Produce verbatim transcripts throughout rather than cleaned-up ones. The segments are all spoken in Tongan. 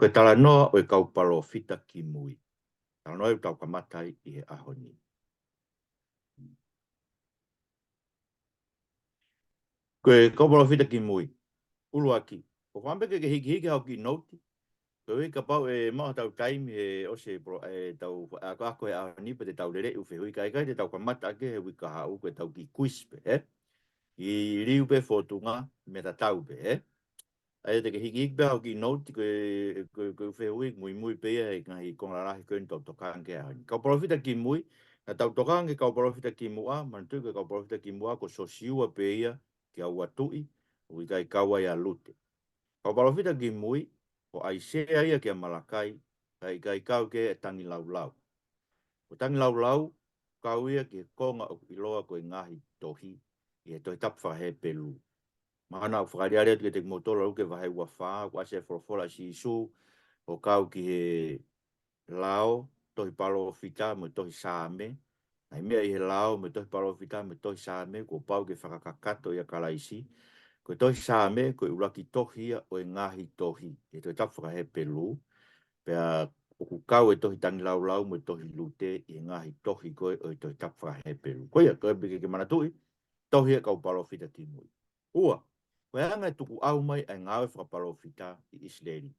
Ko e talanoa ʻo e kau palōfita kimui. Talanoa ʻoku tau kamata ai ʻi he ʻaho ni. Ko e kau palōfita kimui. ʻUluaki. ʻOku ou fakaʻamu pē ke ke hikihiki haʻo kiʻi nouti. Koeʻuhi kapau ʻe maʻu haʻatau taimi he ʻosi e polo-, ʻetau akoako he ʻaho ni, pea te tau lele ʻo fehuʻi, kae ʻikai te tau kamata ʻaki he uike kahaʻu, ko ʻetau kiʻi quiz pē, ē? ʻI liu pē fōtunga, mei tatau pē, ē? ʻA ia te ke hikihiki pē haʻo kiʻi nouti, ko e, ko e, ko e fehuʻi, muimui pē ia he ngaahi konga lalahi ko eni ʻoku tau tokanga ki ai he ʻaho ni. Kau palōfita kimui, naʻa tau tokanga ki he kau palōfita kimuʻa, manatuʻi ko e kau palōfita kimuʻa, ko Siosiua pē ia, kia Uatuʻi, ʻoku ʻikai kau ai ʻa Lute. Kau palōfita kimui, ko ʻAisea ia kia Malakai, kae ʻikai kau ki ai ʻa Tangilaulau. Ko Tangilaulau, kau ia ki he konga ʻoku ʻiloa ko e ngaahi tohi, ʻi he Tohi Tapu faka-Hepelū. Mahalo naʻa ku fakaʻaliʻali atu kiate kimoutolu ʻa Luke vahe ua fā, ʻoku ʻasi ai e folofola ʻa Sīsū, ʻo kau ki he lao, tohi palōfita mo e tohi Saame. Ngaahi meʻa ʻi he lao mo e tohi palōfita mo e tohi Saame, kuo pau ke fakakakato ʻia Kalaisi. Ko e tohi Saame, ko e ʻuluaki tohi ia ʻo e ngaahi tohi, ʻi he Tohi Tapu faka-Hepelū. Pea ʻoku kau e tohi Tangilaulau mo e tohi Lute ʻi he ngaahi tohi ko ē ʻo e Tohi Tapu faka-Hepelū. Ko ia, ko e piki ke manatuʻi, tohi ʻa e kau palōfita kimui. Ua, ko e anga e tukuʻau mai ʻa e ngāue fakapalōfita ʻi ʻIsileli.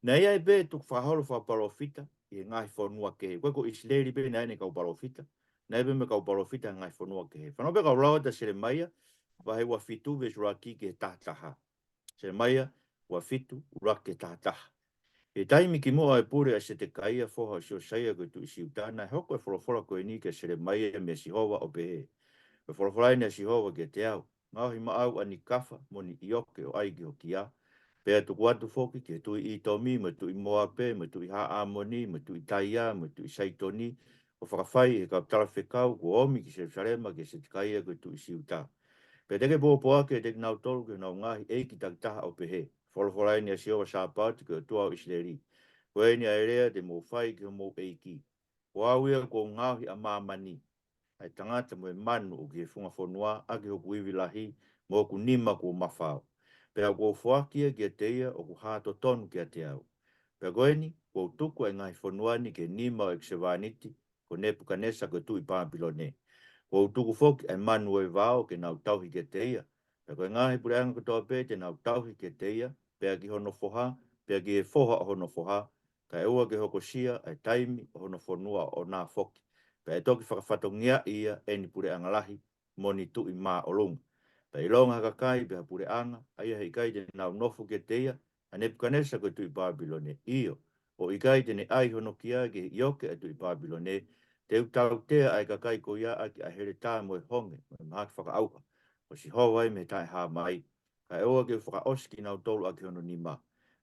Naʻe ʻi ai pē tukufakaholo fakapalōfita ʻi he ngaahi fonua kehe. Ko e ko ʻIsileli pē naʻe ʻi ai ʻene kau palōfita. Naʻe ʻi ai pē mo e kau palōfita he ngaahi fonua kehe. Fanongo pē kau lau atu ʻa Selemaia, vahe ua fitu, veesi ʻuluaki ki he taha taha. Selemaia ua fitu, ʻuluaki ki he taha taha. ʻI he taimi kimuʻa ʻo e pule ʻa Setekaia foha ʻo Siosaia ko e tuʻi Siuta, naʻe hoko e folofola ko eni kia Selemaia meia Sihova ʻo pehē, Ko e folofola eni ʻa Sihova kiate au, Ngaohi maʻau ʻa Nikafa mo Niʻioke ʻo ʻai ki ho kia, pea tuku atu foki ki he tuʻi ʻItomi, mo e tuʻi Moape, mo e tuʻi Haʻamoni, mo e tuʻi Taia, mo e tuʻi Saitoni, ʻo fakafai ʻi he kau talafekau kuo ʻomi ki Selusalema kia Setekaia ko e tuʻi Siuta. Pea te ke pōpoaki ʻiate kinautolu ki honau ngaahi ʻeiki takitaha ʻo pehē, Folofola eni ʻa Sihova Sāpaoti ko e ʻOtua ʻo ʻIsileli, Ko eni ʻa e lea te mou fai ki homou ʻeiki, Ko au ia kuo u ngaohi ʻa māmani, ʻa e tangata mo e manu ʻoku ʻi he funga fonua, ʻaki hoku ivi lahi, mo hoku nima kuo mafao. Pea kuo u foaki ia kiate ia ʻoku hā totonu kiate au. Pea ko eni, kuo u tuku ʻa e ngaahi fonua ni ki he nima ʻo ʻeku sevāniti, ko Nepukanesa ko e tuʻi Pāpilone. Kuo u tuku foki ʻa e manu ʻo e vao ke nau tauhi kiate ia. Pea ko e ngaahi puleʻanga kotoa pē te nau tauhi kiate ia, pea ki hono foha, pea ki he foha ʻo hono foha, kae ʻoua ke hokosia ʻa e taimi ʻo hono fonua ʻoʻona foki. Pea ʻe toki fakafatongiaʻi ia ʻe he puleʻanga lahi mo e tuʻi māʻolunga. Pea ʻilonga ha kakai pe ha puleʻanga, ʻa ia he ʻikai te nau nofo kiate ia, ʻa Nepukanesa ko e tuʻi Pāpilone, ʻio, ʻo ʻikai te ne ʻai hono kia ki he ʻioke ʻa e tuʻi Pāpilone, te u tautea ʻa e kakai ko ia ʻaki ʻa e heletā mo e honge, mo e mahaki fakaʻauha, ʻo Sihova ia mei he Taʻehāmai, kae ʻoua ke u fakaʻosi kinautolu ʻaki hono nima.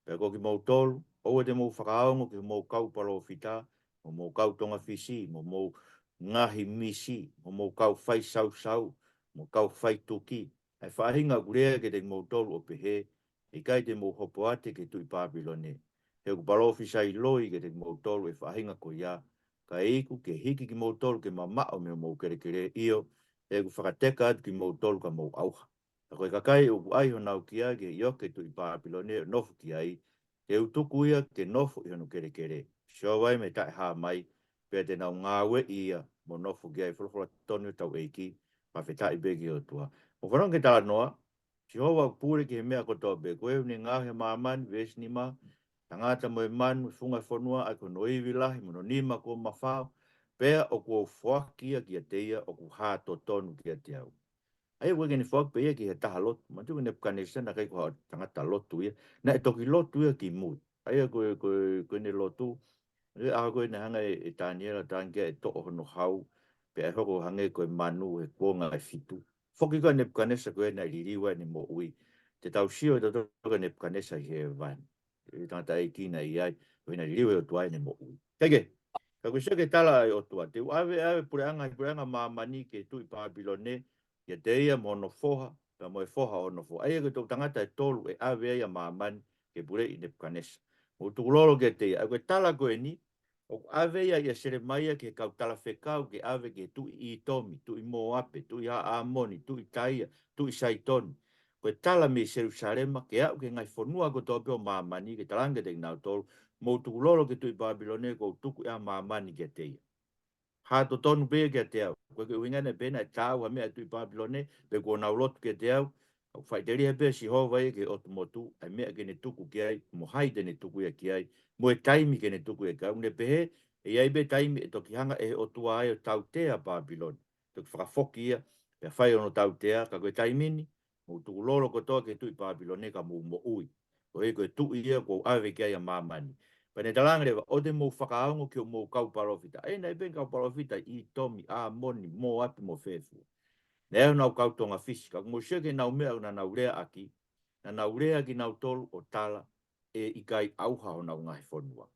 Pea ko kimoutolu, ʻoua te mou fakaongo ki hoʻomou kau palōfita, mo hoʻomou kau tongafisi, mo hoʻomou ngaahi misi, mo hoʻomou kau faisausau, mo e kau faituki, ʻa e faʻahinga ʻoku lea kiate kimoutolu ʻo pehē, ʻIkai te mou hopoate ki he tuʻi Pāpilone. He ʻoku palōfisai loi kiate kimoutolu ʻa e faʻahinga ko ia, kae iku ke hiki kimoutolu ke mamaʻo mei hoʻomou kelekele, ʻio, he ʻoku fakateka atu kimoutolu ka mou ʻauha. Pea ko e kakai ʻoku ʻai honau kia ki he ʻioke ʻa e tuʻi Pāpilone ʻo nofo ki ai, te u tuku ia ke nofo ʻi hono kelekele, Sihova ia mei he Taʻehāmai, pea te nau ngāueʻi ia mo nofo ki ai. Folofola totonu ʻa hotau ʻEiki, fakafetaʻi pē ki he ʻOtua. Mou fanongo ki he talanoa, Sihova ʻoku pule ki he meʻa kotoa pē, ko ia ʻoku ne ngaohi ʻa māmani, veesi nima, tangata mo e manu, funga fonua, ʻaki hono ivi lahi, mo hono nima kuo mafao, pea ʻoku ou foaki ia kiate ia ʻoku hā totonu kiate au. ʻA ia ʻoku ʻikai ke ne foaki pē ia ki he taha lotu. Manatuʻi ko Nepukanesa naʻe ʻikai ko ha tangata lotu ia. Naʻe toki lotu ia kimui. ʻA ia ko e, ko e, ko ʻene lotu. ʻA ia ko ē naʻe hanga ʻe, ʻe Taniela, Taniela ʻo toʻo hono hau. Pea ʻe hoko hangē ko e manu he kuonga ʻe fitu. Foki ko ē ʻa Nepukanesa ko ē naʻe liliu ai ʻene moʻui. Te tau sio ʻe tautolu kia Nepukanesa ʻi hēvani. ʻE tangataʻeiki naʻe ʻi ai, ko ʻene liliu ʻe he ʻOtua ʻene moʻui. Kae kehe, ka ko e sio ki he tala ʻa e ʻOtua, te u ʻave, ʻave puleʻanga, puleʻanga māmani ki he tuʻi Pāpilone, kiate ia mo hono foha, pea mo e foha ʻo hono foha. ʻA ia ko e toʻutangata ʻe tolu ʻe ʻave ai ʻa māmani ke puleʻi ʻe Nepukanesa. Mou tukulolo kiate ia, ʻa ia ko e tala ko eni, ʻoku ʻave ia ʻia Selemaia ki he kau talafekau ke ʻave ki he tuʻi ʻItomi, tuʻi Moape, tuʻi Haʻamoni, tuʻi Taia, tuʻi Saitoni. ko e tala mei Selusalema ke aʻu ki he ngaahi fonua kotoa pē ʻo māmani, ke talaange kiate kinautolu, mou tukulolo ki he Tuʻi Pāpilone, kuo u tuku ʻa māmani kiate ia. Hā totonu pē kiate au. ʻOku ʻikai ke ʻuhinga ʻene pehē naʻe taau ha meʻa ʻa e Tuʻi Pāpilone, pe kuo nau lotu kiate au. ʻOku faʻiteliha pē ʻa Sihova ia ki he ʻotu motu, ʻa e meʻa ke ne tuku ki ai, mo hai te ne tuku ia ki ai, mo e taimi ke ne tuku ia ki ai. ʻOku ne pehē, ʻe ʻi ai pē taimi ʻe toki hanga ʻe he ʻOtua ia ʻo tautea ʻa Pāpilone. Toki fakafoki ia, pea fai hono tautea, ka ko e taimi ni, mou tukulolo kotoa ki he Tuʻi Pāpilone ka mou moʻui. Koeʻuhi ko e tuʻi ia kuo u ʻave ki ai ʻa māmani. Pea ne talaange leva, ʻoua te mou fakaongo ki hoʻomou kau palōfita. ʻA ia naʻe ʻi ai pē kau palōfita ʻi ʻĪtomi, ʻĀmoni, Mōape mo fē fua. Naʻe ʻi ai honau kau Tonga Fisi, ka ʻoku mou sio ki heʻenau meʻa naʻa nau leaʻaki, naʻa nau lea kinautolu ʻo tala ʻe ʻikai ʻauha honau ngaahi fonua.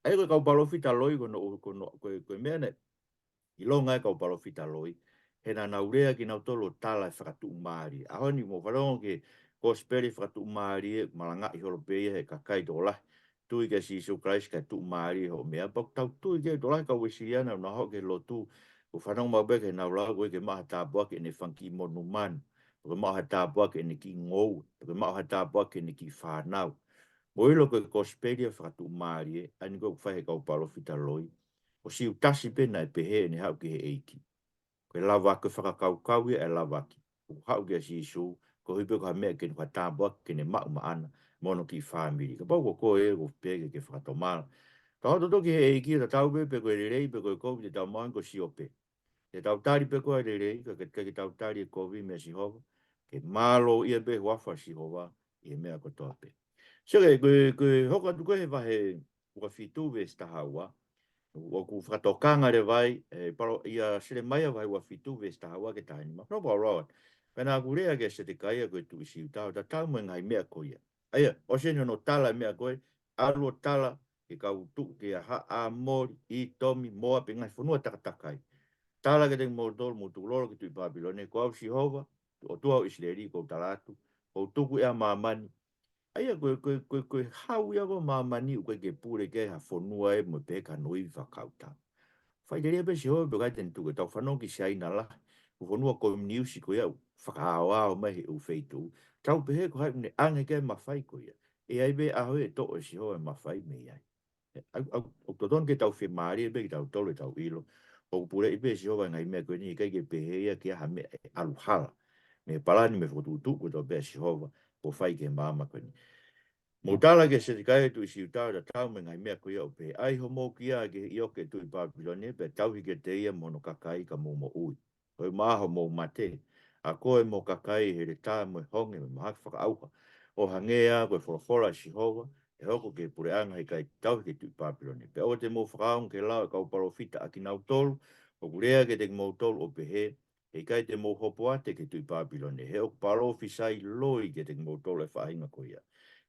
ʻA ia ko e kau palōfita loi ko hono, ko hono, ko e, ko e meʻa naʻe ʻilonga e kau palōfita loi, he naʻa nau lea kinautolu ʻo tala e fakatuʻumālie. ʻAho ni mou fanongo ki he kosipeli fakatuʻumālie, malangaʻi holo pē ia he kakai tokolahi. Tui kia Sīsū Kalaisi kae tuʻumālie hoʻo meʻa, pea ʻoku tau tui ki ai, tokolahi kau Uēsiliana, ʻoku nau haʻu ki he lotu, ʻoku fanongo maʻu pē ki heʻenau lau, ko e ke maʻu ha tāpuaki ʻene fanga kiʻi monumanu, pe ko e maʻu ha tāpuaki ʻene kiʻi ngoue, pe ko e maʻu ha tāpuaki ʻene kiʻi fānau. Mou ʻilo ko e kosipeli ia fakatuʻumālie, ʻa eni ko ē ʻoku fai he kau palōfita loi, ko Siutasi pē naʻe pehē ʻene haʻu ki he ʻEiki. Ko e lavaki, ko e fakakaukau ia ʻa e lavaki. ʻOku haʻu kia Sīsū, koeʻuhi pē ko ha meʻa ke ne, ko ha tāpuaki ke ne maʻu maʻana, mo hono kiʻi fāmili. Kapau ko koe ʻoku pehē ke ke fakatomala. Ka hoʻo toto ki he ʻEiki ʻo tatau pē, pe ko e lelei, pe ko e kovi, te tau maʻu ko Siope. Te tau tali pē ko e lelei, ka ke, ke tau tali e kovi meia Sihova. Ke mālō ia pē huafa Sihova, ʻi he meʻa kotoa pē. Sio ki he, ko e, ko e hoko atu ko ē he vahe ua fitu veesi taha ua. ʻOku fakatokanga leva ai, e, palo ia Selemaia vahe ua fitu veesi taha ua ki he taha nima. No pau loa. Pea naʻa ku lea kia Setekaia ko e tuʻi Siuta, ʻo tatau mo e ngaahi meʻa ko ia. ʻA ia, ʻosi eni hono tala e meʻa ko ē, ʻalu ʻo tala, ki he kau tuʻu ki ʻAha, ʻĀmoli, ʻĪtomi, Mōape, ngaahi fonua takatakai. Tala kiate kimoutolu, mou tukulolo ki he Tuʻi Pāpilone, ko au Sihova, ʻOtua ʻo ʻIsileli, ʻoku ou tala atu, ʻoku ou tuku ʻa māmani, ʻa ia ko e, ko e, ko e, ko e hau ia ko ē ʻo māmani ʻoku ʻikai ke pule ki ai ha fonua ʻe mohe pē ka noivi fakakautau. Faʻiteliha pē Sihova pe ʻikai te ne tuku, tau fanongo ki Siaina lahi, ko e fonua komuniusi ko ia ʻoku fakaaoao mai he ʻū feituʻu. Tau pehē ko hai ʻoku ne ʻange ki ai e mafai ko ia. ʻE ʻi ai pē ʻaho ʻe toʻo ʻe Sihova e mafai mei ai. ʻOku, ʻoku, ʻoku totonu ke tau fiemālie pē kitautolu ʻetau ʻilo ʻoku puleʻi pē ʻe Sihova e ngaahi meʻa ko eni, ʻikai ke pehē ia ke ʻi ai ha meʻa ʻe ʻalu hala mei he palani mo e fokotuʻutuʻu kotoa pē ʻa Sihova ʻoku fai ki he māmani ko eni. Mou tala kia Setekaia tuʻi Siuta ʻo tatau mo e ngaahi meʻa ko ia ʻo pehē, ʻAi homou kia ki he ʻioke ʻo e Tuʻi Pāpilone, pea tauhi kiate ia mo hono kakai ka mou moʻui. Ko e maʻa hoʻomou mate, ʻa koe mo ho kakai, heletā mo e honge mo e mahaki fakaʻauha, ʻo hangē ko e folofola ʻa Sihova, ʻe hoko ki he puleʻanga he ʻikai tauhi ki he Tuʻi Pāpilone. Pea ʻoua te mou fakaongo ki he lao ʻa e kau palōfita ʻa kinautolu ʻoku lea kiate kimoutolu ʻo pehē, He ʻikai te mou hopo atu ki he Tuʻi Pāpilone, he ʻoku palōfisai loi kiate kimoutolu e faʻahinga ko ia.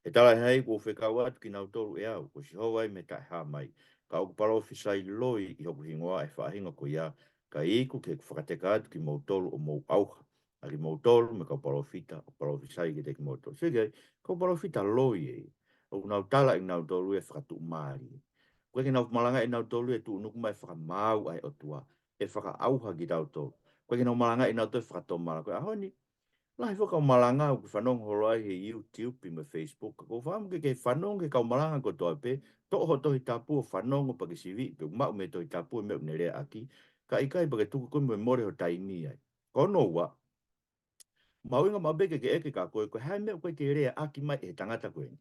He talaʻehai kuo u fekau atu kinautolu ʻe au, ko Sihova ia mei he Taʻehāmai, ka ʻoku palōfisai loi ʻi hoku hingoa e faʻahinga ko ia, kae iku ki heʻeku fakateka atu kimoutolu ʻo mou ʻauha ʻa kimoutolu mo e kau palōfita ʻoku palōfisai kiate kimoutolu. Sio ki ai, kau palōfita loi ē, ʻoku nau tala ʻe kinautolu e fakatuʻumālie. ʻOku ʻikai ke nau malangaʻi ʻe nautolu e tuʻunuku mai e fakamaau ʻa e ʻOtua, e fakaʻauha kitautolu. ʻOku ʻikai ke nau malangaʻi ʻe nautolu e fakatomala. Ko e ʻaho ni, lahi foki e kau malanga ʻoku fanongo holo ai he YouTube mo e Facebook. Ko e fakaʻamu ke ke fanongo ki he kau malanga kotoa pē, toʻo ho Tohi Tapu ʻo fanongo pea ke siviʻi pe ʻoku maʻu mei he Tohi Tapu e meʻa ʻoku ne leaʻaki, ka ʻikai pea ke tuku koe mo e mole ho taimi ai. Ko hono ua, mahuʻinga maʻu pē ke ke ʻeke kia koe, ko e hā e meʻa ʻoku ʻikai ke leaʻaki mai ʻe he tangata ko eni.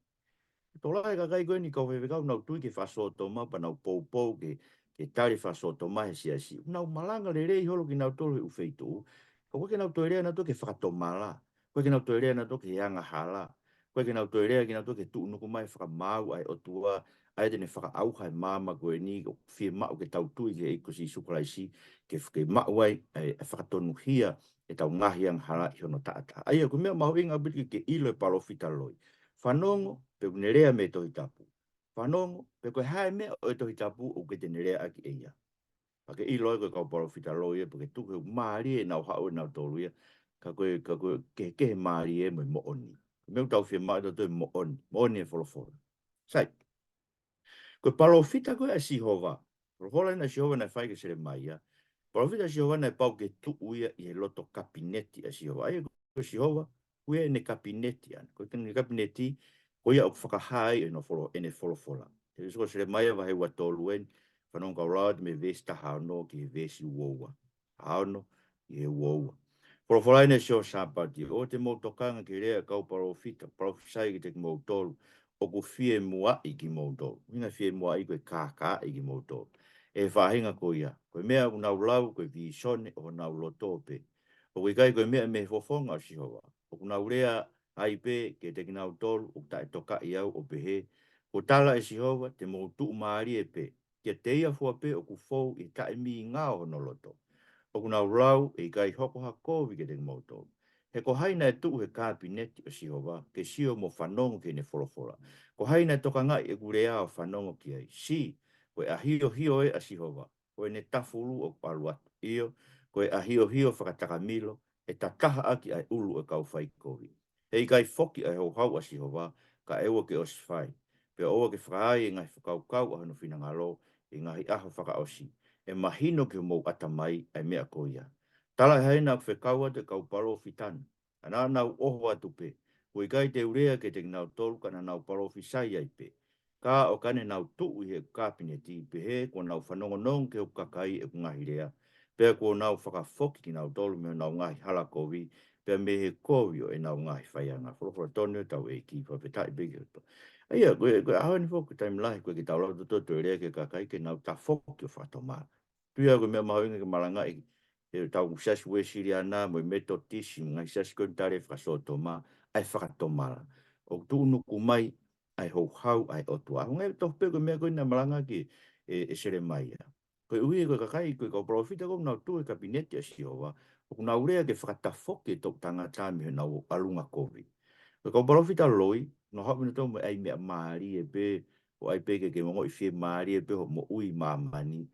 Tokolahi e kakai ko eni kau faifekau ʻoku nau tui ki he fakasōtoma pea nau poupou ke, ke tali e fakasōtoma he siasi. Nau malanga lelei holo kinautolu he ʻū feituʻu, ka ʻoku ʻikai ke nau toe lea nautolu ki he fakatomala. ʻOku ʻikai ke nau toe lea nautolu ki he angahala. ʻOku ʻikai ke nau toe lea kinautolu ki he tuʻunuku mai e fakamaau ʻa e ʻOtua, ʻa ia te ne fakaʻauha e māmani ko eni, ʻoku fiemaʻu ke tau tui ki he ʻEiki ko Sīsū Kalaisi, ke, ke maʻu ai e, e fakatonuhia ʻetau ngaahi angahala ʻi hono taʻataʻa. ʻA ia, ko e meʻa mahuʻinga ʻaupito ke ke ʻilo e palōfita loi. Fanongo pe ʻoku ne lea mei he Tohi Tapu. Fanongo pe ko e hā e meʻa ʻo e Tohi Tapu ʻoku ʻikai te ne leaʻaki ʻe ia. Pea ke ʻilo ai ko e kau palōfita loi ia, pea ke tuku he ʻoku mālie ʻenau haʻu ʻe nautolu ia, ka ko e, ka ko e kehekehe mālie mo e moʻoni. Ko e meʻa ʻoku tau fiemaʻu ʻe tautolu e moʻoni, moʻoni e folofola. Sai. Ko e palōfita ko ē ʻa Sihova. Folofola eni ʻa Sihova naʻe fai kia Selemaia. Palōfita ʻa Sihova naʻe pau ke tuʻu ia ʻi he loto kapineti ʻa Sihova. ʻA ia ko Sihova, Ko ia ʻene kapineti ʻana. Ko ʻene kapineti, ko ia ʻoku fakahā ai ʻene folo-, ʻene folofola. He ʻosi ko Selemaia vahe ua tolu eni, fanongo kau lau atu mei he veesi taha ono ki he veesi ua ua. Taha ono ki he ua ua. Folofola ʻeni ʻa e Sāpate, ʻoua te mou tokanga ki he lea ʻa e kau palōfita, palōfisai kiate kimoutolu, ʻoku fie muaʻi kimoutolu. ʻUhinga fie muaʻi ko e kākaaʻi kimoutolu. ʻE he faʻahinga ko ia, ko e meʻa ʻoku nau lau, ko e vīsone ʻo honau loto pē. ʻOku ʻikai ko e meʻa mei he fofonga ʻo Sihova. ʻOku nau lea ai pē kiate kinautolu ʻoku taʻetokaʻi au ʻo pehē, kuo tala ʻe Sihova, te mou tuʻumālie pē, kiate ia fua pē ʻoku fou ʻi he taʻemīngā ʻo hono loto. ʻOku nau lau, ʻe ʻikai hoko ha kovi kiate kimoutolu. He ko hai naʻe tuʻu he kapineti ʻo Sihova, ke sio mo fanongo ki heʻene folofola. Ko hai naʻe tokangaʻi ʻeku lea ʻo fanongo ki ai. Sī, ko e ʻahiohio ē ʻa Sihova, ko ʻene tafulu ʻoku ʻalu atu. ʻIo, ko e ʻahiohio fakatakamilo, ʻe tataha ʻaki ʻa e ʻulu ʻo e kau faikovi. He ʻikai foki ʻa e houhau ʻa Sihova, kae ʻoua ke ʻosi fai. Pea ʻoua ke fakaai e ngaahi fakakaukau ʻa hono finangalo ʻi he ngaahi ʻaho fakaʻosi. ʻE mahino ki homou ʻatamai ʻa e meʻa ko ia. Talaʻehai naʻa ku fekau atu e kau palōfita na, ka naʻa nau ʻoho atu pē. Kuo ʻikai te u lea kiate kinautolu, ka naʻa nau palōfisai ai pē. Ka ʻo ka ne nau tuʻu ʻi he kapineti, pehē kuo nau fanongonongo ki hoku kakai ʻeku ngaahi lea, pea kuo nau fakafoki kinautolu mei honau ngaahi hala kovi, pea mei he kovi ʻo ʻenau ngaahi faianga. Folofola tonu ʻetau ʻEiki, fakafetaʻi pē ki he ʻOtua. ʻA ia, ko e, ko e ʻaho ni foki, taimi lahi ko e ke tau lau tototo e lea ki he kakai ke nau tafoki ʻo fakatomala. Tui au ko e meʻa mahuʻinga ke malangaʻi ʻe hotau siasi Uēsiliana mo e Metotisi, mo e ngaahi siasi ko eni tale fakasōtoma, ʻa e fakatomala. ʻOku tuʻunuku mai ʻa e houhau ʻa e ʻOtua. Ko e ngaahi tofu pē ko e meʻa ko eni naʻe malanga ki ai ʻe, ʻe Selemaia. Koeʻuhi ko e kakai, ko e kau palōfita ko ē ʻoku nau tuʻu he kapineti ʻa Sihova, ʻoku nau lea ke fakatafoki e toʻu tangata mei honau ʻalunga kovi. Ko e kau palōfita loi, nau haʻu pē nautolu mo e ʻai meʻa mālie pē, ʻo ʻai pē ke ke ongoʻi fiemālie pē hoʻo moʻui ʻi māmani.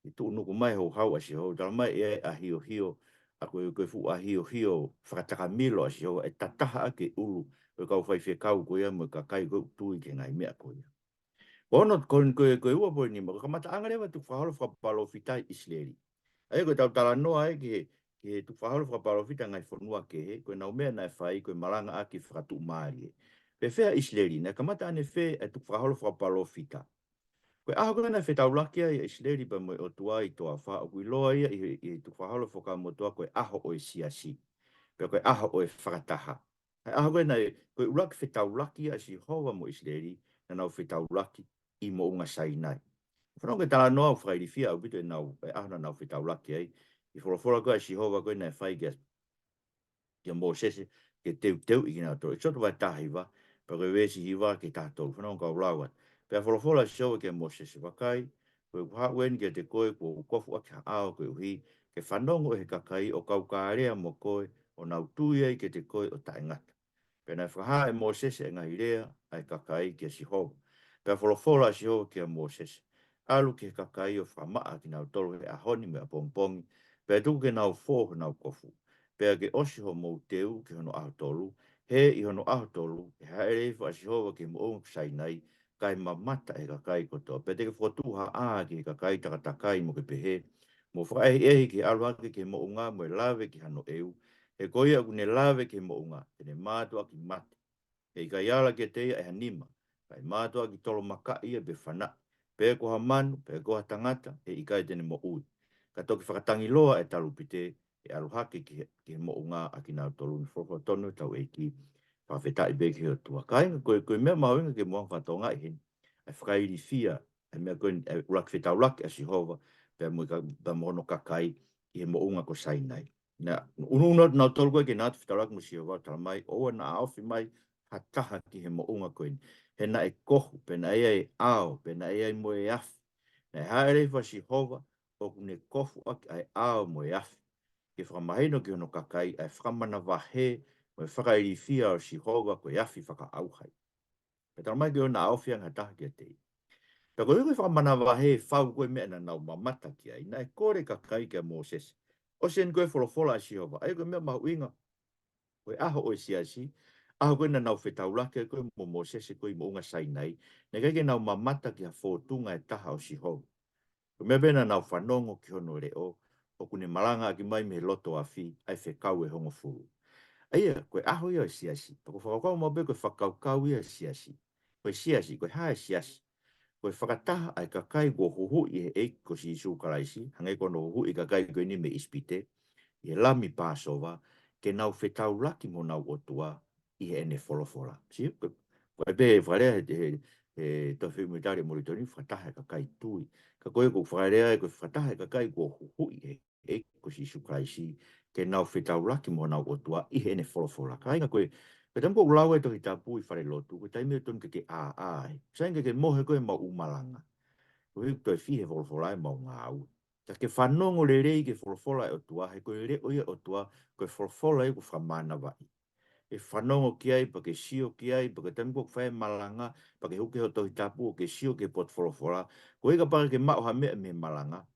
ʻE tuʻunuku mai e houhau ʻa Sihova, talamai ʻe ʻahiohio, ʻa ko e, ko e fuʻu ʻahiohio fakatakamilo ʻa Sihova, ʻe tataha ʻaki e ʻulu ʻo e kau faifekau ko ia mo e kakai ko ē ʻoku tui ki he ngaahi meʻa ko ia. Ko hono, ko, ko, ko e ua poini nima, ko e kamataʻanga leva e tukufakaholo fakapalōfita ʻi ʻIsileli. ʻA ia ko ʻetau talanoa ē ki he, ki he tukufakaholo fakapalōfita ngaahi fonua kehe, ko ʻenau meʻa naʻe fai ko e malangaʻaki fakatuʻumālie. Pea fē ʻa ʻIsileli, naʻe kamata ʻanefē e tukufakaholo fakapalōfita? Ko e ʻaho ko ē naʻe fetaulaki ai ʻa ʻIsileli pea mo e ʻOtua ʻi he toafa, ʻoku ʻiloa ia ʻi he, ʻi he tukufakaholo Fuakava Motuʻa ko e ʻaho ʻo e siasi. Pea ko e ʻaho ʻo e fakataha. ʻA e ʻaho ko ē naʻe, ko e ʻuluaki fetaulaki ʻa Sihova mo ʻIsileli, naʻa nau fetaulaki ʻi Moʻunga Sainai. Fanongo ki he talanoa ʻoku fakailifia ʻaupito ʻenau, e ʻaho naʻa nau fetaulaki ai, ʻi he folofola ko ē ʻa Sihova ko ē naʻe fai kia, kia Mōsese, ke teuteuʻi kinautolu. ʻEkisoto vahe taha hiva, pea ko e veesi hiva ki he taha tolu, fanongo kau lau atu. Pea folofola ʻa Sihova kia Mōsese, vakai, ko ʻeku haʻu eni kiate koe kuo u kofu ʻaki ha ʻao koeʻuhi ke fanongo ʻe he kakai ʻo kau kālea mo koe, ʻo nau tui ai kiate koe ʻo taʻengata. Pea naʻe fakahā ʻe Mōsese e ngaahi lea ʻa e kakai kia Sihova. Pea folofola ʻa Sihova kia Mōsese, ʻalu ki he kakai ʻo fakamaʻa kinautolu he ʻaho ni mo e ʻapongipongi, pea tuku ke nau fō honau kofu. Pea ke ʻosi hoʻomou teu ki hono ʻaho tolu, he ʻi hono ʻaho tolu, ʻe hāʻele hifo ʻa Sihova ki he moʻunga ko Sainai, kae mamata ʻe he kakai kotoa. Pea te ke fokotuʻu ha ʻā ki he kakai takatakai mo ke pehē, mou fakaʻehiʻehi ki he ʻalu hake ki he moʻunga mo e lave ki hano ʻeu. He ko ia ʻoku ne lave ki he moʻunga, te ne mātuʻaki mate. He ʻikai ala kiate ia ʻe ha nima, kae mātuʻaki tolomakaʻi ia pe fanaʻi, pe ko ha manu, pe ko ha tangata, he ʻikai te ne moʻui. Ka toki fakatangiloa e talupite, ʻe ʻalu hake ki he, ki he moʻunga ʻa kinautolu ni. Folofola tonu ʻetau ʻEiki, fakafetaʻi pē ki he ʻOtua. Kāinga, ko e, ko e meʻa mahuʻinga ke mou fakatokangaʻi heni, ʻa e fakailifia ʻa e meʻa ko eni, ʻa e ʻuluaki fetaulaki ʻa Sihova pea mo e ka-, pea mo hono kakai ʻi he moʻunga ko Sainai. Naʻe ʻunuʻunu atu kinautolu ko ē ke nau ō atu ʻo fetaulaki mo Sihova, talamai, ʻoua naʻa ʻaofi mai ha taha ki he moʻunga ko eni. He naʻe kofu, pea naʻe ʻi ai e ʻao, pea naʻe ʻi ai mo e afi. Naʻe hāʻele hifo ʻa Sihova, ʻoku ne kofu ʻaki ʻa e ʻao mo e afi, ke fakamahino ki hono kakai ʻa e fakamanavahē mo e fakailifia ʻo Sihova ko e afi fakaʻauhau. Pea talamai ke ʻoua naʻa ʻaofi ange ha taha kiate ia. Pea ko e ʻuhi ko e fakamanavahē fau ko ē meʻa naʻa nau mamata ki ai, naʻe kole e kakai kia Mōsese. ʻOsi eni ko e folofola ʻa Sihova, ʻa ia ko e meʻa mahuʻinga, ko e ʻaho ʻo e siasi, ʻaho ko ē naʻa nau fetaulaki ai ko ē mo Mōsese ko ē ʻi moʻunga Sainai, naʻe ʻikai ke nau mamata ki ha fōtunga ʻe taha ʻo Sihova. Ko e meʻa pē naʻa nau fanongo ki hono leʻo, ʻoku ne malangaʻaki mai mei he loto afi, ʻa e fekau ʻe hongofulu. ʻA ia, ko e ʻaho ia ʻo e siasi. Pea ʻoku ou fakakaukau maʻu pē ko e fakakaukau ia ʻo e siasi. Ko e siasi, ko e hā e siasi? Ko e fakataha ʻa e kakai kuo huhuʻi ʻe he ʻEiki ko Sīsū Kalaisi, hangē ko hono huhuʻi e kakai ko eni mei ʻIsipite, ʻi he lami Pāsova, ke nau fetaulaki mo honau ʻOtua ʻi heʻene folofola. Sio, ko, ko e pehē fakalea he, he, he tohi Feʻunga Mōsaia ʻa Molitoni, fakataha e kakai tui. Ka ko e ʻoku fakalea ai ko e fakataha e kakai kuo huhuʻi ʻe he ʻEiki ko Sīsū Kalaisi, ke nau fetaulaki mo honau ʻOtua ʻi heʻene folofola. Kāinga, ko e, ko e taimi ʻoku lau ai e Tohi Tapu ʻi falelotu, ko e taimi ia ʻoku totonu ke ke ʻāʻā ai. Sai ange ke ke mohe koe ʻi heʻemau ʻū malanga. Koeʻuhi ʻoku toe fī he folofola ʻemau ngāue. Ka ke fanongo lelei ki he folofola ʻa e ʻOtua, he ko e leʻo ia ʻo e ʻOtua, ko e folofola ia ʻoku fakamānavaʻi. ʻE fanongo ki ai, pea ke sio ki ai, pea ko e taimi ʻoku ke fai e malanga, pea ke hū ki hoʻo Tohi Tapu ʻo ke sio ki he potu folofola. Koeʻuhi kapau ʻe ke maʻu ha meʻa mei he malanga,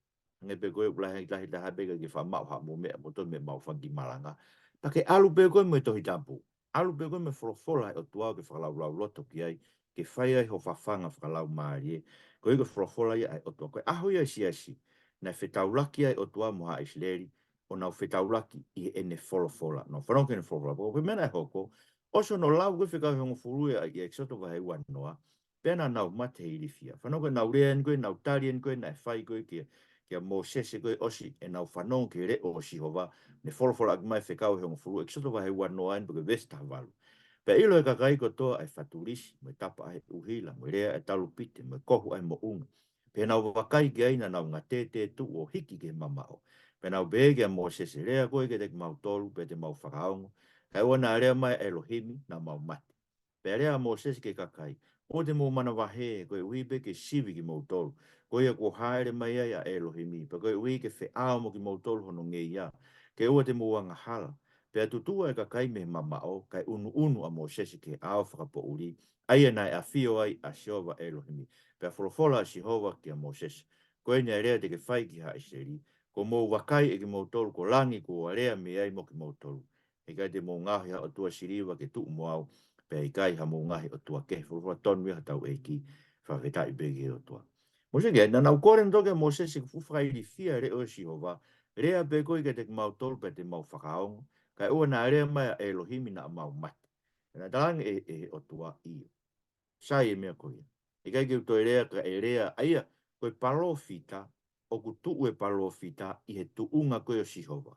hangē pē ko e ʻū lahi, lahi, lahi pē ke ke faʻa maʻu haʻamou meʻa ʻamoutolu mei heʻemau fanga kiʻi malanga. Pea ke ʻalu pē koe mo e Tohi Tapu. ʻAlu pē koe mo e folofola ʻa e ʻOtua ʻoku ke fakalaulauloto ki ai, ke fai ai hoʻo fafanga fakalaumālie. Koeʻuhi ko e folofola ia ʻa e ʻOtua. Ko e ʻaho ia ʻo e siasi, naʻe fetaulaki ai e ʻOtua mo Haʻa ʻIsileli, ʻo nau fetaulaki ʻi heʻene folofola. Nau fanongo ki heʻene folofola. Pea ko e meʻa naʻe hoko, ʻosi hono lau ko ē e fekau ʻe hongofulu ia ʻi ʻEkisoto vahe uanoa, pea naʻa nau mate he ilifia. Fanongo ki heʻenau lea eni ko ē, ʻenau tali eni ko ē naʻe fai ko ē kia, kia Mōsese ko ē ʻosi ʻenau fanongo ki he leʻo ʻo Sihova, ne folofolaʻaki mai e fekau ʻe hongofulu, ʻEkisoto vahe uanoa eni pea ko e veesi taha valu. Pea ʻilo ʻe he kakai kotoa ʻa e fatulisi, mo e tapa ʻa e ʻuhila, mo e lea ʻa e talupite, mo e kohu ʻa e moʻunga. Pea naʻa nau vakai ki ai, naʻa nau ngatētē tuʻu ʻo hiki ki he mamaʻo. Pea nau pehē kia Mōsese, lea koe kiate kimautolu, pea te mau fakaongo. Kae ʻoua naʻa lea mai ʻa ʻElohimi, naʻa mau mate. Pea lea ʻa Mōsese ki he kakai, ʻoua te mou manavahē, koeʻuhi pē ke sivi kimoutolu. Ko ia kuo hāʻele mai ai ʻa ʻElohimi, pea koeʻuhi ke feʻao mo kimoutolu hono ngeia, ke ʻoua te mou angahala. Pea tutuʻa e kakai mei he mamaʻo, kae ʻunuʻunu ʻa Mōsese ki he ʻao fakapoʻuli, ʻa ia naʻe ʻafio ai ʻa Sihova ʻElohimi. Pea folofola ʻa Sihova kia Mōsese, ko eni ʻa e lea te ke fai ki Haʻa ʻIsileli, ko hoʻomou vakai ʻe kimoutolu ko langi kuo u lea mei ai mo kimoutolu. ʻIkai te mou ngaohi ha ʻotua siliva ke tuʻu mo au, pea ʻikai haʻamou ngaohi ʻotua kehe. Folofola tonu ia ʻa hotau ʻEiki, fakafetaʻi pē ki he ʻOtua. Mōsese, naʻa nau kole nautolu kia Mōsese ke fuʻu fakailifia e leʻo ʻo Sihova, lea pē koe kiate kimautolu pea te mau fakaongo, kae ʻoua naʻa lea mai ʻa ʻElohimi naʻa mau mate. Naʻe talaange ʻe, ʻe he ʻOtua ʻio. Sai e meʻa ko ia. ʻIkai ke u toe lea ka ʻe lea, ʻa ia, ko e palōfita, ʻoku tuʻu e palōfita ʻi he tuʻunga ko ē ʻo Sihova.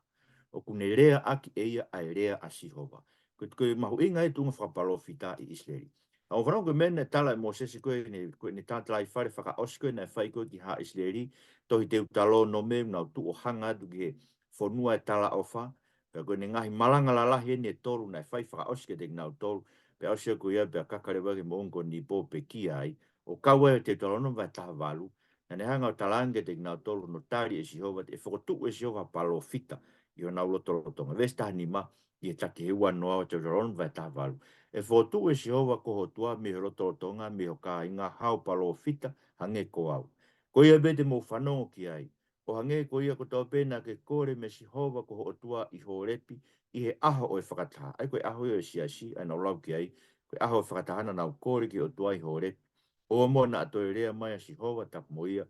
ʻOku ne leaʻaki ʻe ia ʻa e lea ʻa Sihova. Ko e, ko e mahuʻinga e tuʻunga fakapalōfita ʻi ʻIsileli. ʻA ʻoku ou fanongo ko e meʻa naʻe tala ʻe Mōsese ko ē, ne, ko ʻene tatalaifale fakaʻosi ko ē naʻe fai ko ē ki Haʻa ʻIsileli, tohi Teutalōnome, nau tuʻu ʻo hanga atu ki he fonua ʻo e talaʻofa, pea ko ʻene ngaahi malanga lalahi eni ʻe tolu naʻe fai fakaʻosi kiate kinautolu, pea ʻosi ia ko ia pea kaka leva ki he moʻunga ko Nipo ʻo pekia ai, ʻo kau ai ʻa Teutalōnome vahe taha valu, naʻa ne hanga ʻo talaange kiate kinautolu hono tali ʻe Sihova, ʻe fokotuʻu ʻe Sihova ha palōfita ʻi honau lotolotonga. Veesi taha nima, ʻi he taki ʻe uanoa ʻo Teutalōnome vahe taha valu. ʻE fokotuʻu ʻe Sihova ko ho ʻOtua mei ho lotolotonga, mei ho kāinga, hao palōfita hangē ko au. Ko ia pē te mou fanongo ki ai, ʻo hangē ko ia kotoa pē naʻa ke kole meia Sihova ko ho ʻOtua ʻi Holepi, ʻi he ʻaho ʻo e fakataha. ʻA ia ko e ʻaho ia ʻo e siasi, ʻa ia naʻa ku lau ki ai, ko e ʻaho ʻo e fakataha naʻa nau kole ki he ʻOtua ʻi Holepi. ʻOua muʻa naʻa toe lea mai ʻa Sihova, tapu mo ia.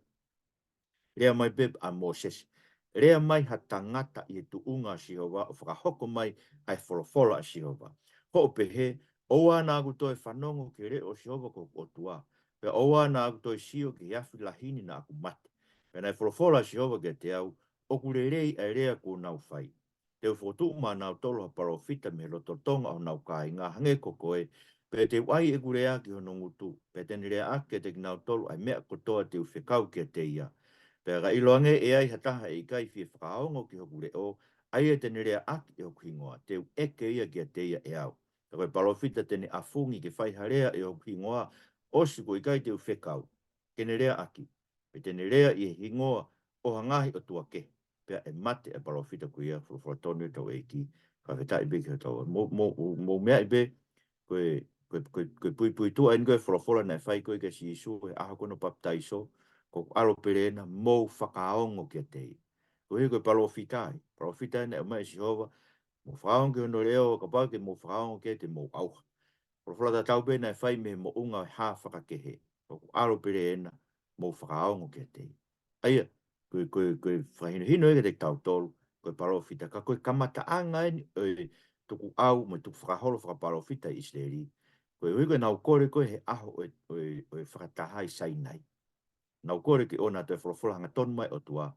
Lea mai pē ʻa Mōsese. Lea mai ha tangata ʻi he tuʻunga ʻo Sihova, ʻo fakahoko mai ʻa e folofola ʻa Sihova. Hoʻo pehē, ʻoua naʻa ku toe fanongo ki he leʻo ʻo Sihova ko hoku ʻOtua. Pea ʻoua naʻa ku toe sio ki he afi lahi ni naʻa ku mate. Pea naʻe folofola ʻa Sihova kiate au, ʻoku lelei ʻa e lea kuo nau fai. Te u fokotuʻu maʻanautolu ha palōfita mei he lotolotonga ʻo honau kāinga, hangē ko koe, pea te u ʻai ʻeku lea ki hono ngutu, pea te ne leaʻaki kiate kinautolu ʻa e meʻa kotoa te u fekau kiate ia. Pea ka ʻiloange ʻe ai ha taha ʻe ʻikai fie fakaongo ki hoku leʻo, ʻa ia te ne leaʻaki ʻe hoku hingoa, te u ʻeke ia kiate ia ʻe au. Pea ko e palōfita te ne ʻafungi ke fai ha lea ʻi hoku hingoa, ʻosi kuo ʻikai te u fekau, ke ne leaʻaki, pea te ne lea ʻi he hingoa ʻo ha ngaahi ʻotua kehe, pea ʻe mate ʻa e palōfita ko ia. Folofola tonu ia ʻa hotau ʻEiki, fakafetaʻi pē ki hotau. Mou, mou, mou meaʻi pē, ko e, ko e, ko e, ko e puipuituʻa eni ko e folofola naʻe fai ko ē kia Sīsū he ʻaho ko hono papitaiso, ko hoku ʻAlo pele ena, mou fakaongo kiate ia. Koeʻuhi ko e palōfita ia, palōfita ia naʻe ʻomai ʻe Sihova, mou fakaongo ki hono leʻo, kapau ʻikai ke mou fakaongo ki ai te mou ʻauha. Folofola tatau pē naʻe fai mei he moʻunga ʻo e hā fakakehe. Ko hoku ʻAlo pele ena, mou fakaongo kiate ia. ʻA ia, ko e, ko e, ko e fakahinohino ia kiate kitautolu, ko e palōfita, ka ko e kamataʻanga eni ʻo e, tukuʻau mo e tukufakaholo fakapalōfita ʻi ʻIsileli, koeʻuhi ko ʻenau kole ko ē he ʻaho ʻo e, ʻo e, ʻo e fakataha ʻi Sainai. Nau kole ke ʻoua naʻa toe folofola hangatonu mai ʻOtua,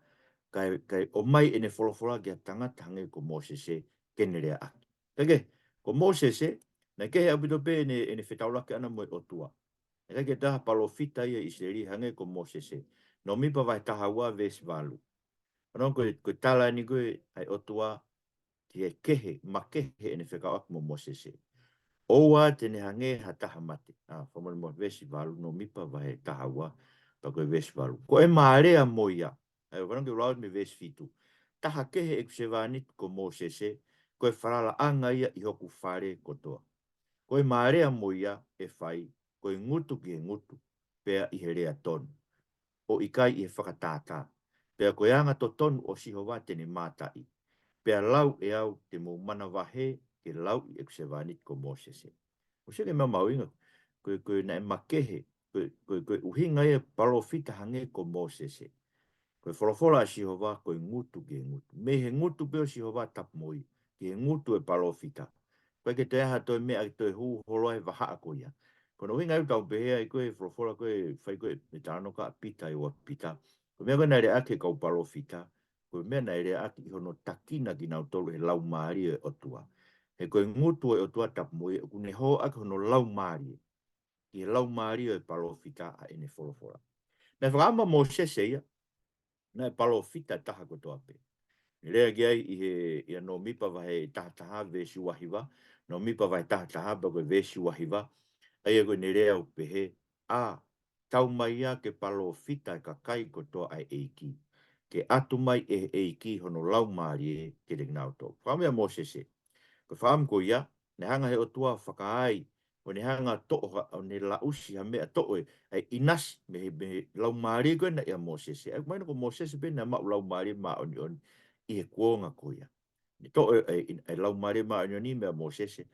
kae, kae ʻomai ʻene folofola ki ha tangata hangē ko Mōsese ke ne leaʻaki. Kae kehe, ko Mōsese, naʻe kehe ʻaupito pē ʻene, ʻene fetaulaki ʻana mo e ʻOtua. Naʻe ʻikai ke toe ʻi ai ha palōfita ia ʻi ʻIsileli hangē ko Mōsese. Nōmipa vahe taha ua veesi valu. ʻA ia ko e, ko e tala eni ko ē ʻa e ʻOtua ki he kehe, makehe ʻene fekauʻaki mo Mōsese. ʻOua te ne hangē ha taha mate. ʻA, fakamolemole, veesi valu, Nōmipa vahe taha ua, pea ko e veesi valu. Ko e mālea mo ia. ʻA ia, ʻoku fanongo ki he lau mei he veesi fitu. Taha kehe ʻeku sevāniti ko Mōsese, ko e falalaʻanga ia ʻi hoku fale kotoa. Ko e mālea mo ia ʻe fai, ko e ngutu ki he ngutu, pea ʻi he lea tonu, ʻo ʻikai ʻi he fakatātā. Pea ko e anga totonu ʻo Sihova te ne mātaʻi. Pea lau ʻe au te mou manavahē ke lauʻi ʻeku sevāniti ko Mōsese. ʻOku sio ki he meʻa mahuʻinga, ko e, ko e naʻe makehe, ko e, ko e, ko e ʻuhinga ia e palōfita hangē ko Mōsese. Ko e folofola ʻa Sihova, ko e ngutu ki he ngutu. Mei he ngutu pē ʻo Sihova tapu mo ia, ki he ngutu e palōfita. ʻOku ʻikai ke toe ʻi ai ha toe meʻa ke toe hū holo ai e vahaʻa ko ia. Ko hono ʻuhinga ia ʻoku tau pehē ai ko e folofola ko ē fai ko ē ʻe Talanoa ko Pita ʻi he ua Pita. Ko e meʻa ko ē naʻe leaʻaki ʻe he kau palōfita, ko e meʻa naʻe leaʻaki ʻi hono tākina kinautolu ʻe he Laumālie ʻo e ʻOtua. He ko e ngutu ʻo e ʻOtua tapu mo ia, ʻoku ne hōʻaki hono Laumālie ki he laumālie ʻo e palōfita ʻa ʻene folofola. Naʻe fakaʻamu ʻa Mōsese ia, naʻe palōfita taha kotoa pē. Ne lea ki ai ʻi he, ʻia Nōmipa vahe taha taha veesi ua hiva, Nōmipa vahe taha taha pea ko e veesi ua hiva, ʻa ia ko ʻene lea ʻo pehē, ʻA, tau mai ia ke palōfita e kakai kotoa ʻa e ʻEiki, ke ʻatu mai ʻe he ʻEiki hono Laumālie kiate kinautolu. Fakaʻamu ʻa Mōsese. Ko e fakaʻamu ko ia, naʻe hanga ʻe he ʻOtua ʻo fakaai, ʻo ne hanga ʻo toʻo ha, ʻo ne laʻusi ha meʻa, toʻo e, ʻa e ʻinasi mei he, mei he laumālie ko ena ʻia Mōsese. ʻA ia, mahino ko Mōsese pē naʻe maʻu Laumālie Māʻoniʻoni ʻi he kuonga ko ia. Ne toʻo e, e, e Laumālie Māʻoniʻoni meia Mōsese,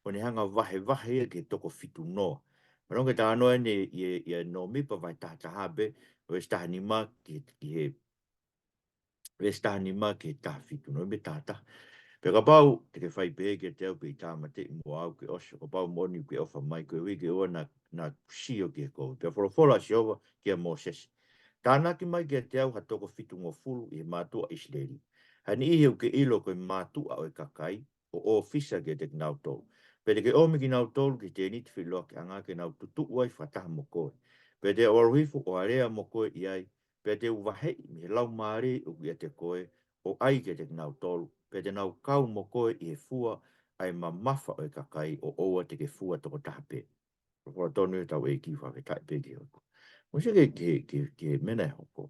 ʻo ne hanga ʻo vahevahe ia ki he toko fitu noa. Fanongo ki he talanoa eni ʻi he, ʻia Nōmipa vahe taha taha pē, veesi taha nima ki, ki he, veesi taha nima ki he taha fitu, Nōmipa taha taha. Pea kapau te ke fai pehē kiate au, pea ʻe tāmateʻi muʻa au ke ʻosi, kapau moʻoni ʻoku ke ʻofa mai, koeʻuhi ke ʻoua naʻa, naʻa ku sio ki he kovi. Pea folofola ʻa Sihova kia Mōsese, Tānaki mai kiate au ha toko fitungofulu ʻi he mātuʻa ʻIsileli, ha niʻihi ʻoku ke ʻilo ko e mātuʻa ʻo e kakai, ʻo ʻōfisa kiate kinautolu. Pea te ke ʻomi kinautolu ki he tēniti feʻiloakiʻanga ke nau tutuʻu ai fakataha mo koe. Pea te u ʻalu hifo ʻo alea mo koe ʻi ai, pea te u vaheʻi mei he laumālie ʻoku ʻiate koe, ʻo ʻai kiate kinautolu, pea te nau kau mo koe ʻi he fua ʻa e mamafa ʻo e kakai, ʻo ʻoua te ke fua toko taha pē. Folofola tonu ʻa hotau ʻEiki, fakafetaʻi pē ki he ʻOtua. Mou sio ki he, ki he, ki he, ki he meʻa naʻe hoko.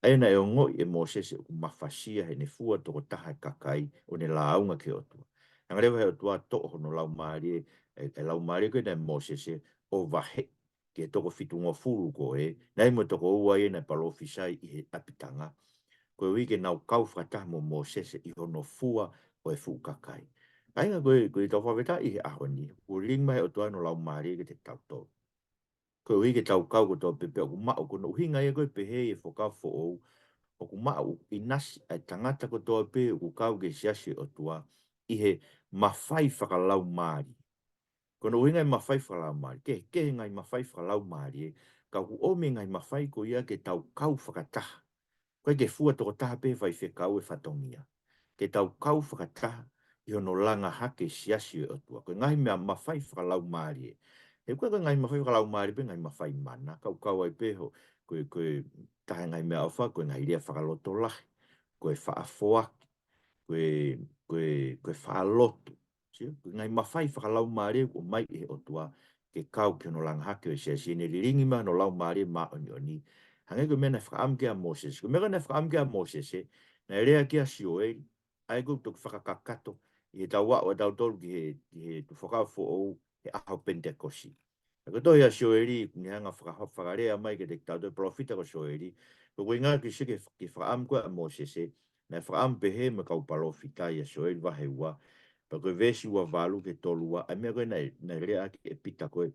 ʻA ia naʻe ongoʻi ʻe Mōsese ʻoku mafasia heʻene fua toko taha e kakai ʻo ne lāunga ki he ʻOtua. Hanga leva ʻe he ʻOtua ʻo toʻo hono laumālie, e, e laumālie ko ena ʻia Mōsese ʻo vaheʻi ki he toko fitungofulu ko ē, naʻe ʻi ai mo e toko ua ia naʻe palōfisai ʻi he ʻapitanga, koeʻuhi ke nau kau fakataha mo Mōsese ʻi hono fua ʻo e fuʻu kakai. Kāinga, ko e, ko ʻetau fakafetaʻi he ʻaho ni, kuo lilingi mai ʻe he ʻOtua hono laumālie kiate kitautolu, koeʻuhi ke tau kau kotoa pē, pea ʻoku maʻu, ko hono ʻuhinga ia ko ē pehē ʻi he Fuakava Foʻou, ʻoku maʻu ʻinasi ʻa e tangata kotoa pē ʻoku kau ki he siasi ʻo e ʻOtua ʻi he mafai fakalaumālie. Ko hono ʻuhinga e mafai fakalaumālie, kehekehe e ngaahi mafai fakalaumālie, ka ʻoku ʻomi e ngaahi mafai ko ia ke tau kau fakataha. ʻOku ʻikai ke fua toko taha pē he faifekau e fatongia. Ke tau kau fakataha ʻi hono langa hake e siasi ʻo e ʻOtua. Ko e ngaahi meʻa mafai fakalaumālie. He ʻoku ʻikai ko e ngaahi mafai fakalaumālie pē ngaahi mafai mana, ka ʻoku kau ai pē ho, ko e, ko e taha e ngaahi meʻaʻofa, ko e ngaahi lea fakalotolahi, ko e faʻa foaki, ko e, ko e, ko e faʻa lotu. Sio, ko e ngaahi mafai fakalaumālie ʻoku ʻomai ʻe he ʻOtua ke kau ki hono langa hake ʻo e siasi, ʻene lilingi mai hono laumālie māʻoniʻoni. Hangē ko e meʻa naʻe fakaʻamu ki ai ʻa Mōsese. Ko e meʻa ko ē naʻe fakaʻamu ki ai ʻa Mōsese, naʻe lea ki ai ʻa Sioeli, ʻa ia ʻoku toki fakakakato ʻi heʻetau aʻu ʻatautolu ki he, ki he Fuakava Foʻou he ʻaho Penitekosi. Ko e tohi ʻa Sioeli, ʻoku ne hanga ʻo faka-, fakalea mai kiate kitautolu e palōfita ko Sioeli, ko e ʻuhinga ke sio ki he, ki he fakaʻamu ko ē ʻa Mōsese, naʻe fakaʻamu pehē mo e kau palōfita ʻia Sioeli vahe ua, pea ko e veesi ua valu ki he tolu ua, ʻa e meʻa ko ē naʻe, naʻe leaʻaki ʻe Pita ko ē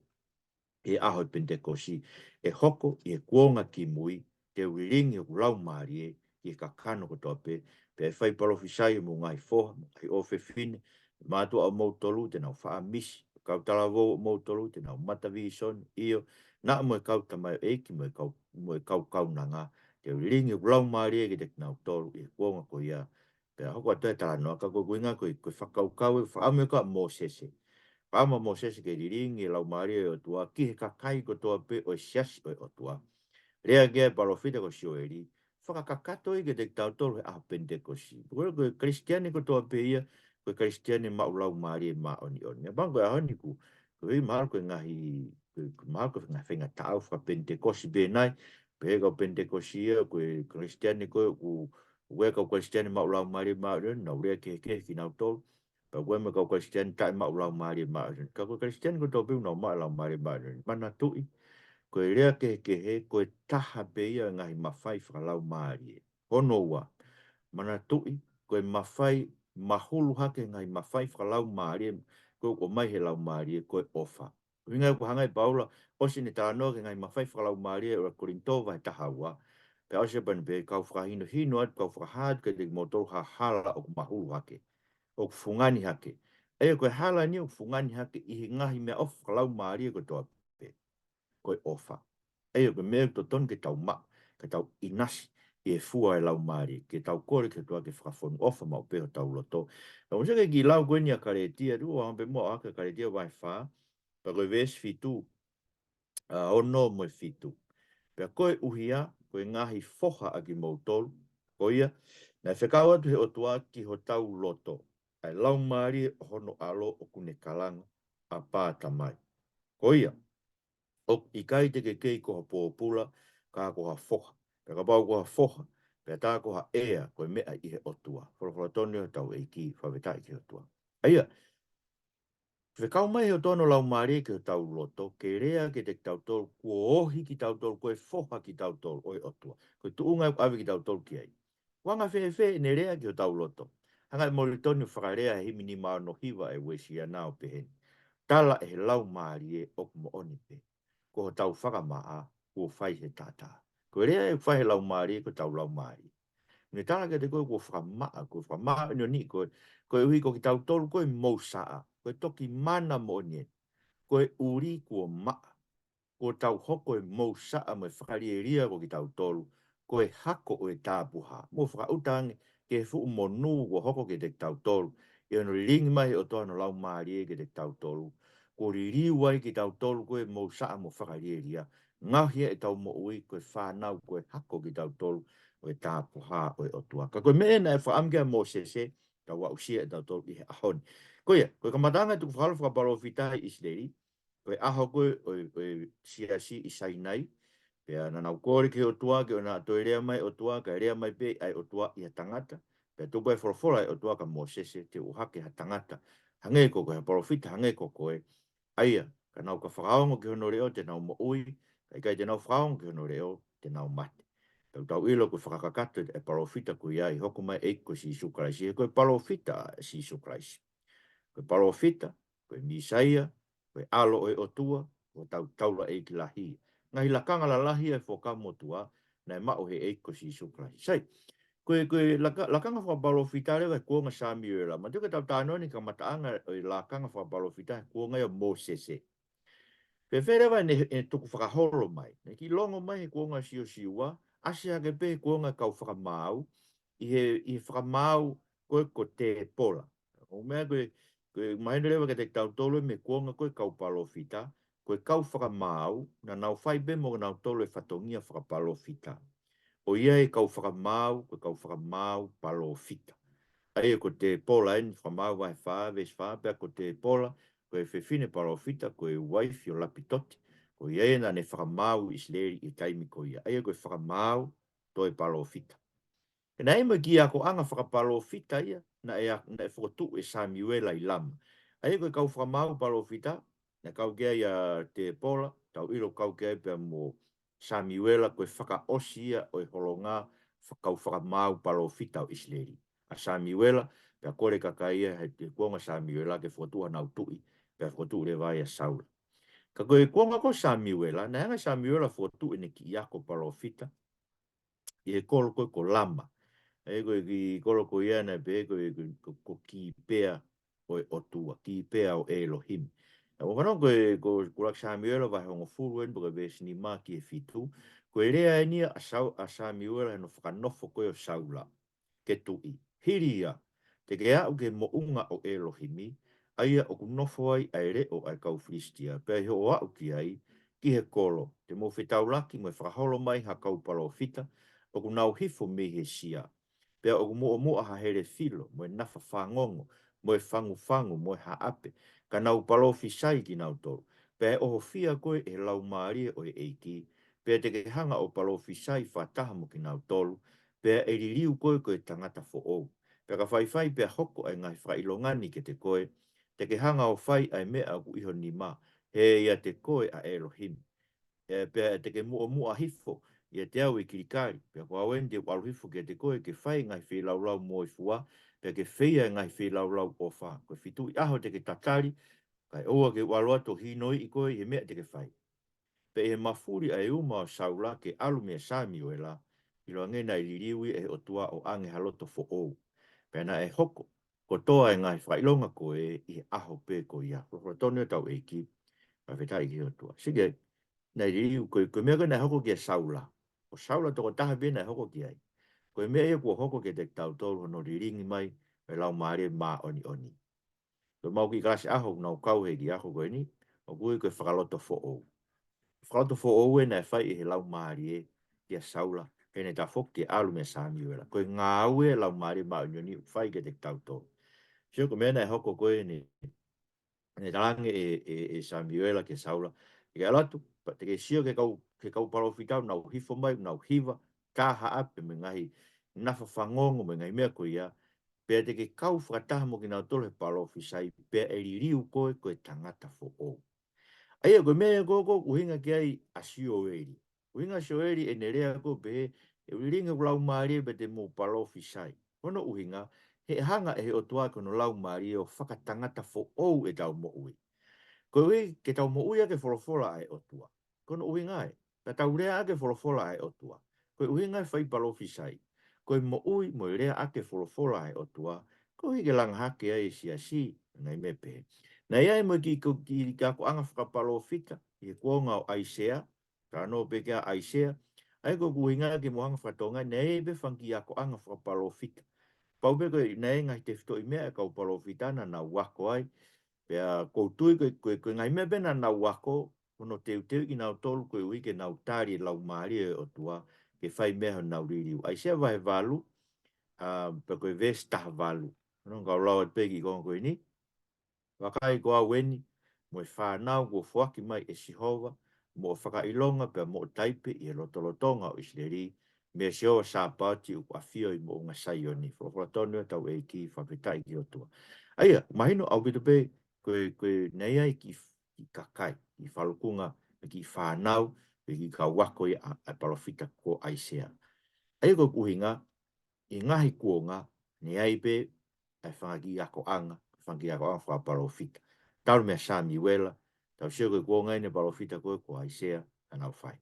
he ʻaho Penitekosi, ʻe hoko ʻi he kuonga kimui, te u lilingi hoku laumālie ki he kakano kotoa pē, pea ʻe fai palōfisai homou ngaahi foha, mo e ngaahi ʻofefine, Mātuʻa ʻomoutolu te nau faʻa misi, kau talavou ʻomoutolu te nau mata vīsone, ʻio, naʻa mo e kau tamaioʻeiki mo e kau, mo e kau kaunanga, te u lilingi ʻeku Laumālie kiate kinautolu ʻi he kuonga ko ia. Pea hoko atu e talanoa, ka ko e ʻuhinga ko e, ko e fakakaukau ʻe fakaʻamu ʻe ia ʻa Mōsese. Fakaʻamu ʻa Mōsese ke lilingi e Laumālie ʻo e ʻOtua ki he kakai kotoa pē ʻo e siasi ʻo e ʻOtua. Lea ki ai e palōfita ko Sioeli, fakakakato ia kiate kitautolu he ʻaho Penitekosi. Ko e, ko e Kalisitiane kotoa pē ia, ko e Kalisitiane maʻu Laumālie Māʻoniʻoni. Pea ko e ʻaho ni ʻoku, ʻoku ʻi ai mahalo ko e ngaahi, ko e, ko e mahalo ko e ngaahi faingataʻa faka-Penitekosi pē nai, pehē ko e Penitekosi ia, ko e Kalisitiane ko ē ʻoku, ʻoku ʻi ai e kau Kalisitiane maʻu Laumālie Māʻoniʻoni, nau lea kehekehe kinautolu. Pea ʻoku ʻi ai mo e kau Kalisitiane taʻe maʻu Laumālie Māʻoniʻoni. Ka ko e Kalisitiane kotoa pē ʻoku nau maʻu Laumālie Māʻoniʻoni. Manatuʻi, ko e lea kehekehe, ko e taha pē ia e ngaahi mafai fakalaumālie. Hono ua, manatuʻi, ko e mafai mahulu hake he ngaahi mafai fakalaumālie, ko e ʻomai he Laumālie, ko e ʻofa. ʻUhinga ia ʻoku hanga ʻe Paula, ʻosi ʻene talanoa ki he ngaahi mafai fakalaumālie ʻo e Kolinitō vahe taha ua. Pea ʻosi ia pea ne pehē, kau fakahinohino atu, kau fakahā atu kiate kimoutolu ha hala ʻoku mahulu hake, ʻoku fungani hake. ʻA ia ko e hala ni ʻoku fungani hake ʻi he ngaahi meʻaʻofa fakalaumālie kotoa pē, ko e ʻofa. ʻA ia ko e meʻa ʻoku totonu ke tau maʻu, ke tau ʻinasi ʻi he fua e Laumālie, ke tau kole ki he ʻOtua ke fakafonu ʻofa maʻu pē hotau loto. Pea ʻosi ia ke kiʻi lau ko eni ʻa Kalētia, tuku ʻo hanga pē muʻa ʻo ʻohake ʻa Kalētia vahe fā, pea ko e veesi fitu, ʻa, ono mo e fitu. Pea koeʻuhi ia, ko e ngaahi foha ʻa kimoutolu, ko ia, naʻe fekau atu ʻe he ʻOtua ki hotau loto ʻa e Laumālie ʻo hono ʻAlo ʻoku ne kalanga, Āpā Tamai. Ko ia, ʻoku ʻikai te ke kei ko ha pōpula, ka ko ha foha. Pea kapau ko ha foha, pea tā ko ha ʻea, ko e meʻa ʻi he ʻOtua. Folofola tonu ia hotau ʻEiki, fakafetaʻi ki he ʻOtua. ʻA ia, fekau mai ʻe he ʻOtua hono Laumālie ki hotau loto, ke lea kiate kitautolu, kuo ohi kitautolu, ko e foha kitautolu ʻo e ʻOtua. Ko e tuʻunga ia ʻoku ʻave kitautolu ki ai. Ko e anga fēfē ʻene lea ki hotau loto? Hanga ʻe Molitoni ʻo fakalea he himi nima ono hiva ʻa e Uēsiliana ʻo pehē ni: Tala ʻe he Laumālie ʻoku moʻoni pē, ko hotau fakamaʻa kuo fai he taʻataʻa. Ko e lea ʻoku fai ʻe he Laumālie ki hotau laumālie. Ne tala kiate koe kuo fakamaʻa, kuo fakamāʻoniʻoniʻi koe, koeʻuhi ko kitautolu ko e mousaʻa, ko e toki mana moʻoni ē. Ko e ʻuli kuo maʻa, kuo tau hoko e mousaʻa mo e fakalielia ko kitautolu, ko e hako ʻo e tāpuhā. Mo fakaʻuta ange ki he fuʻu monū kuo hoko kiate kitautolu, ʻi hono lilingi mai ʻe he ʻOtua hono Laumālie kiate kitautolu, kuo liliu ai kitautolu ko e mousaʻa mo fakalielia, ngaohi ʻetau moʻui ko e fānau, ko e hako kitautolu ʻo e tāpuhā ʻo e ʻOtua. Ka ko e meʻa naʻe fakaʻamu ki ai ʻa Mōsese, tau aʻusia ʻe tautolu ʻi he ʻaho ni. Ko ia, ko e kamataʻanga e tukufakaholo fakapalōfita ʻi ʻIsileli, ko e ʻaho ko ē ʻo e, ʻo e siasi ʻi Sainai, pea naʻa nau kole ki he ʻOtua, ke ʻoua naʻa toe lea mai e ʻOtua, kae lea mai pē ʻa e ʻOtua ʻi ha tangata, pea tuku ai e folofola ʻa e ʻOtua kia Mōsese, te u ʻohake ha tangata, hangē ko koe, ha palōfita hangē ko koe, ʻa ia, ka nau ka fakaongo ki hono leʻo te nau moʻui, ka ʻikai te nau fakaongo ki hono leʻo te nau mate. Pea ʻoku tau ʻilo ko e fakakakato e palōfita ko ia ʻi he hoko mai e ʻEiki ko Sīsū Kalaisi, he ko e palōfita ʻa Sīsū Kalaisi. Ko e palōfita, ko e Mīsaia, ko e ʻAlo ʻo e ʻOtua, ko hotau taulaʻeiki lahi. Ngaahi lakanga lalahi ʻa e Fuakava Motuʻa, naʻe maʻu ʻe he ʻEiki ko Sīsū Kalaisi. Sai, ko e, ko e laka-, lakanga fakapalōfita leva he kuonga ʻo Samiuela. Manatuʻi ko ʻetau talanoa ni ki he kamataʻanga ʻo e lakanga fakapalōfita he kuonga ia ʻo Mōsese. Fēfē leva ʻene, ʻene tukufakaholo mai? Naʻe kiʻi longo mai he kuonga ʻo Siosiua, ʻasi hake pē he kuonga ʻo e kau fakamaau, ʻi he, ʻi he fakamaau ko ē ko Tēpola. ʻO meʻa ko e, ko e mahino leva kiate kitautolu mei he kuonga ko ē ʻo e kau palōfita, ko e kau fakamaau, naʻa nau fai pē mo kinautolu e fatongia fakapalōfita. ʻOku ʻi ai e kau fakamaau, ko e kau fakamaau palōfita. ʻA ia ko Tēpola eni, Fakamaau vahe fā, veesi fā, pea ko Tēpola, ko e fefine palōfita, ko e uaifi ʻo Lapitote. Ko ia ia naʻa ne fakamaau ʻIsileli ʻi he taimi ko ia. ʻA ia ko e fakamaau toe palōfita. Pea naʻe ʻi ai mo e kiʻi akoʻanga fakapalōfita ia, naʻe a-, naʻe fokotuʻu ʻe Samiuela ʻi Lama. ʻA ia ko e kau fakamaau palōfita, naʻe kau ki ai ʻa Tēpola, tau ʻilo kau ki ai pea mo Samiuela, ko e fakaʻosi ia ʻo e holonga faka-, kau fakamaau palōfita ʻo ʻIsileli. ʻA Samiuela, pea kole e kakai ia he, he kuonga ʻo Samiuela ke fokotuʻu hanau tuʻi, pea fokotuʻu leva ai ʻa Saula. Ka ko e kuonga ko ē ʻo Samiuela, naʻe hanga ʻe Samiuela ʻo fokotuʻu ʻene kiʻi ako palōfita ʻi he kolo ko ē ko Lama. ʻA ia ko e kiʻi kolo ko ia naʻe pehē ko e, ko, ko, ko Kipea, ʻo e ʻOtua, ki pea ʻo ʻElohimi. ʻA ʻo fanongo ko e, ko Kulaki Samiuela vahe hongofulu eni pea ko e veesi nima ki he fitu, ko e lea eni ʻa Sau-, ʻa Samiuela ʻi hono fakanofo ko ē ʻo Saula ke tuʻi. Hili ia, te ke aʻu ki he moʻunga ʻo ʻElohimi, ʻa ia ʻoku nofo ai ʻa e leʻo ʻa e kau Filisitia, pea ʻi hoʻo aʻu ki ai, ki he kolo, te mou fetaulaki mo e fakaholo mai ha kau palōfita, ʻoku nau hifo mei he sia. Pea ʻoku muʻomuʻa ha hele filo, mo e nafa fangongo, mo e fangufangu, mo e haʻape, ka nau palōfisai kinautolu. Pea ʻe ʻohofia koe ʻe he Laumālie ʻo e ʻEiki, pea te ke hanga ʻo palōfisai fakataha mo kinautolu, pea ʻe liliu koe ko e tangata foʻou. Pea ka faifai pea hoko ʻa e ngaahi fakaʻilonga ni kiate koe, te ke hanga ʻo fai ʻa e meʻa ʻoku ʻi ho nima, he ʻiate koe ʻa ʻElohimi. ʻE, pea te ke muʻomuʻa hifo ʻiate au ʻi Kilikali, pea ko au eni te u ʻalu hifo kiate koe ke fai e ngaahi feilaulau moifua, pea ke fai e ngaahi feilaulau ʻofa. Ko e fitu ʻi ʻaho te ke tatali, kae ʻoua ke u ʻalu atu ʻo hinoiʻi koe ʻi he meʻa te ke fai. Pea ʻi he mafuli ʻa e uma ʻo Saula ke ʻalu meia Samiuela, ʻiloange naʻe liliu ia ʻe he ʻOtua ʻo ʻange ha loto foʻou. Pea naʻe hoko kotoa e ngaahi fakaʻilonga ko ē ʻi he ʻaho pē ko ia. Folofola tonu ʻa hotau ʻEiki, fakafetaʻi ki he ʻOtua. Sike, naʻe liliu ko e, ko e meʻa ko ē naʻe hoko kia Saula. Ko Saula tokotaha pē naʻe hoko ki ai. Ko e meʻa ia kuo hoko kiate kitautolu hono lilingi mai ʻo e Laumālie Māʻoniʻoni. Ko e mau kiʻi kalasi ʻaho ʻoku nau kau he kiʻi ʻaho ko eni, ʻoku ui ko e fakaloto foʻou. Fakaloto foʻou ē naʻe fai ʻe he Laumālie kia Saula, heʻene tafoki ke ʻalu meia Samiuela. Ko e ngāue ʻa e Laumālie Māʻoniʻoni ʻoku fai kiate kitautolu. Sio ko e meʻa naʻe hoko ko eni, naʻe talaange ʻe, ʻe, ʻe Samiuela kia Saula, ke ʻalu atu, pea te ke sio ki he kau, ki he kau palōfita ʻoku nau hifo mai, ʻoku nau hiva, tā haʻape mo e ngaahi nafa fangongo mo e ngaahi meʻa ko ia, pea te ke kau fakataha mo kinautolu he palōfisai, pea ʻe liliu koe ko e tangata foʻou. ʻA ia ko e meʻa ko ē ʻoku ʻuhinga ki ai ʻa Sioeli. ʻUhinga ʻa Sioeli ʻene lea ko ē pehē, ʻe lilingi hoku Laumālie pea te mou palōfisai. Ko hono ʻuhinga, he ʻe hanga ʻe he ʻOtua ko hono Laumālie ʻo fakatangata foʻou ʻetau moʻui. Koeʻuhi ke tau moʻui ʻaki e folofola ʻa e ʻOtua. Ko hono ʻuhinga ē, ka tau lea ʻaki e folofola ʻa e ʻOtua. Ko e ʻuhinga e fai palōfisai. Ko e moʻui mo e lea ʻaki e folofola ʻa e ʻOtua, koeʻuhi ke langa hake ai e siasi, ngaahi meʻa pehē. Naʻe ʻi ai mo e kiʻi, kiʻi, kiʻi akoʻanga fakapalōfita ʻi he kuonga ʻo ʻAisea, talanoa pē ki ai ʻa ʻAisea. ʻA ia ko ʻeku ʻuhinga ke mou hanga ʻo fakatonga, naʻe ʻi ai pē fanga kiʻi akoʻanga fakapalōfita. Pau pē ko e naʻe ʻi ai e ngaahi tefitoʻi meʻa ʻa e kau palōfita naʻa nau ako ai. Pea ʻoku ou tui ko e, ko e, ko e ngaahi meʻa pē naʻa nau ako, ko hono teuteuʻi kinautolu koeʻuhi ke nau tali e Laumālie ʻo e ʻOtua, ke fai meʻa honau liliu. ʻAisea vahe valu, ʻa, pea ko e veesi taha valu. Hono kau lau atu pē kiʻi konga ko eni. Vakai ko au eni, mo e fānau kuo foaki mai ʻe Sihova, moʻo fakaʻilonga pea moʻo taipe ʻi he lotolotonga ʻo ʻIsileli, meia Sihova Sāpaoti ʻoku ʻafio ʻi moʻunga Saione. Folofola tonu ʻa hotau ʻEiki, fakafetaʻi ki he ʻOtua. ʻA ia, mahino ʻaupito pē, ko e, ko e naʻe ʻi ai e kiʻi, kiʻi kakai, kiʻi falukunga, mo e kiʻi fānau, mo e kiʻi kau ako ia ʻa, ʻa e palōfita ko ʻAisea. ʻA ia ko ʻeku ʻuhinga, ʻi he ngaahi kuonga, naʻe ʻi ai pē ʻa e fanga kiʻi akoʻanga, fanga kiʻi akoʻanga fakapalōfita. Talu meia Samiuela, tau sio ko e kuonga eni e palōfita ko ē ko ʻAisea, naʻa nau fai.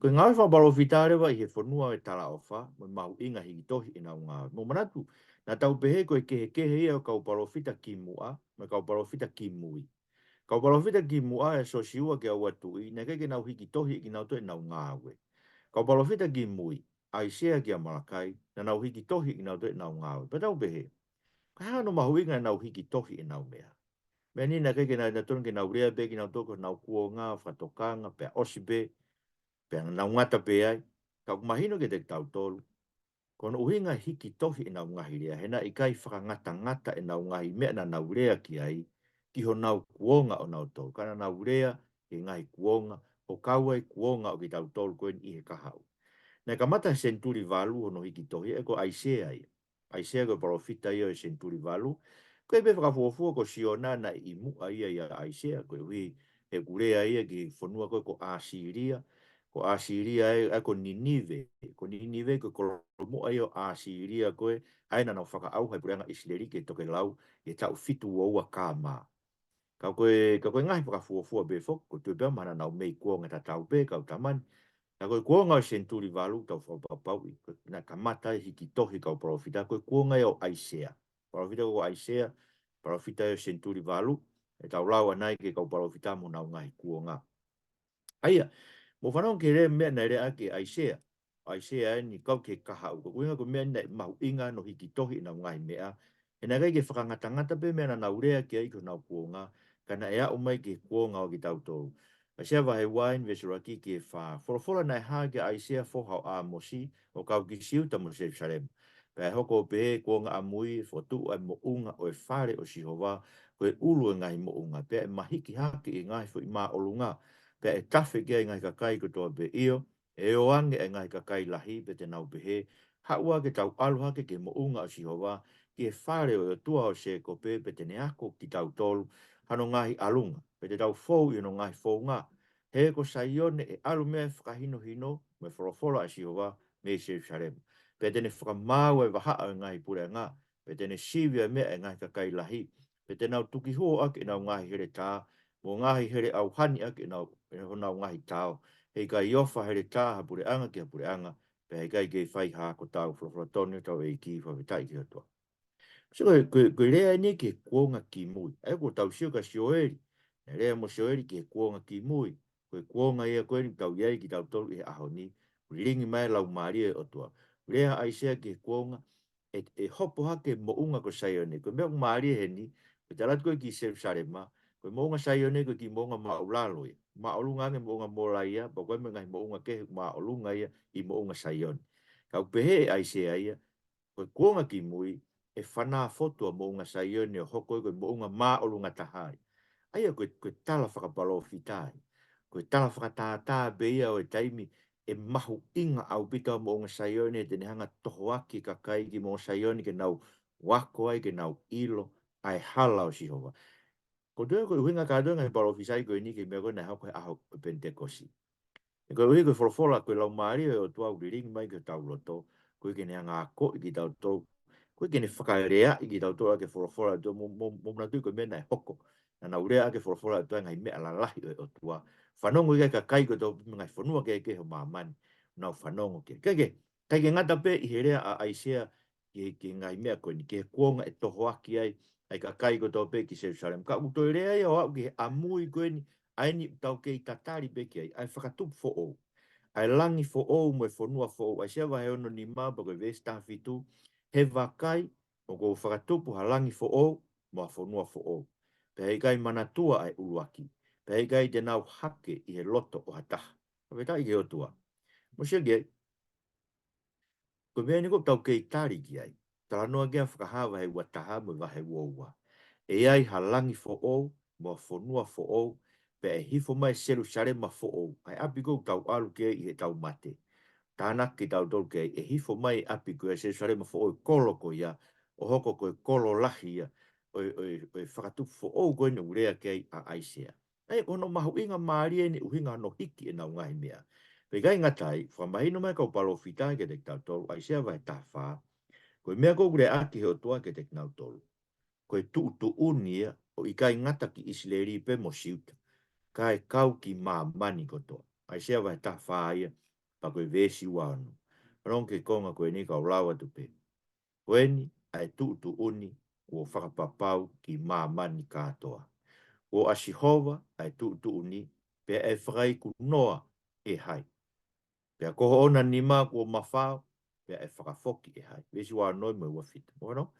Ko e ngāue fakapalōfita leva ʻi he fonua ʻo e talaʻofa, mo e mahuʻinga hiki tohi ʻenau ngāue. Mou manatu, naʻa tau pehē ko e kehekehe ia ʻo e kau palōfita kimuʻa, mo e kau palōfita kimui. Kau palōfita kimuʻa ʻa Siosiua kia Uatuʻi, naʻe ʻikai ke nau hiki tohi ʻe kinautolu ʻenau ngāue. Kau palōfita kimui, ʻAisea kia Malakai, naʻa nau hiki tohi ʻe kinautolu ʻenau ngāue. Pea tau pehē, ko e hā hono mahuʻinga ʻenau hiki tohi ʻenau meʻa? Meʻa ni naʻe ʻikai ke nau, naʻe tonu ke nau lea pē kinautolu ko ʻenau kuonga, fakatokanga, pea ʻosi pē, pea nau ngata pē ai. Ka ʻoku mahino kiate kitautolu, ko hono ʻuhinga e hiki tohi ʻenau ngaahi lea, he naʻe ʻikai fakangatangata ʻenau ngaahi meʻa naʻa nau lea ki ai, ki honau kuonga ʻonautolu. Ka naʻa nau lea ki he ngaahi kuonga, ʻo kau ai e kuonga ʻo kitautolu ko eni ʻi he kahaʻu. Naʻe kamata he senituli valu hono hiki tohi, ʻa ia ko ʻAisea ia. ʻAisea ko e palōfita ia ʻo e senituli valu. Ko e pē fakafuofua ko Siona naʻe ʻi muʻa ia ʻia ʻAisea, koeʻuhi he ʻoku lea ia ki he fonua ko ē ko ʻAsīlia. Ko ʻAsīlia ē, ʻa ia ko Ninive. Ko Ninive ko e kolomuʻa ia ʻo ʻAsīlia ko ē, ʻa ia naʻa nau fakaʻauha e puleʻanga ʻIsileli ki he tokelau ʻi he taʻu fitu ua ua K M. Ka ko e, ka ko e ngaahi fakafuofua pē foki, ʻoku ou tui pē au mahalo naʻa nau mei kuonga tatau pē, kau tamani. Ka ko e kuonga ʻo e senituli valu, tau fakapapauʻi, ko e naʻe kamata e hiki tohi kau palōfita, ko e kuonga ia ʻo ʻAisea. Palōfita ko ʻAisea, palōfita ʻo e senituli valu, ʻetau lau ʻanai ki he kau palōfita mo honau ngaahi kuonga. ʻA ia, mou fanongo ki he lea, meʻa naʻe lea ʻaki ʻe ʻAisea. ʻAisea eni kau ki he kahaʻu. Ko e ʻuhinga ko e meʻa naʻe mahuʻinga hono hiki tohi ʻenau ngaahi meʻa. He naʻe ʻikai ke fakangatangata pē meʻa naʻa nau lea ki ai ki honau kuonga, ka naʻe aʻu mai ki he kuonga ʻo kitautolu. ʻAisea vahe ua eni veesi ʻuluaki ki he fā. Folofola naʻe hā kia ʻAisea foha ʻo ʻĀmosi, ʻo kau ki Siuta mo Selusalema. Pea ʻe hoko ʻo pehē ʻi he kuonga ʻamui, ʻe fokotuʻu ʻa e moʻunga ʻo e fale ʻo Sihova, ko e ʻulu ʻo e ngaahi moʻunga, pea ʻe mahiki hake ʻi he ngaahi foʻi māʻolunga, pea ʻe tafe ki ai ʻa e ngaahi kakai kotoa pē. ʻIo, ʻe ō ange ʻa e ngaahi kakai lahi, pea te nau pehē, Haʻu ā ke tau ʻalu hake ki he moʻunga ʻo Sihova, ki he fale ʻo e ʻOtua ʻo Sēkope, pea te ne ako kitautolu hano ngaahi ʻalunga, pea te tau fou ʻi hono ngaahi founga. He ko Saione ʻe ʻalu mei ai ʻa e fakahinohino mo e folofola ʻa Sihova mei Selusalema. Pea te ne fakamaau ʻa e vahaʻa ʻo e ngaahi puleʻanga, pea te ne sivi ʻa e meʻa ʻa e ngaahi kakai lahi, pea te nau tuki huo ʻaki ʻenau ngaahi heletā, mo e ngaahi hele ʻauhani ʻaki ʻenau, ʻe honau ngaahi tao. He ʻikai ʻofa heletā ha puleʻanga ki ha puleʻanga, pea ʻikai kei fai ha ako tau. Folofola tonu ʻetau ʻEiki. Fakafetaʻi ki he ʻOtua. So, ko e, ko e, ko e lea eni ki he kuonga kimui. ʻA ia kuo tau sio kia Sioeli. Naʻe lea mo Sioeli ki he kuonga kimui. Ko e kuonga ia ko eni ʻoku tau ʻi ai kitautolu ʻi he ʻaho ni. Lilingi mai e Laumālie ʻo e ʻOtua. Lea ʻa ʻAisea ki he kuonga ʻe, ʻe hopo hake e moʻunga ko Saione. Ko e meʻa ʻoku mālie heni, ko e tala atu ko ē ki Selusalema, ko e moʻunga Saione ko e kiʻi moʻunga māʻulalo ia. Māʻolunga ange moʻunga Molaia, pea ko e meʻa ngaahi moʻunga kehe māʻolunga ia ʻi moʻunga Saione. Ka ʻoku pehē ʻe ʻAisea ia, ko e kuonga kimui, ʻe fanā fotu ʻa moʻunga Saione ʻo hoko ia ko e moʻunga māʻolunga taha ia. ʻA ia ko e, ko e tala fakapalōfita ia. Ko e tala fakatātā pē ia ʻo e taimi ʻe mahuʻinga ʻaupito ʻa moʻunga Saione, te ne hanga ʻo tohoaki e kakai ki moʻunga Saione ke nau ako ai, ke nau ʻilo ʻa e hala ʻo Sihova. Ko e toe ko e ʻuhinga kātoa e ngaahi palōfisai ko eni ki he meʻa ko ē naʻe hoko he ʻaho ʻo e Penitekosi. He koeʻuhi ko e folofola ko e Laumālie ʻo e ʻOtua ʻoku lilingi mai ki hotau loto, ʻoku ʻikai ke ne hanga ʻo akoʻi kitautolu, ʻoku ʻikai ke ne fakalea ʻaki kitautolu ʻa e folofola ʻa e ʻOtua. Mou, mou, mou manatuʻi ko e meʻa naʻe hoko. Naʻa nau lea ʻaki e folofola ʻa e ʻOtua, ngaahi meʻa lalahi ʻo e ʻOtua. Fanongo ki ai e kakai kotoa pē mei he ngaahi fonua kehekehe ʻo māmani, nau fanongo ki ai. Kae kehe, ʻikai ke ngata pē ʻi he lea ʻa ʻAisea ki he, ki he ngaahi meʻa ko eni, ki he kuonga ʻe tohoaki ai ʻa e kakai kotoa pē ki Selusalema. Ka ʻoku toe lea ia ʻo aʻu ki he ʻamui ko eni, ʻa eni ʻoku tau kei tatali pē ki ai, ʻa e fakatupu foʻou. ʻA e langi foʻou mo e fonua foʻou. ʻAisea vahe ono nima pea ko e veesi taha fitu, He vakai, ʻoku ou fakatupu ha langi foʻou mo ha fonua foʻou. Pea he ʻikai manatua ʻa e ʻuluaki, pea he ʻikai te nau hake ʻi he loto ʻo ha taha. Fakafetaʻi ki he ʻOtua. Mou sio ki ai. Ko e meʻa eni ʻoku tau kei tali ki ai. Talanoa ki ai ʻa Fakahā vahe ua taha mo e vahe ua ua. ʻE ʻi ai ha langi foʻou mo ha fonua foʻou, pea ʻe hifo mai ʻa Selusalema foʻou, ʻa e ʻapi ʻoku tau ʻalu ki ai ʻi heʻetau mate. Tānaki kitautolu ki ai, ʻe hifo mai e ʻapi ko ia, Selusalema foʻou, e kolo ko ia, ʻo hoko ko e kolo lahi ia ʻo e, ʻo e, ʻo e fakatupu foʻou ko eni ʻoku lea ki ai ʻa ʻAisea. ʻA ia ko hono mahuʻinga mālie eni ʻuhinga hono hiki ʻenau ngaahi meʻa. Pea ʻikai ngata ai, fakamahino mai e kau palōfita kiate kitautolu, ʻAisea vahe taha fā, ko e meʻa ʻoku lea ʻaki ʻe he ʻOtua kiate kinautolu, ko e tuʻutuʻuni ia, ʻo ʻikai ngata ki ʻIsileli pē mo Siuta, kae kau ki māmani kotoa. ʻAisea vahe taha fā ia, pea ko e veesi ua ono. Fanongo ki he konga ko eni kau lau atu pē. Ko eni ʻa e tuʻutuʻuni kuo fakapapau ki māmani kātoa. Ko ʻa Sihova ʻa e tuʻutuʻuni, pea ʻe fakaikunoa ʻe hai? Pea ko hoʻona nima kuo mafao, pea ʻe fakafoki ʻe hai? Veesi ua ono mo e ua fitu. Mou fanongo.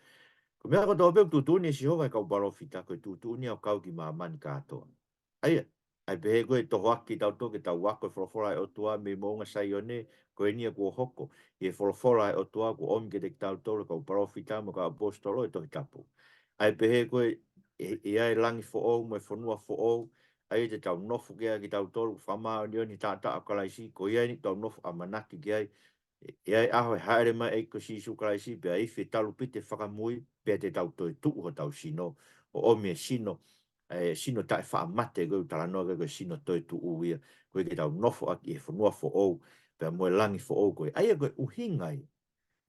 Ko e meʻa kotoa pē ʻoku tuʻutuʻuni ʻe Sihova ʻi he kau palōfita, ko e tuʻutuʻuni ia ʻo kau ki māmani kātoa. ʻA ia, ʻa ia pehē ko e tohoaki kitautolu ke tau ako e folofola ʻa e ʻOtua mei moʻunga Saione, ko eni ia kuo hoko, ʻi he folofola ʻa e ʻOtua kuo ʻomi kiate kitautolu ʻe he kau palōfita mo e kau ʻaposetolo ʻo e Tohi Tapu. ʻA ia pehē ko e, ʻe, ʻe ʻi ai e langi foʻou mo e fonua foʻou, ʻa ia te tau nofo ki ai kitautolu, fakamāʻoniʻoni he taʻataʻa ʻo Kalaisi, ko ia eni ʻoku tau nofo ʻamanaki ki ai, ʻe, ʻe ʻi ai e ʻaho ʻe hāʻele mai ai ko Sīsū Kalaisi, pea ʻi he talupite fakamui, pea te tau toetuʻu hotau sino, ʻo ʻomi e sino, e sino taʻefaʻamate ko ē ʻoku talanoa ki ai ko e sino toetuʻu ia, ko ē ke tau nofo ʻaki ʻi he fonua foʻou, pea mo e langi foʻou ko ē. ʻA ia ko e ʻuhinga ia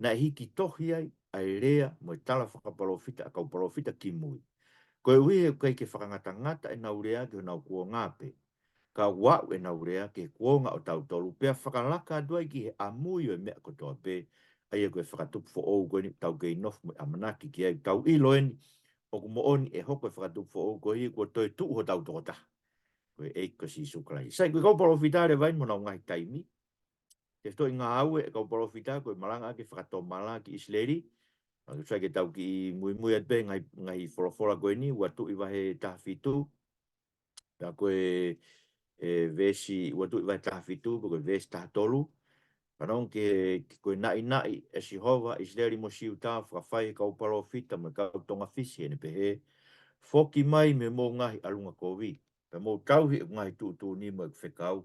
naʻe hiki tohi ai ʻa e lea mo e tala fakapalōfita ʻa e kau palōfita kimui. Koeʻuhi he ʻoku ʻikai ke fakangatangata ʻenau lea ki honau kuonga pē, ka ʻoku aʻu ʻenau lea ki he kuonga ʻo tautolu, pea fakalaka atu ai ki he ʻamui ʻo e meʻa kotoa pē, ʻa ia ko e fakatupu foʻou ko eni ʻoku tau kei nofo mo e ʻamanaki ki ai. Tau ʻilo eni, ʻoku moʻoni ʻe hoko e fakatupu foʻou koeʻuhi kuo toe tuʻu hotau tokotaha, ko e ʻEiki ko Sīsū Kalaisi. Sai, ko e kau palōfita leva eni mo honau ngaahi taimi. Tefitoʻi ngāue e kau palōfita ko e malanga ʻaki e fakatomala ki ʻIsileli. Sai, ke tau kiʻi muimui atu pē he ngaahi, ngaahi folofola ko eni, ua Tuʻi vahe taha fitu. Pea ko e, e veesi, ua Tuʻi vahe taha fitu, ko e veesi taha tolu. Fanongo ki he, ko e naʻinaʻi ʻe Sihova ʻa ʻIsileli mo Siuta, fakafai ʻe he kau palōfita mo e kau tongafisi, ʻene pehē: Foki mai mei hoʻomou ngaahi ʻalunga kovi, pea mou tauhi ʻeku ngaahi tuʻutuʻuni mo ʻeku fekau,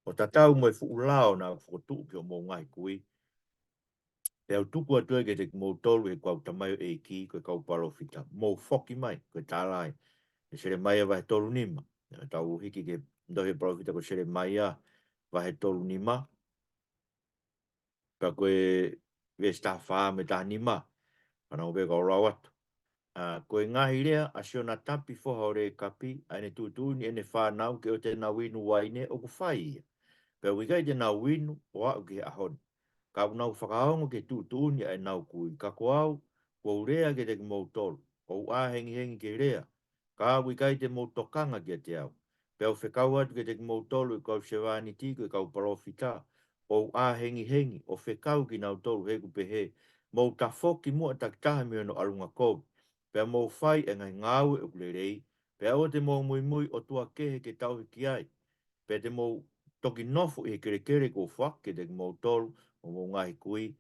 ʻo tatau mo e fuʻu lao naʻa ku fokotuʻu ki hoʻomou ngaahi kui. Pea u tuku atu ia kiate kimoutolu ʻe he kau tamaioʻeiki, ko e kau palōfita. Mou foki mai, ko e tālai. ʻE Selemaia vahe tolu nima. ʻE tau hiki ki he tohi ʻa e palōfita ko Selemaia vahe tolu nima. Pea ko e veesi taha fā mo e taha nima. Fanongo pē kau lau atu. ʻA, ko e ngaahi lea ʻa Sionatapi foha ʻo Lekapi, ʻa ʻene tuʻutuʻuni ʻene fānau ke ʻoua te nau inu uaine ʻoku fai ia. Pea ʻoku ʻikai te nau inu ʻo aʻu ki he ʻaho ni. Ka ʻoku nau fakaongo ki he tuʻutuʻuni ʻa ʻenau kui, ka ko au, kuo u lea kiate kimoutolu, ʻoua ʻe hengihengi ke lea, ka ʻoku ʻikai te mou tokanga kiate au. Pea u fekau atu kiate kimoutolu ʻeku kau sevāniti ko e kau palōfita, ʻoua ʻe hengihengi ʻo fekau kinautolu, he ʻoku pehē, mou tafoki muʻa takitaha mei hono ʻalunga kovi, pea mou fai e ngaahi ngāue ʻoku lelei, pea ʻoua te mou muimui ʻotua kehe ke tauhi ki ai, pea te mou toki nofo ʻi he kelekele kuo u foaki kiate kimoutolu mo hoʻomou ngaahi kui,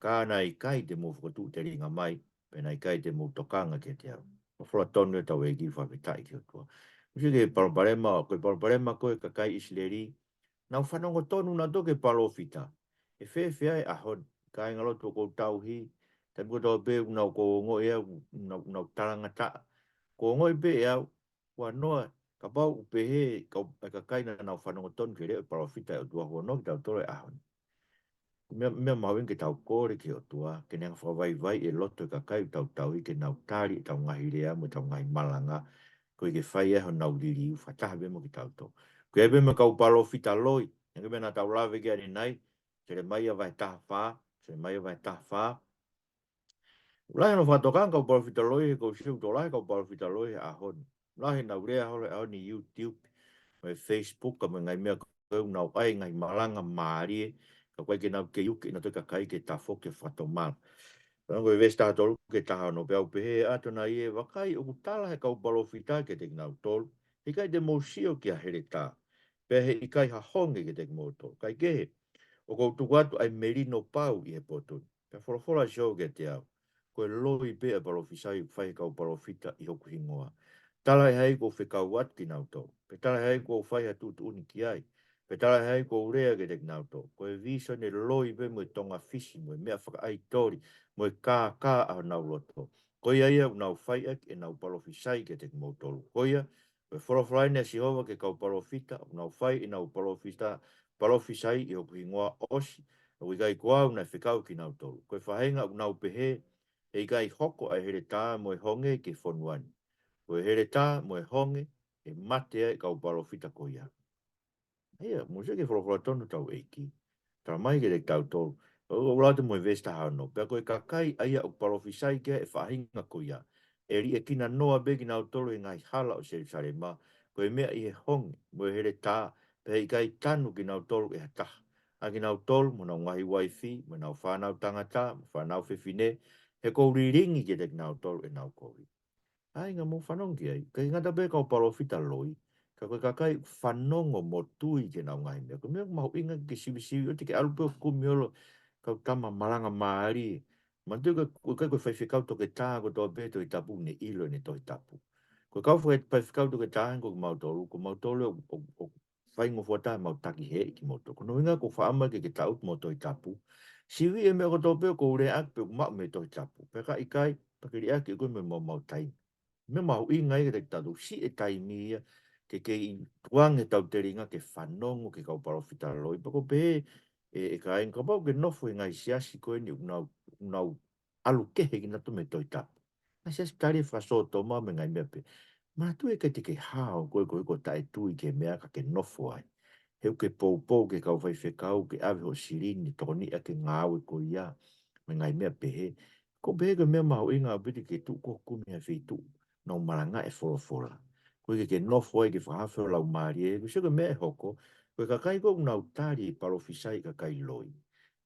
ka naʻe ʻikai te mou fokotuʻu telinga mai, pea naʻe ʻikai te mou tokanga kiate au. Folofola tonu ʻa hotau ʻEiki, fakafetaʻi ki he ʻOtua. Mou sio ki he palopalema, ko e palopalema ko e kakai ʻIsileli, nau fanongo tonu nautolu ki he palōfita. ʻE fēfē ai e ʻaho ni, kāingalotu ʻoku ou tauhi, taimi kotoa pē ʻoku nau, ʻoku ou ongoʻi au, ʻoku nau, ʻoku nau talangataʻa. ʻOku ou ongoʻi pē ʻe au, ua noa, kapau ʻoku pehē, kau, e kakai naʻa nau fanongo tonu ki he leʻo ʻo e palōfita ʻa e ʻOtua, ua noa kitautolu he ʻaho ni. Meʻa, meʻa mahuʻinga ke tau kole ki he ʻOtua, ke ne hanga ʻo fakavaivaiʻi e loto ʻo e kakai ʻoku tau tauhi ke nau tali ʻetau ngaahi lea mo ʻetau ngaahi malanga, koeʻuhi ke fai ai honau liliu fakataha pē mo kitautolu. Ko ia pē mo e kau palōfita loi, hangē ko e meʻa naʻa tau lave ki ai ʻanenai, Selemaia vahe taha fā, Selemaia vahe taha fā. ʻOku lahi hono fakatokanga e kau palōfita loi he ʻoku ou sio ʻoku tokolahi e kau palōfita loi he ʻaho ni. Lahi ʻenau lea holo he ʻaho ni ʻi he YouTube, mo e Facebook, mo e ngaahi meʻa ko ē, ʻoku nau ʻai e ngaahi malanga mālie, ka ʻoku ʻikai ke nau kei uki ʻenau toki kakai ke tafoki ʻo fakatomala. Fanongo ko e veesi taha tolu ki he taha ono, pea u pehē atu ʻanai ē, vakai, ʻoku tala ʻe he kau palōfita kiate kinautolu, he ʻikai te mou sio ki ha heletā, pea he ʻikai ha honge kiate kimoutolu. Kaekehe, ʻoku ou tuku atu ʻa e melino pau ʻi he potu ni. Pea folofola ʻa Sihova kiate au, ko e loi pē ʻa e palōfisai ʻoku fai ʻe he kau palōfita ʻi hoku hingoa. Tala ʻe hai kuo u fekau atu kinautolu, pe tala ʻe hai kuo u fai ha tuʻutuʻuni ki ai, pe tala ʻe hai kuo u lea kiate kinautolu. Ko e vīsone loi pē mo e tongafisi, mo e meʻa fakaʻaitoli, mo e kākā ʻa honau loto. Ko ia ia ʻoku nau fai ʻaki ʻenau palōfisai kiate kimoutolu. Ko ia, ko e folofola eni ʻa Sihova ki he kau palōfita ʻoku nau fai ʻenau palōfita, palōfisai ʻi hoku hingoa, ʻosi ʻoku ʻikai ko au naʻe fekau kinautolu. Ko e faʻahinga ʻoku nau pehē, ʻe ʻikai hoko ʻa e heletā mo e honge ki he fonua ni. Ko e heletā mo e honge, ʻe mate ai e kau palōfita ko ia. ʻA ia, mou sio ki he folofola tonu ʻa hotau ʻEiki. Tala mai kiate kitautolu, ʻo, ʻo lau atu mo e veesi taha ono. Pea ko e kakai ʻa ia ʻoku palōfisai ki ai e faʻahinga ko ia, ʻe liʻekina noa pē kinautolu he ngaahi hala ʻo Selusalema, ko e meʻa ʻi he honge mo e heletā, pea he ʻikai tanu kinautolu ʻe ha taha, ʻa kinautolu mo honau ngaahi uaifi, mo honau fānau tangata mo e fānau fefine, he ʻoku ou lilingi kiate kinautolu ʻenau kovi. ʻA ia, mou fanongo ki ai, ʻikai ngata pē he kau palōfita loi, ka ko e kakai ʻoku fanongo mo tui ki heʻenau ngaahi meʻa. Ko e meʻa mahuʻinga ke sivisivi, ʻoua te ke ʻalu pē ʻo kumi holo e kau tama malanga mālie. Manatuʻi ko e, ko e, ko e faifekau toketā kotoa pē he Tohi Tapu ʻoku ne ʻilo ʻene Tohi Tapu. Ko e kau fai-, faifekau toketā hangē ko kimautolu, ko kimautolu ʻoku, ʻoku, ʻoku faingofua taha ʻemau taki heeʻi kimoutolu. Ko hono ʻuhinga ʻoku ou fakaʻamu ke ke tangutu mo e Tohi Tapu. Sivi e meʻa kotoa pē ʻoku ou lea ʻaki pe ʻoku maʻu mei he Tohi Tapu. Pea ka ʻikai, pea ke liʻaki ʻe koe mo e maumau taimi. Meʻa mahuʻinga ia kiate kitautolu, siʻi e taimi ia ke kei tukuange hotau telinga ke fanongo ki he kau palōfita loi. Pea ʻoku ou pehē, ʻe, ʻe kāinga, kapau ʻoku ke nofo he ngaahi siasi ko eni ʻoku nau, ʻoku nau ʻalu kehe kinautolu mei he Tohi Tapu. Ngaahi siasi tali fakasōtoma mo e ngaahi meʻa pehē. Manatuʻi ʻe ʻikai te ke hao koe ko e, ko e taʻetui ki he meʻa ka ke nofo ai. He ʻoku ke poupou ki he kau faifekau ke ʻave hoʻo silini, tokoniʻi ʻaki e ngāue ko ia, mo e ngaahi meʻa pehē. Ko e pehē ko e meʻa mahuʻinga ʻaupito ke tuʻu ko e kumi ha feituʻu, nau malangaʻi e folofola. Ko e ke, ke nofo ai ke fakahaofi ho laumālie, ko e sio ko e meʻa ʻe hoko, ko e kakai ko ē ʻoku nau tali e palōfisai ʻa e kakai loi.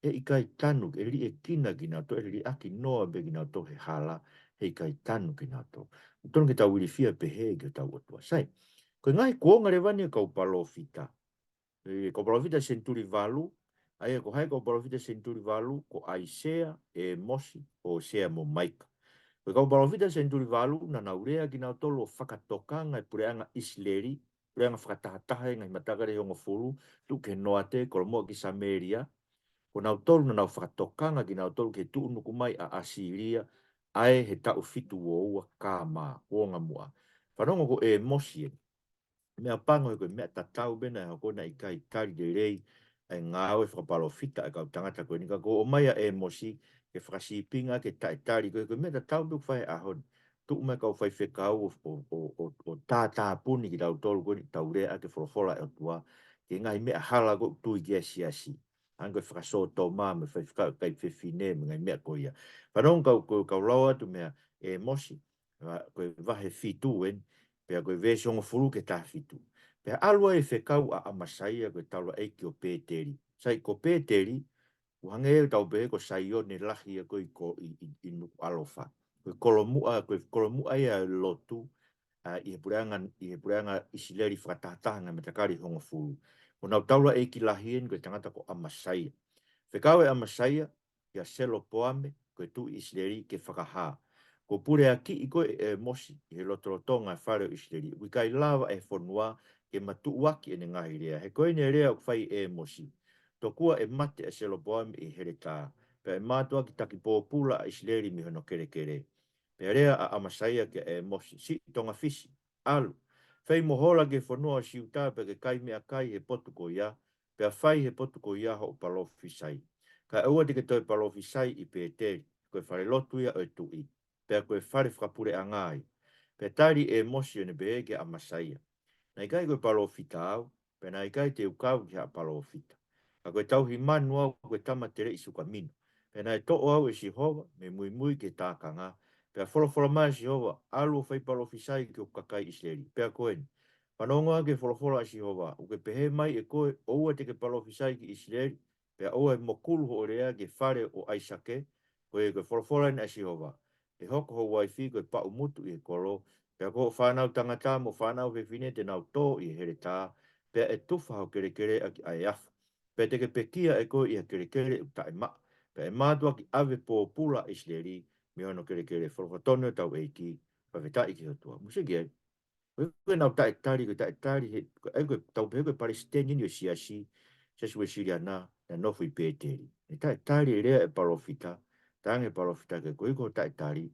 ʻE ʻikai tanu, ʻe liʻekina kinautolu, ʻe liʻaki noa pē kinautolu he hala, he ʻikai tanu kinautolu. ʻOku totonu ke tau ilifia pehē ki hotau ʻOtua. Sai, ko e ngaahi kuonga leva eni ʻo e kau palōfita. ʻE, kau palōfita senituli valu, ʻa ia ko hai kau palōfita senituli valu, ko ʻAisea, ʻĒmosi, ʻOsea mo Maika. Ko e kau palōfita senituli valu, naʻa nau lea kinautolu ʻo fakatokanga e puleʻanga ʻIsileli, puleʻanga fakatahataha ʻi he ngaahi matakali ʻe hongofulu, tuʻu ki he noate, kolomuʻa ki Samēlia. Ko nautolu naʻa nau fakatokanga kinautolu ki he tuʻunuku mai ʻa ʻAsīlia, ʻa ē he taʻu fitu ua ua K M, kuonga muʻa. Fanongo ko ʻĒmosi ē. Meʻapango he ko e meʻa tatau pē naʻe hoko, naʻe ʻikai tali lelei ʻa e ngāue fakapalōfita ʻa e kau tangata ko eni, ka ko e ʻomai ʻa ʻĒmosi ke fakasīpinga ke taʻetali, ko e, ko e meʻa tatau pē ʻoku fai he ʻaho ni. Tuʻu mai e kau faifekau ʻo, ʻo, ʻo, ʻo, ʻo tātāpuni kitautolu ko eni ʻoku tau lea ʻaki e folofola ʻa e ʻOtua ki he ngaahi meʻa hala ʻoku tui ki ai e siasi. Hangē ko e fakasōtoma mo e faifekau ʻa e kakai fefine mo e ngaahi meʻa ko ia. Fanongo kau, ko e kau lau atu mei a ʻĒmosi, va-, ko e vahe fitu eni, pea ko e veesi hongofulu ki he taha fitu. Pea ʻalu ai e fekau ʻa ʻAmasaia ko e taulaʻeiki ʻo Pēteli. Sai, ko Pēteli, ʻoku hangē ʻoku tau pehē ko Saione lahi ia ko ē ʻi ko-, ʻi, ʻi, ʻi Nukuʻalofa. Ko e kolomuʻa, ko e kolomuʻa ia ʻo e lotu, ʻa, ʻi he puleʻanga, ʻi he puleʻanga ʻIsileli fakatahataha ʻi he ngaahi matakali ʻe hongofulu. Ko honau taulaʻeiki lahi eni ko e tangata ko ʻAmasaia. Fekau ʻe ʻAmasaia kia Selopoame, ko e tuʻi ʻIsileli, ke fakahā. Kuo puleakiʻi koe ʻe ʻĒmosi ʻi he lotolotonga ʻo e fale ʻo ʻIsileli. ʻOku ʻikai lava ʻe he fonua ke matuʻuaki ʻene ngaahi lea. He ko eni e lea ʻoku fai ʻe ʻĒmosi. Tokua ʻe mate ʻa Selopoame ʻi he heletā, pea ʻe mātuʻaki taki pōpula ʻa ʻIsileli mei hono kelekele. Pea lea ʻa ʻAmasaia kia ʻĒmosi, Siʻi tongafisi, ʻalu, fei mo hola ki he fonua ʻo Siuta pea ke kai meʻakai he potu ko ia, pea fai he potu ko ia hoʻo palōfisai. Kae ʻoua te ke toe palōfisai ʻi Pēteli, ko e falelotu ia ʻo e tuʻi, pea ko e fale fakapuleʻanga ia. Pea tali ʻe ʻĒmosi ʻo ne pehē kia ʻAmasaia, Naʻe ʻikai ko e palōfita au, pea naʻe ʻikai te u kau ki ha palōfita. Ka ko e tauhi manu au, ko e tama teleʻi sukamino. Pea naʻe toʻo au ʻe Sihova mei he muimui ki he tākanga. Pea folofola mai ʻa Sihova, ʻAlu ʻo fai palōfisai ki hoku kakai ʻIsileli. Pea ko eni, fanongo ki he folofola ʻa Sihova, ʻoku pehē mai ʻe koe, ʻOua te ke palōfisai ki ʻIsileli, pea ʻoua ʻe mokulu hoʻo lea ki he fale ʻo ʻAisake, ko e, ko e folofola eni ʻa Sihova, ʻE hoko ho uaifi ko e paʻumutu ʻi he kolo, pea ko hoʻo fānau tangata mo e fānau fefine te nau tō ʻi he heletā, pea ʻe tufa ho kelekele ʻaki ʻa e afu. Pea te ke pekia ʻe koe ʻi ha kelekele ʻoku taʻemaʻa, pea ʻe mātuʻaki ʻave pōpula ʻa ʻIsileli mei hono kelekele. Folofola tonu ʻa hotau ʻEiki, fakafetaʻi ki he ʻOtua. Mou sio ki ai. Ko e, ko e nau taʻetali, ko e taʻetali, he, ko e, ko e tau pehē ko e palesiteni eni ʻo e siasi, Siasi Uēsiliana, naʻe nofo ʻi Pēteli. ʻE taʻetali e lea ʻa e palōfita, talaange ʻe he palōfita ke ko e ʻikai ko e taʻetali,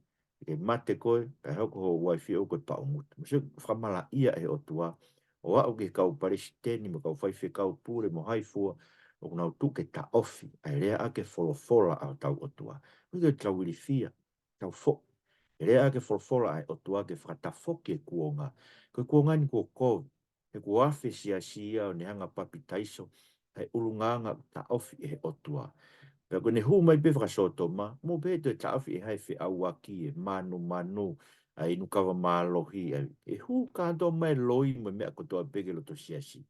ʻe mate koe, kae hoko ho uaifi ʻoku ko e paʻumutu. Mou sio fakamalaʻia ʻe he ʻOtua, ʻo aʻu ki he kau palesiteni mo e kau faifekau pule mo hai fua, ʻoku nau tuʻu ke taʻofi ʻa e lea ʻaki e folofola ʻa hotau ʻOtua. Ko e ke tau ilifia, tau foʻi. ʻE lea ʻaki e folofola ʻa e ʻOtua ke fakatafoki e kuonga. Ko e kuonga ni kuo kovi. He kuo afe siasi ia ʻo ne hanga ʻo papitaiso ʻa e ʻulungaanga ʻoku taʻofi ʻe he ʻOtua. Pea ko ʻene hū mai pē fakasōtoma, mou pehē toe taʻofi ʻe hai e feʻauaki, e manumanu, ʻa e inu kava mālohi, ʻa e, ʻe hū kātoa mai e loi mo e meʻa kotoa pē ki loto siasi.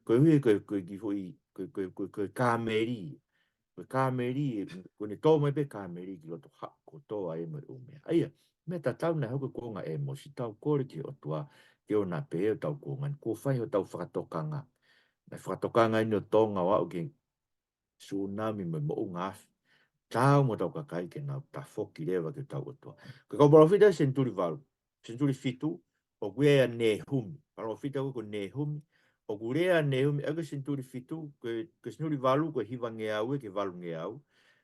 Koeʻuhi ko e, ko e kiʻi foʻi, ko e, ko e, ko e, ko e kāmeli. Ko e kāmeli, ko ʻene tō mai pē kāmeli ki loto haʻu kotoa ai mo e ʻū meʻa. ʻA ia, meʻa tatau naʻe hoko he kuonga ʻo ʻĒmosi, tau kole ki he ʻOtua, ke ʻoua naʻa pehē hotau kuonga ni, kuo fai hotau fakatokanga. Naʻe fakatokanga eni ʻo Tonga ʻo aʻu ki he sūnami mo e moʻunga afi. Tau mo hotau kakai ke nau tafoki leva ki hotau ʻOtua. Ko e kau palōfita senituli valu. Senituli fitu, ʻoku ʻi ai ʻa Nēhumi. Palōfita ko ē ko Nēhumi, ʻoku lea ʻa Nēhumi, ʻa ia ko e senituli fitu, ko e, ko e senituli valu, ko e hivangeau ia ki he valungeau.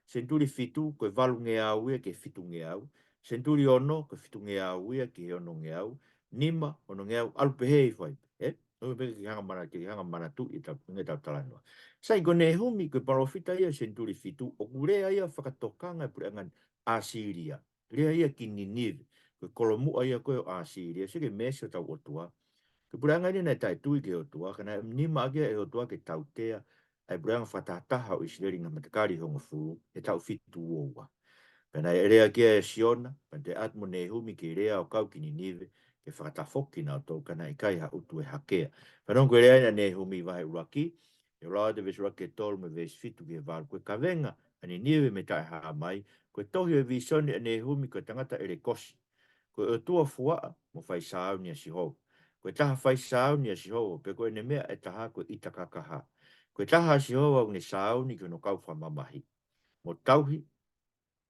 Senituli fitu, ko e valungeau ia ki he fitungeau. Senituli ono, ko e fitungeau ia ki he onongeau. Nima, onongeau, ʻalu pehē hifo ai, ē? ʻOku pehē ke hanga mana, ke hanga manatuʻi ʻetau, ʻetau talanoa. Sai, ko Nēhumi, ko e palōfita ia senituli fitu, ʻoku lea ia fakatokanga e puleʻanga ʻAsīlia. Lea ia ki Ninive, ko e kolomuʻa ia ko ē ʻo ʻAsīlia, sio ki he meesi ʻa hotau ʻOtua. Ko e puleʻanga eni naʻe taʻetui ki he ʻOtua, ka naʻe nima ʻaki ia ʻe he ʻOtua ke tautea ʻa e puleʻanga fakatahataha ʻo ʻIsileli ʻi he ngaahi matakali ʻe hongofulu, he taʻu fitu ua ua. Pea naʻe lea ki ai ʻa Siona, pea toe ʻatu mo Nehumi ke lea ʻo kau ki Ninive, ke fakatafoki kinautolu ka naʻe ʻikai ha ʻutu ʻe hakea. Fanongo ki he lea ʻa Nehumi vahe ʻuluaki, ʻe lau atu e veesi ʻuluaki ki he tolu mo e veesi fitu ki he valu. Ko e kavenga ʻa Ninive mei Taʻehāmai, ko e tohi ʻo e visone ʻa Nehumi ko e tangata ʻElekosi. Ko e ʻOtua fuaʻa mo faisāuni ʻa Sihova. Ko e taha faisāuni ʻa Sihova, pea ko ʻene meʻa ʻe taha ko e ʻita kakaha. Ko e taha ʻa Sihova ʻoku ne sāuni ki hono kau fakamamahi, mo tauhi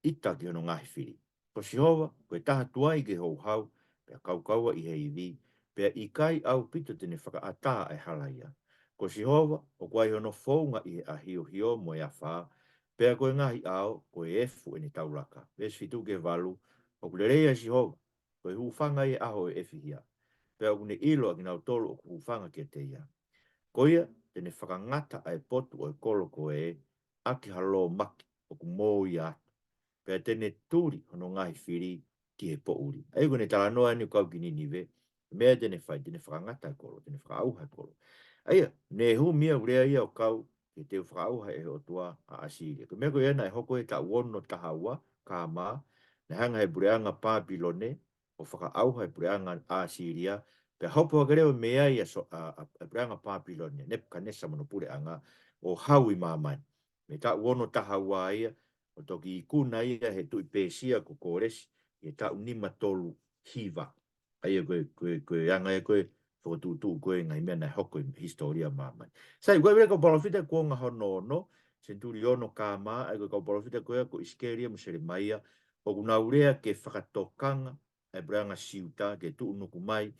ʻita ki hono ngaahi fili. Ko Sihova, ko e taha tuai ki he houhau, pea kaukaua ʻi he ivi, pea ʻikai ʻaupito te ne fakaʻatā ʻa e halaia. Ko Sihova, ʻoku ʻi ai hono founga ʻi he ʻahiohio mo e afā, pea ko e ngaahi ʻao, ko e efu ʻene taulaka. Veesi fitu ki he valu, ʻoku lelei ʻa Sihova, ko e hūfanga ʻi he ʻaho ʻo e fihia. Pea ʻoku ne ʻilo ʻa kinautolu ʻoku hūfanga kiate ia. Ko ia, te ne fakangata ʻa e potu ʻo e kolo ko ē, ʻaki ha lōmaki ʻoku mōia atu. Pea te ne tuli hono ngaahi fili ki he poʻuli. ʻA ia ko ʻene talanoa eni ʻo kau ki Ninive, meʻa te ne fai, te ne fakangata e kolo, te ne fakaʻauha e kolo. ʻA ia, Nehumi ia ʻoku lea ia ʻo kau ki he teu fakaʻauha ʻe he ʻOtua ʻa ʻAsīlia. Ko e meʻa ko ia naʻe hoko he taʻu ono taha ua K.M., naʻe hanga ʻe he puleʻanga Pāpilone ʻo fakaʻauha e puleʻanga ʻAsīlia, pea hopo hake leva mei ai ʻa So-, ʻa, ʻa, ʻa e puleʻanga Pāpilone, Nepukanesa mo hono puleʻanga ʻo hau ʻi māmani. Mei he taʻu ono taha ua ia, ʻo toki ikuna ia ʻe he tuʻi Pēsia ko Kōlesi, ʻi he taʻu nima tolu hiva. ʻA ia ko e, ko e, ko e anga ia ko e fokotuʻutuʻu ko e ngaahi meʻa naʻe hoko ʻi he hisitōlia ʻo māmani. Sai, ko e vile kau palōfita kuonga hono ono, senituli ono K.M., ʻa ia ko e kau palōfita ko ia ko ʻIsikeli mo Selemaia, ʻoku nau lea ke fakatokanga ʻa e puleʻanga Siuta ke tuʻunuku mai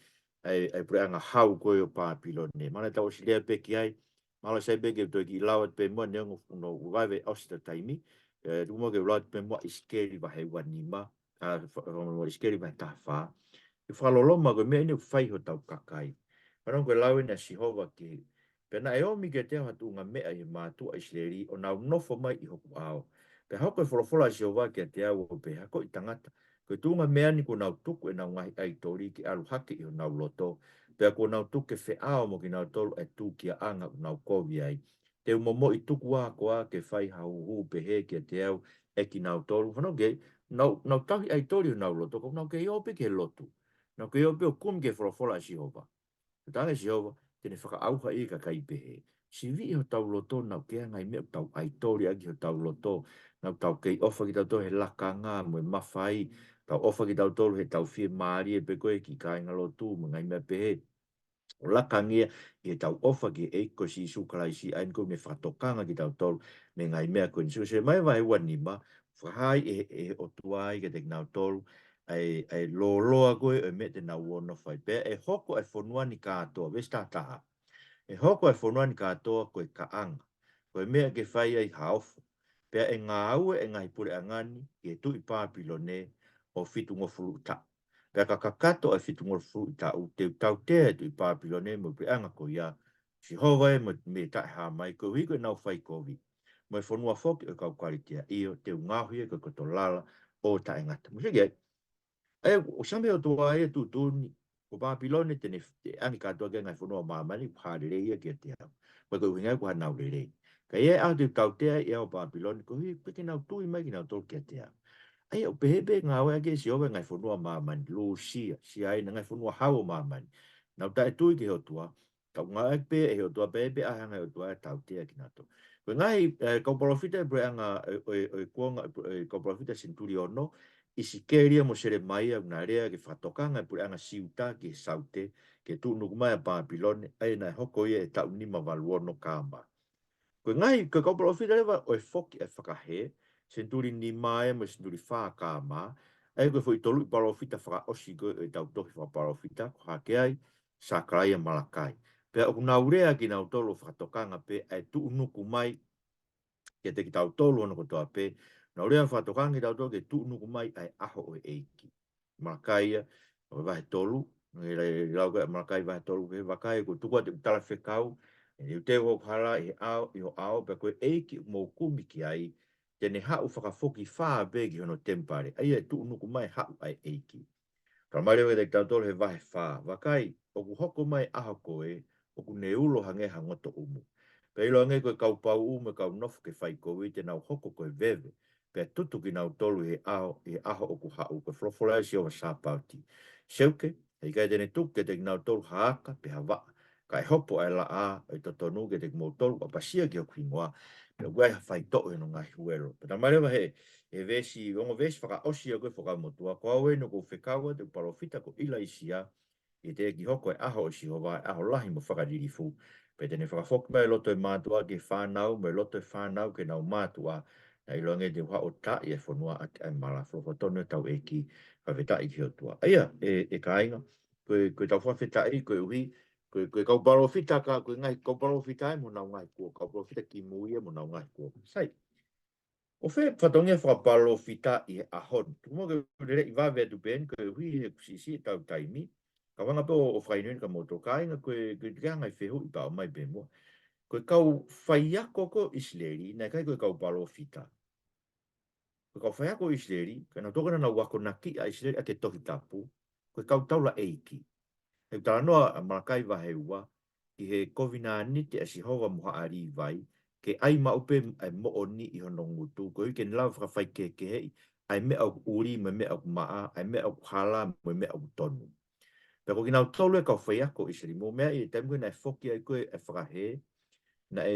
ʻa e, ʻa e puleʻanga hau ko ē ʻo Pāpilone. Mahalo tau ʻosi lea pē ki ai, mahalo sai pē ke toe kiʻi lau atu pē muʻa neongo ʻoku nau vave ʻosi ʻetau taimi, ē, tuku muʻa ke u lau atu pē muʻa ʻIsikeli vahe ua nima, ʻa, fa-, fa-, ʻIsikeli vahe taha fā. Ke fakaloloma ko e meʻa eni ʻoku fai hotau kakai. Fanongo ko e lau eni ʻa Sihova ki he Pea naʻe ʻomi kiate au ha tuʻunga meʻa ʻi he mātuʻa ʻIsileli ʻo nau nofo mai ʻi hoku ʻao. Pea hoko e folofola ʻa Sihova kiate au ʻo pehē, Hakoʻi tangata, ko e tuʻunga meʻa ni kuo nau tuku ʻenau ngaahi ʻaitoli ke ʻalu hake ʻi honau loto, pea kuo nau tuku ke feʻao mo kinautolu ʻa e tūkiaʻanga ʻoku nau kovi ai. Te u momoʻi tukuakoa ke fai ha huhu pehē kiate au ʻe kinautolu. Fanongo ki ai, nau, nau tauhi ʻaitoli ʻi honau loto, ka nau kei ō pē ki he lotu. Nau kei ō pē ʻo kumi ki he folofola ʻa Sihova. Ko e talaange ʻe Sihova, te ne fakaʻauha ʻa e kakai pehē. Siviʻi hotau loto, naʻa ʻoku ʻi ai e ngaahi meʻa ʻoku tau ʻaitoli ʻaki hotau loto, naʻa ʻoku tau kei ʻofa kitautolu he lakanga mo e mafai, tau ʻofa kitautolu heʻetau fiemālie pē ko ē ki he kāinga lotu mo e ngaahi meʻa pehē. ʻO lakangia ʻi heʻetau ʻofa ki he ʻEiki ko Sīsū Kalaisi, ʻa ia ko ʻene fakatokanga kitautolu mei he ngaahi meʻa ko eni. Sio, Selemaia vahe ua nima, fakahā ʻe he, ʻe he ʻOtua ia kiate kinautolu ʻa e, ʻa e lōloa ko ē ʻo e meʻa te nau ō ʻo fai. Pea ʻe hoko ʻa e fonua ni kātoa, veesi taha taha. ʻE hoko ʻa e fonua ni kātoa ko e kaʻanga, ko e meʻa ke fai ai ha ofo. Pea ʻe ngāue ʻa e ngaahi puleʻanga ni ki he tuʻi Pāpilone ʻo fitungofulu taʻu. Pea ka kakato ʻa e fitungofulu taʻu, te u tautea e tuʻi Pāpilone mo e puleʻanga ko ia, Sihova ē, mo e, mei Taʻehāmai, koeʻuhi ko ʻenau fai kovi, mo e fonua foki ʻo e kau Kalitea, ʻio, te u ngaohi ia ko e koto lala ʻo taʻengata. Mou sio ki ai. ʻA ia, ʻoku same ʻOtua ia ʻo tuʻutuʻuni, ko Pāpilone te ne, te ʻange kātoa ki he ngaahi fonua ʻo māmani, ʻoku hā lelei ia kiate au. Ko e ʻuhinga ia ʻoku ʻi ai ʻenau lelei. Ka ʻi he ʻaho te u tautea ai ʻa Pāpilone, koeʻuhi pē ke nau tui mai kinautolu kiate au. ʻA ia, ʻoku pehē pē ngāueʻaki ʻe Sihova e ngaahi fonua ʻo māmani, Lūsia, Siaina, ngaahi fonua hau ʻo māmani. Nau taʻetui ki he ʻOtua, ka ʻoku ngāueʻaki pē ʻe he ʻOtua, pehē pē ʻa e hanga ʻe he ʻOtua ʻo tautea kinautolu. Ko e ngaahi, ē, kau palōfita ʻo e puleʻanga, ē, ē, ē, kuonga, ē, kau palōfita senituli ono, ʻIsikeli mo Selemaia, ʻoku na lea ke fakatokanga e puleʻanga Siuta ki he saute, ke tuʻunuku mai ʻa Pāpilone, ʻa ia naʻe hoko ia he taʻu nima valu ono K.M. Ko e ngaahi, ko e kau palōfita leva ʻo e foki ʻa e fakahē, senituli nima ia mo e senituli fā K.M., ʻa ia ko e foʻi toluʻi palōfita fakaʻosi ko ē ʻo ʻetau tohi fakapalōfita, ko e hā ke ai, Sakalaia, Malakai. Pea ʻoku nau lea kinautolu ʻo fakatokanga pē ʻa e tuʻunuku mai kiate kitautolu hono kotoa pē, nau lea fakatokanga kitautolu ke tuʻunuku mai ʻa e ʻaho ʻo e ʻEiki. Malakai ia, ʻo e vahe tolu, ʻe lau, ʻe lau ko ē Malakai vahe tolu, pehē, Vakai, kuo tuku atu ʻeku talafekau, ʻe teuteu hoku hala ʻi he ʻao, ʻi ho ʻao, pea ko e ʻEiki ʻoku mou kumi ki ai, te ne haʻu fakafokifā pē ki hono temipale, ʻa ia ʻe tuʻunuku mai haʻu ʻa e ʻEiki. Talamai leva kiate kitautolu he vahe fā, Vakai, ʻoku hoko mai ʻaho ko ē, ʻoku ne ulo hangē ha ngotoʻumu. Pea ʻiloange ko e kau pauʻu mo e kau nofo ke fai kovi te nau hoko ko e veve, pea tutu kinautolu ʻi he ʻaho, ʻi he ʻaho ʻoku haʻu, ko e folofola ʻa Sihova Sāpaoti. Seuke, heʻikai te ne tuku kiate kinautolu ha aka pe ha vaʻa, ka ʻe hopo ʻa e laʻā ʻo e totonu kiate kimoutolu, ʻapasia ki hoku hingoa, pea ʻoku ʻi ai ha faitoʻo ʻi hono ngaahi huelo. Pea talamai leva he, he veesi, ongo veesi fakaʻosi ʻa ko e Fuakava Motuʻa, ko au eni ʻoku ou fekau atu ʻeku palōfita ko ʻIlaisiā, ʻi he teʻeki hoko e ʻaho ʻo Sihova, ʻa e ʻaho lahi mo fakalilifu, pea te ne fakafoki mai e loto ʻo e mātuʻa ki he fānau, mo e loto ʻo e fānau ki heʻenau mātuʻa, naʻa ʻiloange ʻe te u haʻu ʻo taaʻi e fonua ʻaki ʻa e mala. Folofola tonu ʻetau ʻEiki, fakafetaʻi ki he ʻOtua. ʻA ia, ʻe, ʻe kāinga, ko e, ko ʻetau fakafetaʻi, koeʻuhi, ko e, ko e kau palōfita ka, ko e ngaahi kau palōfita ē mo ʻenau ngaahi kuonga, kau palōfita kimui ē mo ʻenau ngaahi kuonga. Sai. ʻOku fē fatongia fakapalōfita ʻi he ʻaho ni? Tuku muʻa ke u lele ʻi vave atu pē eni, koeʻuhi he ʻoku siʻisiʻi ʻetau taimi. Ka u hanga pē ʻo, ʻo fakahinohino kia moutolu kāinga, ko e, ko e kiʻi ngaahi fehuʻi pea ʻomai pē muʻa. Ko e kau faiako ko ē ʻIsileli, naʻe ʻikai ko e kau palōfita. Ko e kau faiako ʻIsileli, ka naʻa nau toki nau akonaki ʻa ʻIsileli ʻaki e Tohi Tapu, ko e kau taulaʻeiki. He talanoa ʻa Malakai vahe ua, ki he kovinānite ʻa Sihova mo haʻa Līvai, ke ʻai maʻu pē ʻa e moʻoni ʻi hono ngutu, koeʻuhi ke ne lava fakafaikehekeheʻi ʻa e meʻa ʻoku ʻuli mo e meʻa ʻoku maʻa, ʻa e meʻa ʻoku hala mo e meʻa ʻoku tonu. Pea ko kinautolu e kau faiako ʻIsileli, mou meaʻi e taimi ko ē naʻe foki ai ko ē e fakahē, naʻe,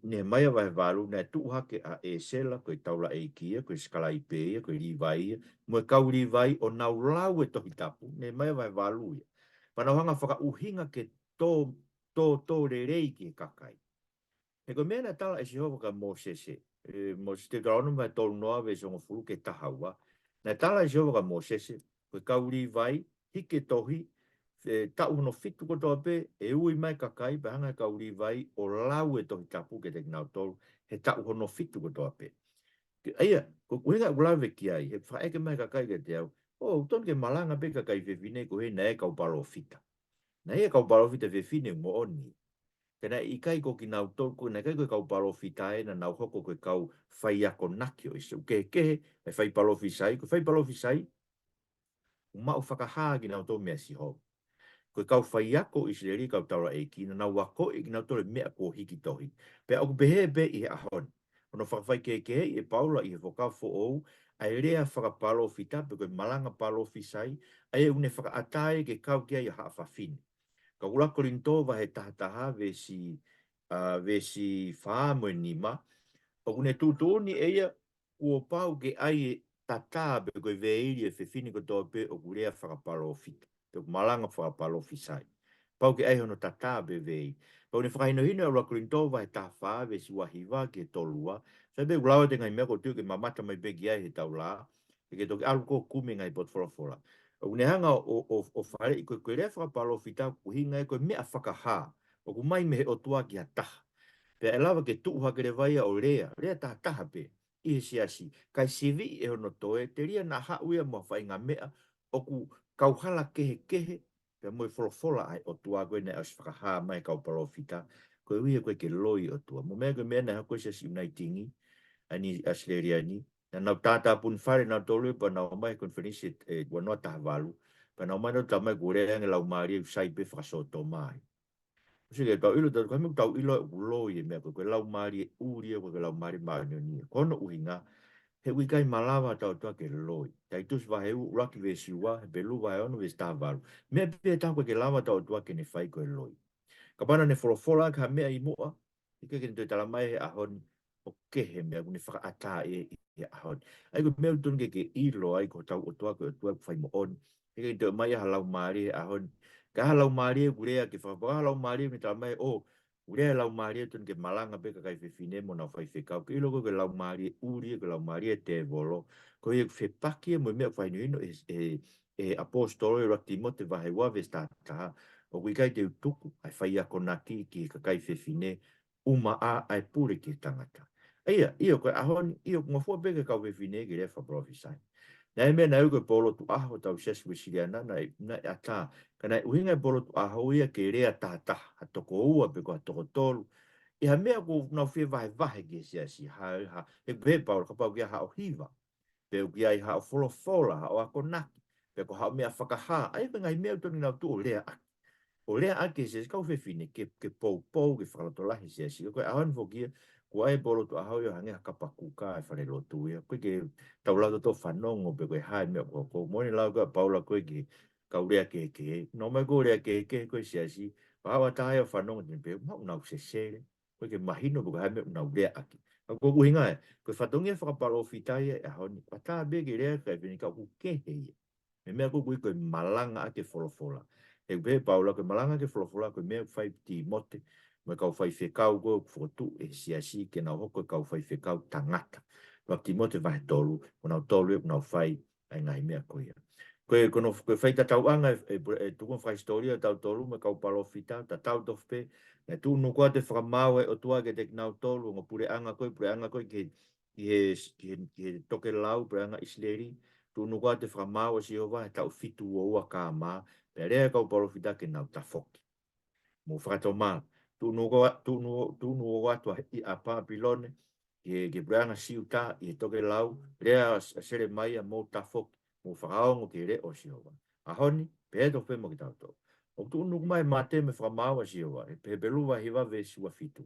Nehemaia vahe valu, naʻe tuʻu hake ʻa ʻEsela, ko e taulaʻeiki ia, ko e sikalaipe ia, ko e Līvai ia, mo e kau Līvai ʻo nau lau e Tohi Tapu, Nehemaia vahe valu ia. Pea nau hanga fakaʻuhinga ke tō, tō, tō lelei ki he kakai. He ko e meʻa naʻe tala ʻe Sihova kia Mōsese, ē, Mōsese, Teutalōnome vahe tolu noa veesi hongofulu ki he taha ua. Naʻe tala ʻe Sihova kia Mōsese, ko e kau Līvai, hiki e tohi, ē, taʻu hono fitu kotoa pē, ʻe ui mai e kakai, pea hanga ʻe he kau Līvai ʻo lau e Tohi Tapu kiate kinautolu, he taʻu hono fitu kotoa pē. Ke, ʻa ia, ko e ʻuhinga ʻoku lave ki ai, he fakaʻeke mai e kakai kiate au, ʻoku tonu ke malanga pē kakai fefine koeʻuhi naʻe kau palōfita. Naʻe kau palōfita fefine moʻoni. Ka naʻe ʻikai ko kinautolu, ko, naʻe ʻikai ko e kau palōfita ē naʻa nau hoko ko e kau faiakonaki ʻo ʻIsileli. Kehekehe, ʻa e fai palōfisai, ko e fai palōfisai, ʻoku maʻu fakahā kinautolu meia Sihova. Ko e kau faiako ʻIsileli, kau taulaʻeiki, naʻa nau akoʻi kinautolu e meʻa kuo hiki tohi. Pea ʻoku pehē pē ʻi he ʻaho ni. Hono fakafaikehekeheʻi ʻe Paula ʻi he Fuakava Foʻou, ʻa e lea fakapalōfita pe ko e malanga palōfisai, ʻa ia ʻoku ne fakaʻatā ai ke kau ki ai ʻa haʻa fafine. Ka ʻUluaki Kolinitō vahe taha taha veesi, ʻa, veesi fā mo e nima, ʻoku ne tuʻutuʻuni ʻe ia kuo pau ke ʻai e tatā pe ko e veili e fefine kotoa pē ʻoku lea fakapalōfita, pe ʻoku malanga fakapalōfisai. Pau ke ʻai hono tatā pe veili. Pea ʻoku ne fakahinohino ʻa ʻUluaki Kolinitō vahe taha fā veesi ua hiva ki he tolu ua, sai pē ʻoku lava ʻete ngaahi meʻa ko ē ʻoku tuʻu ke mamata mai pē ki ai he taulā, ʻe ke toki ʻalu ko ē ʻo kumi e ngaahi potu folofola. ʻOku ne hanga ʻo, ʻo, ʻo faleʻi ko e, ko e lea fakapalōfita ʻoku ʻuhinga ia ko e meʻa fakahā ʻoku ʻomai mei he ʻOtua ki ha taha. Pea ʻe lava ke tuʻu hake leva ia ʻo lea, lea taha taha pē ʻi he siasi, kae siviʻi ʻe hono toe, telia naʻa haʻu ia mo ha faʻahinga meʻa ʻoku kauhala kehekehe pea mo e folofola ʻa e ʻOtua ko ē naʻe ʻosi fakahā mai ʻe he kau palōfita, koeʻuhi he ʻoku ʻikai ke loi e ʻOtua. Mou meaʻi ko e meʻa naʻe hoko ʻi he siasi ʻUnaitingi ʻa eni ʻAositelēlia ni, naʻa nau tātāpuni fale nautolu pea nau ō mai he konifelenisi ʻe, ʻe ua noa taha valu, pea nau ō mai nautolu talamai kuo lea ange e Laumālie ʻoku sai pē fakasōtoma ai. ʻOsi ke tau ʻilo, tau, ko e meʻa ʻoku tau ʻilo ʻoku loi e meʻa ko ē, ko e laumālie ʻuli ia, ko e laumālie māʻoniʻoni ia. Ko hono ʻuhinga, he ʻoku ʻikai malava hotau ʻOtua ke loi. Taitusi vahe ua, ʻuluaki veesi ua, Hepelū vahe ono veesi taha valu. Meʻa pē taha ʻoku ʻikai ke lava hotau ʻOtua ke ne fai ko e loi. Kapau naʻa ne folofola ki ha meʻa ʻi muʻa, ʻikai ke ne toe talamai he ʻaho ni ʻoku kehe e meʻa ʻoku ne fakaʻatā ʻi he ʻaho ni. ʻA ia ko e meʻa ʻoku totonu ke ke ʻilo ai ko hotau ʻOtua ko e ʻOtua ʻoku fai moʻoni. He ʻikai ke toe ʻomai ha laumālie he ʻaho ni. Ka ha laumālie ʻoku lea ke fakapapau, ha laumālie ʻoku ne talamai ʻoku lea e laumālie ʻoku totonu ke malanga pē kakai fefine mo ʻenau faifekau. Ke ʻilo ko e, ko e laumālie ʻuli, ko e laumālie ʻo e tēvolo. Ko ia ʻoku fepaki ia mo e meʻa ʻoku fakahinohino ʻe, ʻe, ʻe he ʻaposetolo ʻi he ʻUluaki Tīmote vahe ua veesi taha taha. ʻOku ʻikai te u tuku ʻa e faiakonaki ki he kakai fefine, ʻumaʻā ʻa e pule ki he tangata. ʻA ia, ʻio ko e ʻaho ni, ʻio ʻoku ngofua pē ki he kau fefine ke lea fakapalōfisai. Naʻe meʻa naʻe ui ko e pōlotu ʻaho hotau siasi Uēsiliana, naʻe, naʻe ʻatā. Ka naʻe ʻuhinga e pōlotu ʻaho ia ke lea taha taha, ha toko ua pe ko ha toko tolu. ʻI ha meʻa ʻoku nau fie vahevahe ki he siasi, ha, ha, he, he pau, kapau ʻoku ʻi ai haʻo hiva, pe ʻoku ʻi ai haʻo folofola, haʻo akonaki, pe ko haʻo meʻa fakahā, ʻa ia ko e ngaahi meʻa ʻoku totonu ke nau tuʻu ʻo lea ʻaki. ʻo lea ʻaki e siasi, kau fefine, ke, ke poupou, ke fakalotolahi e siasi. Ko e ʻaho ni foki ia, ko e ʻai e pō lotu ʻaho ia ʻo hangē ha kapa kuka e fale lotu ia. Ko e ke tau lau toto fanongo pe ko e hā e meʻa ko ko. Moʻoni lau ko ē ʻa Paula ko ē ki he kau lea kehekehe. Nau ō mai ko e lea kehekehe ko e siasi. Pea ʻalu ʻa e taha ia ʻo fanongo, te ne pehē, maʻu nau sesele. Ko e ke mahino pe ko e hā e meʻa ʻoku nau lea ʻaki. Ka ko e ʻuhinga ē, ko e fatongia fakapalōfita ia e ʻaho ni. Pea tā pē ke lea ki ai e fefine ka ʻoku kehe ia mei he meʻa ko ē ʻoku ui ko e malanga ʻaki e folofola. He ʻoku pehē ʻe Paula ko e malanga ʻaki e folofola ko e meʻa ʻoku fai ʻe Tīmote mo e kau faifekau ko ē ʻoku fokotuʻu ʻe he siasi ke nau hoko ko e kau faifekau tangata. ʻUluaki Tīmote vahe tolu, ko nautolu ē ʻoku nau fai ʻa e ngaahi meʻa ko ia. Ko e, ko hono, ko e faitatauʻanga e, e, e tuʻunga fakahisitōlia ʻo tautolu mo e kau palōfita, tatau tofu pē, naʻe tuʻunuku atu e fakamaau ʻa e ʻOtua kiate kinautolu, ongo puleʻanga ko ē, puleʻanga ko ē ki he, ki he, ki he, ki he tokelau, puleʻanga ʻIsileli, tuʻunuku atu e fakamaau ʻa Sihova he taʻu fitu ua ua K M, pea lea e kau palōfita ke nau tafoki. Mou fakatomala. Tuʻunuku a-, tuʻunu-, tuʻunuku atu ʻa, ʻa Papilone, ki he, ki he puleʻanga Siuta, ʻi he tokelau, lea ʻa S-, Selemaia, mou tafoki, mou fakaongo ki he leʻo ʻo Sihova. ʻAho ni, pehē tofu pē mo kitautolu. ʻOku tuʻunuku mai e mate mo e fakamaau ʻa Sihova, ʻi he Hepelū vahe hiva veesi ua fitu.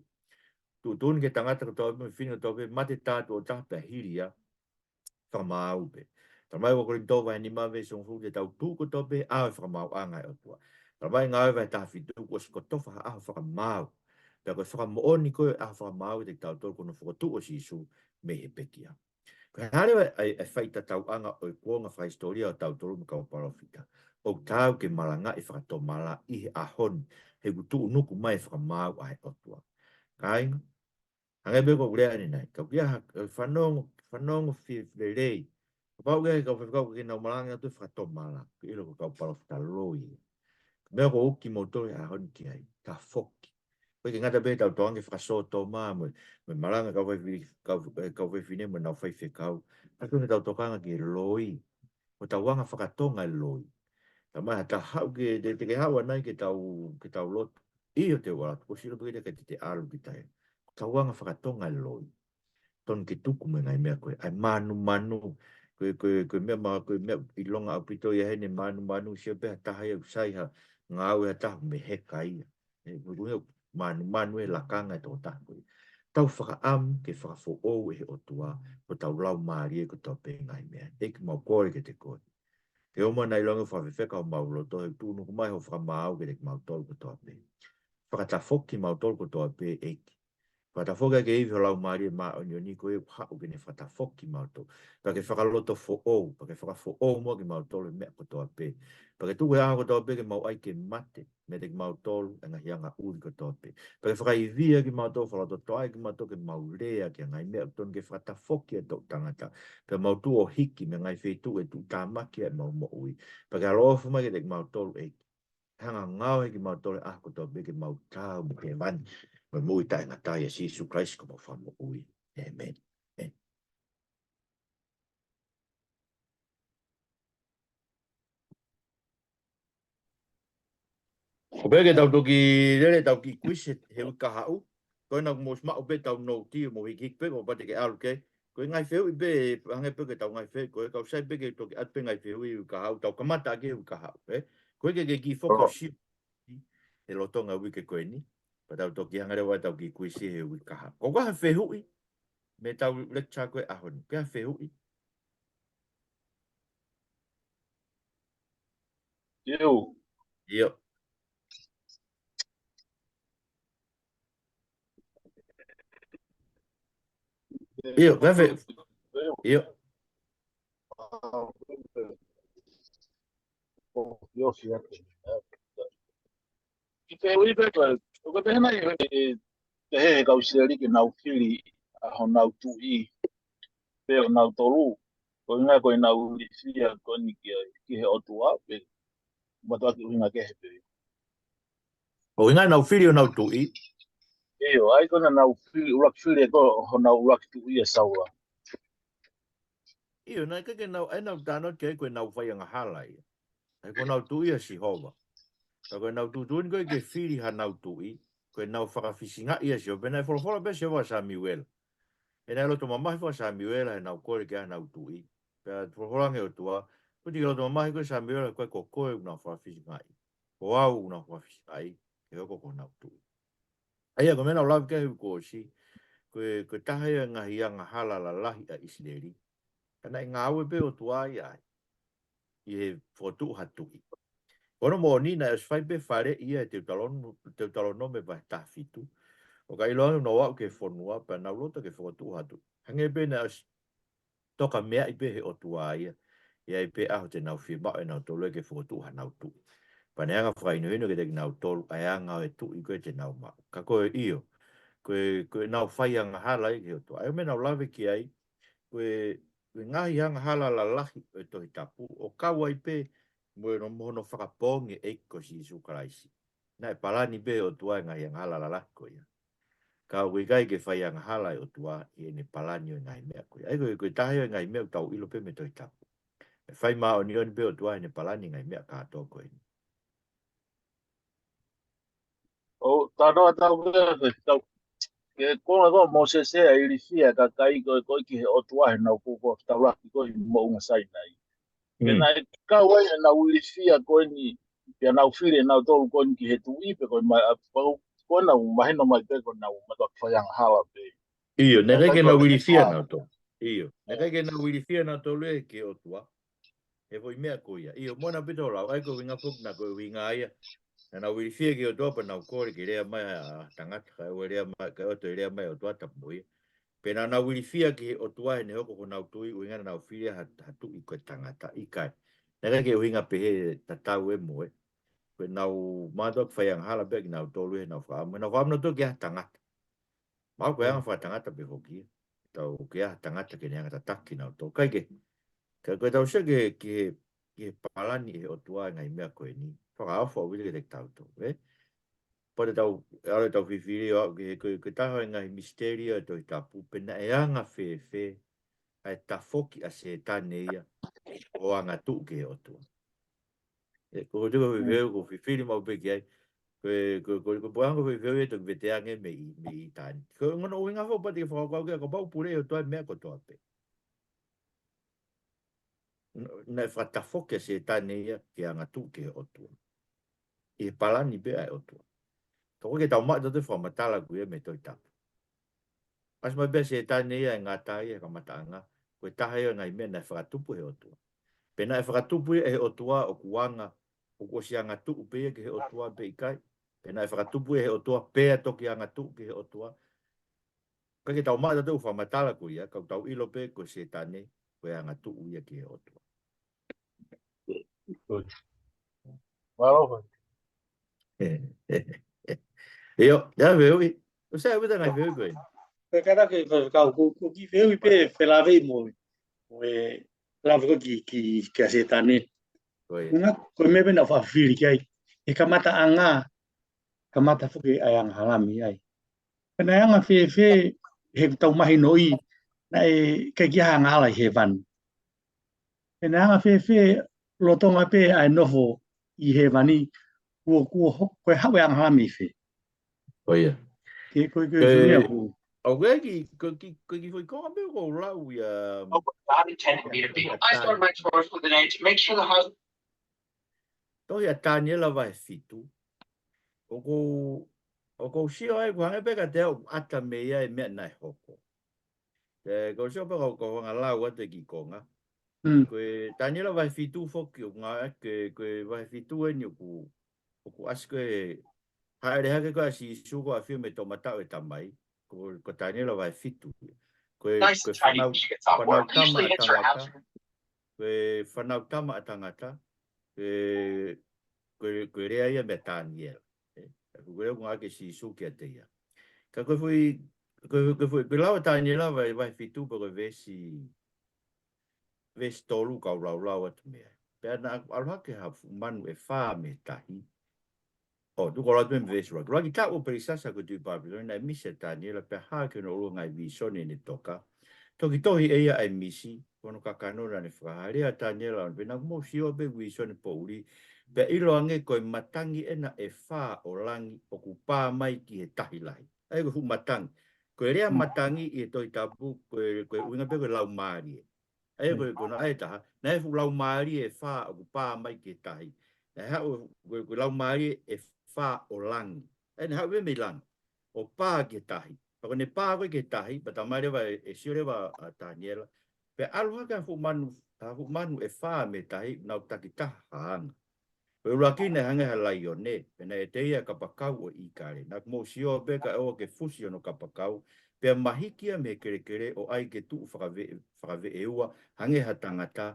Tuʻutuʻuni ki he tangata kotoa pē, mo e fefine kotoa pē, mate tā tuʻo taha pea hili ia, fakamaau pē. Talamai ua Kolinitō vahe nima veesi hongofulu, te tau tuʻu kotoa pē he ʻao e fakamaauʻanga ʻa e ʻOtua. Talamai Ngāue vahe taha fitu, kuo ʻosi kotofa ha ʻaho fakamaau. Pea ko e fakamoʻoni ko ē ʻo e ʻaho fakamaau kiate kitautolu ko hono fokotuʻu ʻo Sīsū mei he pekia. Ko e hā leva e, e, e faitatauʻanga ʻo e kuonga fakahisitōlia ʻo tautolu mo e kau palōfita. ʻOku taau ke malangaʻi fakatomala ʻi he ʻaho ni, he kuo tuʻunuku mai e fakamaau ʻa e ʻOtua. Kāinga, hangē pē ko ʻeku lea ʻanenai. Kau kia ha, e fanongo, fanongo fie lelei. Kapau ʻoku ʻi ai e kau faifekau ke nau malanga atu e fakatomala, ke ʻilo ko e kau palōfita loi. Ko e meʻa ʻoku ou ʻoatu kimoutolu he ʻaho ni ki ai. Tafoki. ʻOku ʻikai ke ngata pē heʻetau tokanga ki he fakasōtoma mo e, mo e malanga kau faifi-, kau, e, kau fefine mo ʻenau faifekau. Ka ʻoku totonu ke tau tokanga ki he loi. Ko hotau anga fakatonga e loi. Talamai ha taha haʻu ke, te, te ke haʻu ʻanai ke tau, ke tau lotu. ʻIo, te u ʻalu atu, kuo ʻosi ʻilo pē kita ka te te ʻalu kita ia. Ko hotau anga fakatonga e loi. Totonu ke tuku mo e ngaahi meʻa ko ē, ʻa e mānumanu. Ko e, ko e, ko e meʻa ma-, ko e meʻa ʻilonga ʻaupito ia heni, mānumanu, sio pē ha taha ia ʻoku sai ha ngāue ha taha meheka ia. ʻE, ko e, ko e mānumanu e lakanga e tokotaha ko ē. Tau fakaʻamu ke fakafoʻou ʻe he ʻOtua, ko hotau laumālie kotoa pē ngaahi meʻa. ʻEiki, mau kole kiate koe ke ʻomai ʻa e ʻilonga ʻo e fakafefeka homau loto, he tuʻunuku mai hoʻo fakamaau kiate kimautolu kotoa pē. Fakatafoki kimautolu kotoa pē, ʻEiki. Fakatafoki ʻaki e ivi ho Laumālie Māʻoniʻoni ko ē ʻoku haʻu ke ne fakatafoki kimautolu. Pea ke fakalotofoʻou, pea ke fakafoʻou muʻa kimautolu he meʻa kotoa pē. Pea ke tuku e ʻaho kotoa pē ke mau ʻai ke mate meiate kimautolu e ngaahi angaʻuli kotoa pē. Pea ke fakaivia kimautolu, fakalototoʻa kimautolu ke mau lea ki he ngaahi meʻa ʻoku totonu ke fakatafoki ʻa e toʻu tangata. Pea mau tuʻu ʻo hiki mei he ngaahi feituʻu ʻe tuʻutāmaki ai ʻemau moʻui. Pea ke ʻaloʻofa mai kiate kimautolu, ʻEiki. Hanga ʻo ngaohi kimautolu he ʻaho kotoa pē ke mau taau mo hēvani, mo e moʻui taʻengata, ʻia Sīsū Kalaisi ko homau Fakamoʻui. ʻĒmeni. ʻĒmeni. Ko e pehē ke tau toki lele, tau kiʻi kuisi he uike kahaʻu. Ko ena kuo mou ʻosi maʻu pē ʻetau nouti, mou hikihiki pē, ko e pate ke ʻalu ke. Ko e ngaahi fehuʻi pē, hangē pē ko ʻetau ngaahi fehuʻi, ko e kau sai pē ke toki ʻatu pē ngaahi fehuʻi he uike kahaʻu, tau kamata ʻaki he uike kahaʻu, ē? Ko e ke, ke kiʻi foki ʻo sio he lolotonga e uike ko eni, pea tau toki hanga leva ʻo tau kiʻi kuisi he uike kahaʻu. Ko e hā e fehuʻi mei heʻetau lecture ko ē he ʻaho ni? Ko e hā e fehuʻi? ʻIo. ʻIo. ʻIo, ko e hā e fe-, ʻio. ʻIo, ʻio. Ke fehuʻi pē ko ē, ʻoku pehē nai, ʻe, ʻe, pehē he kau ʻIsileli ke nau fili ʻa honau tuʻi, pē ʻo nau tolu, ko e ʻuhinga ko ʻenau ilifia ko eni ki, ki he ʻOtua, pe, matuʻaki ʻuhinga kehe pē. ʻUhinga ʻenau fili honau tuʻi. ʻIo, ʻa ia ko ʻenau fili, ʻuluaki fili ko ē honau ʻuluaki tuʻi ʻa Saula. ʻIo, naʻe ʻikai ke nau, ʻa ʻenau talanoa ki ai ko ʻenau faiangahala ia. ʻA ia ko ʻenau tuʻi ʻa Sihova. Ka ko ʻenau tuʻutuʻuni ko ē ke fili hanau tuʻi, ko ʻenau fakafisingaʻi ʻa Sihova, pea naʻe folofola pē ʻa Sihova kia Samiuela. ʻE naʻe loto mamahi foki ʻa Samiuela heʻenau kole ki ai hanau tuʻi. Pea folofola ange ʻe he ʻOtua, ʻoua te ke loto mamahi koe Samiuela, he ko koe ʻoku nau fakafisingaʻi. Ko au naʻa ku fakafisingaʻi ke hoko ko honau tuʻi. ʻA ia ko e meʻa naʻa ku lave ki ai he uike kuo ʻosi, ko e, ko e taha ia e ngaahi angahala lalahi ʻa ʻIsileli. Ka naʻe ngāue pē ʻOtua ia ai ʻi he fokotuʻu ha tuʻi. Ko hono moʻoni naʻe ʻosi fai pē faleʻi ia ʻe Teutalon-, Teutalonome vahe taha fitu. ʻO ka ʻiloange naʻa nau aʻu ki he fonua pea nau loto ke fokotuʻu ha tuʻi. Hangē pē naʻe ʻosi tokameaʻi pē he ʻOtua ia. ʻE ʻi ai pē ʻaho te nau fiemaʻu ʻe nautolu ia ke fokotuʻu hanau tuʻi. Pea ne hanga ʻo fakahinohino kiate kinautolu ʻa e anga ʻo e tuʻi ko ē te nau maʻu. Ka ko e ʻio, ko e, ko ʻenau fai angahala ia ki he ʻOtua. ʻA ia ko e meʻa naʻa ku lave ki ai, ko e, ko e ngaahi angahala lalahi ʻo e Tohi Tapu, ʻo kau ai pē mo e, mo hono fakapoongi e ʻEiki ko Sīsū Kalaisi. Naʻe palani pē ʻe he ʻOtua e ngaahi angahala lalahi ko ia. Ka ʻoku ʻikai ke fai angahala ʻa e ʻOtua ʻi heʻene palani ʻo e ngaahi meʻa ko ia. ʻA ia ko e, ko e taha ia ʻo e ngaahi meʻa ʻoku tau ʻilo pē mei he Tohi Tapu. ʻE fai māʻoniʻoni pē ʻOtua ʻi heʻene palani e ngaahi meʻa kātoa ko eni. ʻO, tano atu pē, tau. Ke konga ko Mōsese ʻa e ilifia ʻa e kakai ko ē ko ē ki he ʻOtua he naʻa nau kōkua taulaki ko ē ʻi Moʻunga Sainai. Pea naʻe kau ai ʻenau ilifia ko eni, pea nau fili ʻe nautolu ko eni ki he tuʻi pe ko e mai, ʻa, pau, ko ʻenau mahino mai pē ko ʻenau mātuʻaki fai angahala pē. ʻIo, naʻe ʻikai ke nau ilifia nautolu. ʻIo, naʻe ʻikai ke nau ilifia nautolu ia ki he ʻOtua he foʻi meʻa ko ia. ʻIo, mo na pito lau, ʻa ia ko e ʻuhinga foki naʻa ko e ʻuhinga ia. Naʻa nau ilifia ki he ʻOtua pea nau kole ke lea mai ʻa e tangata, kae ʻoua ʻe lea mai, kae ʻoua toe lea mai ʻa e ʻOtua tapu mo ia. Pea naʻa nau ilifia ki he ʻOtua heʻene hoko ko honau tuʻi, ʻuhinga naʻa nau fili ha, ha tuʻi ko e tangata, ʻikai. Naʻe ʻikai ke ʻuhinga pehē tatau ē mo ē. Ko ʻenau mātuʻaki fai angahala pē kinautolu he naʻa nau fakaʻamu. Naʻa nau fakaʻamu nautolu ki ha tangata. Mahalo ko e anga fakatangata pē foki ia. Tau ke ʻi ai ha tangata ke ne hanga ʻo tataki kinautolu. Kae kehe, ka ko e tau sio ki he, ki he, ki he palani ʻe he ʻOtua e ngaahi meʻa ko eni. Fakaʻofoʻofa ʻaupito kiate kitautolu, ē? Pea te tau, ʻalu ʻetau fifili ʻo aʻu ki he, ko e, ko e taha e ngaahi misiteli ʻo e Tohi Tapu, pe naʻe anga fēfē ʻa e tafoki ʻa Sētane ia ʻo angatuʻu ki he ʻOtua. ʻE, ko, ko, ko, ko, ko fifili maʻu pē ki ai. Ko e, ko, ko, ko e poʻanga ko e fefeu ia toki veteange mei, mei ʻitāniti. Ko e ongo ʻuhinga foki pea te ke fakakaukau ki ai, kapau ʻoku pule ʻe he ʻOtua e meʻa kotoa pē. N-, naʻe fakatafoki ʻa Sētane ia ke angatuʻu ki he ʻOtua. ʻI he palani pē ʻa e ʻOtua. Toko ke tau maʻu ʻetau fakamatala ko ia mei he Tohi Tapu. ʻAsi mai pē ʻa Sētane ia ʻi he ngata ia he kamataʻanga, ko e taha ia ʻo e ngaahi meʻa naʻe fakatupu ʻe he ʻOtua. Pe naʻe fakatupu ia ʻe he ʻOtua ʻoku anga, ʻoku ʻosi angatuʻu pē ia ki he ʻOtua pe ʻikai. Pe naʻe fakatupu ia ʻe he ʻOtua pea toki angatuʻu ki he ʻOtua. Ka ke tau maʻu ʻetau fakamatala ko ia, ka tau ʻilo pē ko Sētane, ko e angatuʻu ia ki he ʻOtua. Mālō. ʻIo, ia fehuʻi. ʻOku sai ʻaupito e ngaahi fehuʻi ko ē. Ko e kata ke, ko, ka, ko, ko e kiʻi fehuʻi pē felāveʻi mo e, mo e lave ko ē ki, ki, kia Sētane. Ko ia. Nga, ko e meʻa pē naʻa ku fifili ki ai. ʻI he kamataʻanga, kamata foki ʻa e angahala mei ai. Pea naʻe anga fēfē he tau mahinoʻi naʻe ʻikai ke ʻi ai ha angahala ʻi hēvani. Pea naʻe anga fēfē lolotonga pē ʻa e nofo ʻi hēvani, kuo, kuo ho-, ko e haʻu e angahala mei fē. Ko ia. Ke, ko, ko, ko e meʻa ko. ʻOku ʻi ai e kiʻi, ko e kiʻi, ko e kiʻi foʻi konga pē ʻoku ou lau ia. Oh, God intended me to be. I started my drawers with an A to make sure the house Tohi ʻa Taniela vahe fitu. ʻOku ou, ʻoku ou sio ai, ʻoku hangē pē kiate au ʻoku ʻata mei ai e meʻa naʻe hoko. ʻE, ʻoku ou sio pē kau, kau hanga lau atu e kiʻi konga. Mm. Ko e Taniela vahe fitu foki ʻoku ngā, ke, ko e vahe fitu eni ʻoku, ʻoku ʻasi ko e hāʻele hake ko ē ʻa Sīsū ko e ʻafio mei he toʻomataʻu ʻo e Tamai. Ko, ko Taniela vahe fitu. Ko e, nice ko e and tidy. Fanau, fanau tama ʻa tangata. Ko e fanau tama ʻa tangata. Ko e, ko e, ko e lea ia meia Taniela. ʻE, ko e lea ʻoku ngāueʻaki ʻe Sīsū kiate ia. Ka ko e foʻi, ko e, ko e foʻi, ko e lau ʻa Taniela vahe, vahe fitu pea ko e veesi, veesi tolu kau laulau atu mei ai. Pea naʻa ku ʻalu hake ha fuʻu manu ʻe fā mei he tahi. ʻO, tuku ʻalu atu mei he veesi ʻuluaki. ʻUluaki taʻu ʻo Pelisasa ko e tuʻi Pāpilone, naʻe misi ʻa Taniela, pea hā ki hono ʻulu e ngaahi vīsone ʻene toka. Toki tohi ʻe ia ʻa e misi, ko hono kakano naʻa ne fakahā. Lea ʻa Taniela, pea naʻa ku mou sio pē vīsone poʻuli, pea ʻiloange ko e matangi ʻena ʻe fā ʻo langi ʻoku pā mai ki he tahi lahi. ʻA ia ko e fuʻu matangi. Ko e lea matangi ʻi he Tohi Tapu, ko e, ko e ʻuhinga pē ko e laumālie. ʻA ia ko e, ko hono ʻai ʻe taha, naʻe fuʻu laumālie ʻe fā ʻoku pā mai ki he tahi. Naʻe haʻu ko e, ko e laumālie ʻe fā ʻo langi. ʻE, naʻe haʻu pē mei langi ʻo pā ki he tahi. Pea ko ʻene pā ko ē ki he tahi, pea talamai leva ʻe, ʻe sio leva ʻa Taniela, pea ʻalu hake ha fuʻu manu, ha fuʻu manu ʻe fā mei he tahi, nau takitaha ha anga. Ko e ʻuluaki naʻe hangē ha laione, pea naʻe ʻiate ia ʻa e kapakau ʻo e ʻīkale. Naʻa mou sio pē kae ʻoua ke fusi hono kapakau, pea mahiki ia mei he kelekele ʻo ʻai ke tuʻu fakave-, fakaveʻeua, hangē ha tangata,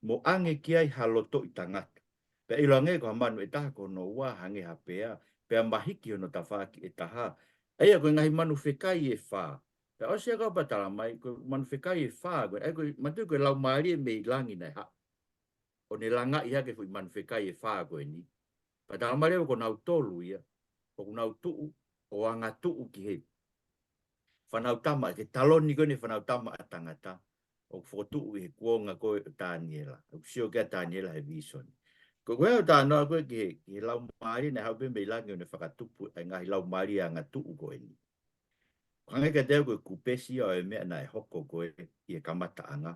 mo ʻange ki ai ha lotoʻi tangata. Pea ʻiloange ko ha manu ʻe taha ko hono ua hangē ha pea, pea mahiki hono tafaʻaki ʻe taha. ʻA ia ko e ngaahi manu fekai ʻe fā. Pea ʻosi ia kau pea talamai, ko e manu fekai ʻe fā, ko e, ʻa ia ko e, manatuʻi ko e laumālie mei langi naʻe haʻu ʻo ne langaʻi hake e foʻi manu fekai ʻe fā ko eni. Pea talamai leva ko nautolu ia, ʻoku nau tuʻu, ʻo angatuʻu ki he fānautama, ki he taloni ko eni fānautama ʻa tangata, ʻoku fokotuʻu ʻi he kuonga ko ē ʻo Taniela, ʻoku sio ki ai ʻa Taniela he vīsone. Ko, ko e ʻoku ou talanoa ko ē ki he, ki he laumālie naʻe haʻu pē mei langi ʻo ne fakatupu ʻa e ngaahi laumālie angatuʻu ko eni. Hangē kiate au ko e kupesi ia ʻo e meʻa naʻe hoko ko ē ʻi he kamataʻanga,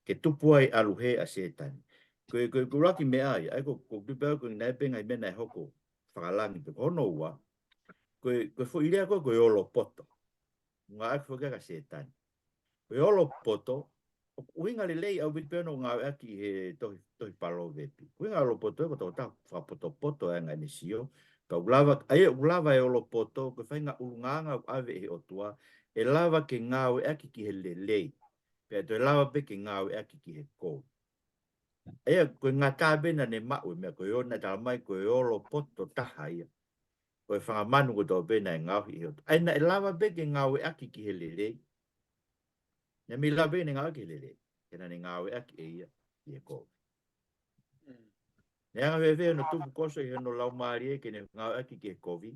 ke tupu ai ʻalu hē ʻa Sētane. Ko e, ko e, ko e ʻuluaki meʻa ia, ʻa ia ko, ko e tupu au ko e naʻe pē ngaahi meʻa naʻe hoko fakalangi pē. Ko hono ua, ko e, ko e foʻi lea ko ē ko e olopoto. Ngāueʻaki foki ʻa Sētane. Ko e olopoto, ʻoku ʻuhinga lelei ʻaupito pē ʻoku ngāueʻaki ʻi he tohi, tohi Palōvepi. ʻUhinga olopoto ē ko e tokotaha fakapotopoto ʻa e ngaahi sio. Ka ʻoku lava, ʻa ia ʻoku lava e olopoto, ko e faʻahinga ʻulungaanga ʻoku ʻave ʻe he ʻOtua, ʻe lava ke ngāueʻaki ki he lelei. Pea toe lava pē ke ngāueʻaki ki he kovi. ʻA ia ko e ngata pē naʻa ne maʻu e meʻa ko ē ʻo ne talamai ko e olopoto taha ia. Ko e fanga manu kotoa pē naʻe ngaohi ʻe he ʻOtua. ʻA ia naʻe lava pē ke ngāueʻaki ki he lelei. Naʻe mei lava pē ke ne ngāueʻaki ki he lelei. He naʻa ne ngāueʻaki ʻe ia ki he kovi. Naʻe anga fēfē hono tupu koso ʻi hono laumālie ke ne ngāueʻaki ki he kovi?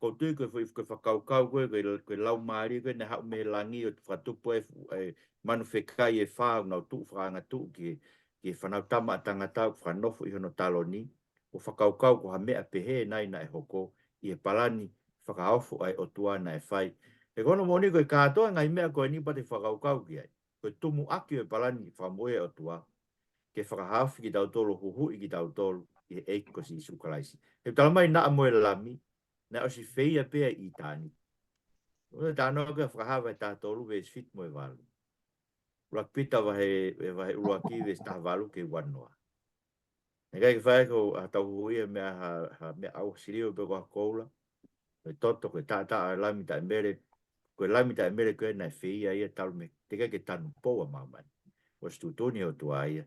ʻOku ou tui ko e foʻi, ko e fakakaukau ko ē, ko e, ko e laumālie ko ē naʻe haʻu mei langi ʻo fakatupu e fu-, e manu fekai ʻe fā ʻoku nau tuʻu fakaangatuʻu ki he, ki he fānautama ʻa tangata ʻoku fakanofo ʻi hono taloni, ʻo fakakaukau ko ha meʻa pehē nai naʻe hoko ʻi he palani fakaofo ʻa e ʻOtua naʻe fai. He ko hono moʻoni ko e kātoa ngaahi meʻa ko eni pea te fakakaukau ki ai, ko e tumuʻaki ʻo e palani fakamoʻui ʻa e ʻOtua, ke fakahaofi kitautolu, huhuʻi kitautolu ʻi he ʻEiki ko Sīsū Kalaisi. He talamai naʻa mo e Lami, naʻe ʻosi feia pē ʻi ʻĪtani. ʻO talanoa ko ē Fakahā vahe taha tolu veesi fitu mo e valu. ʻUluaki Pita vahe, vahe ʻuluaki veesi taha valu ki he ua noa. Naʻe ʻikai ke fai ko ha tau huhuʻi ha meʻa, ha, ha meʻa ʻauha silio pe ko ha koula. Ko e toto, ko e taʻataʻa ʻo e Lami taʻemele, ko e Lami taʻemele ko ē naʻe feia ia talu mei he teʻeki ke tanupou ʻa māmani. ʻOsi tuʻutuʻuni ʻe he ʻOtua ia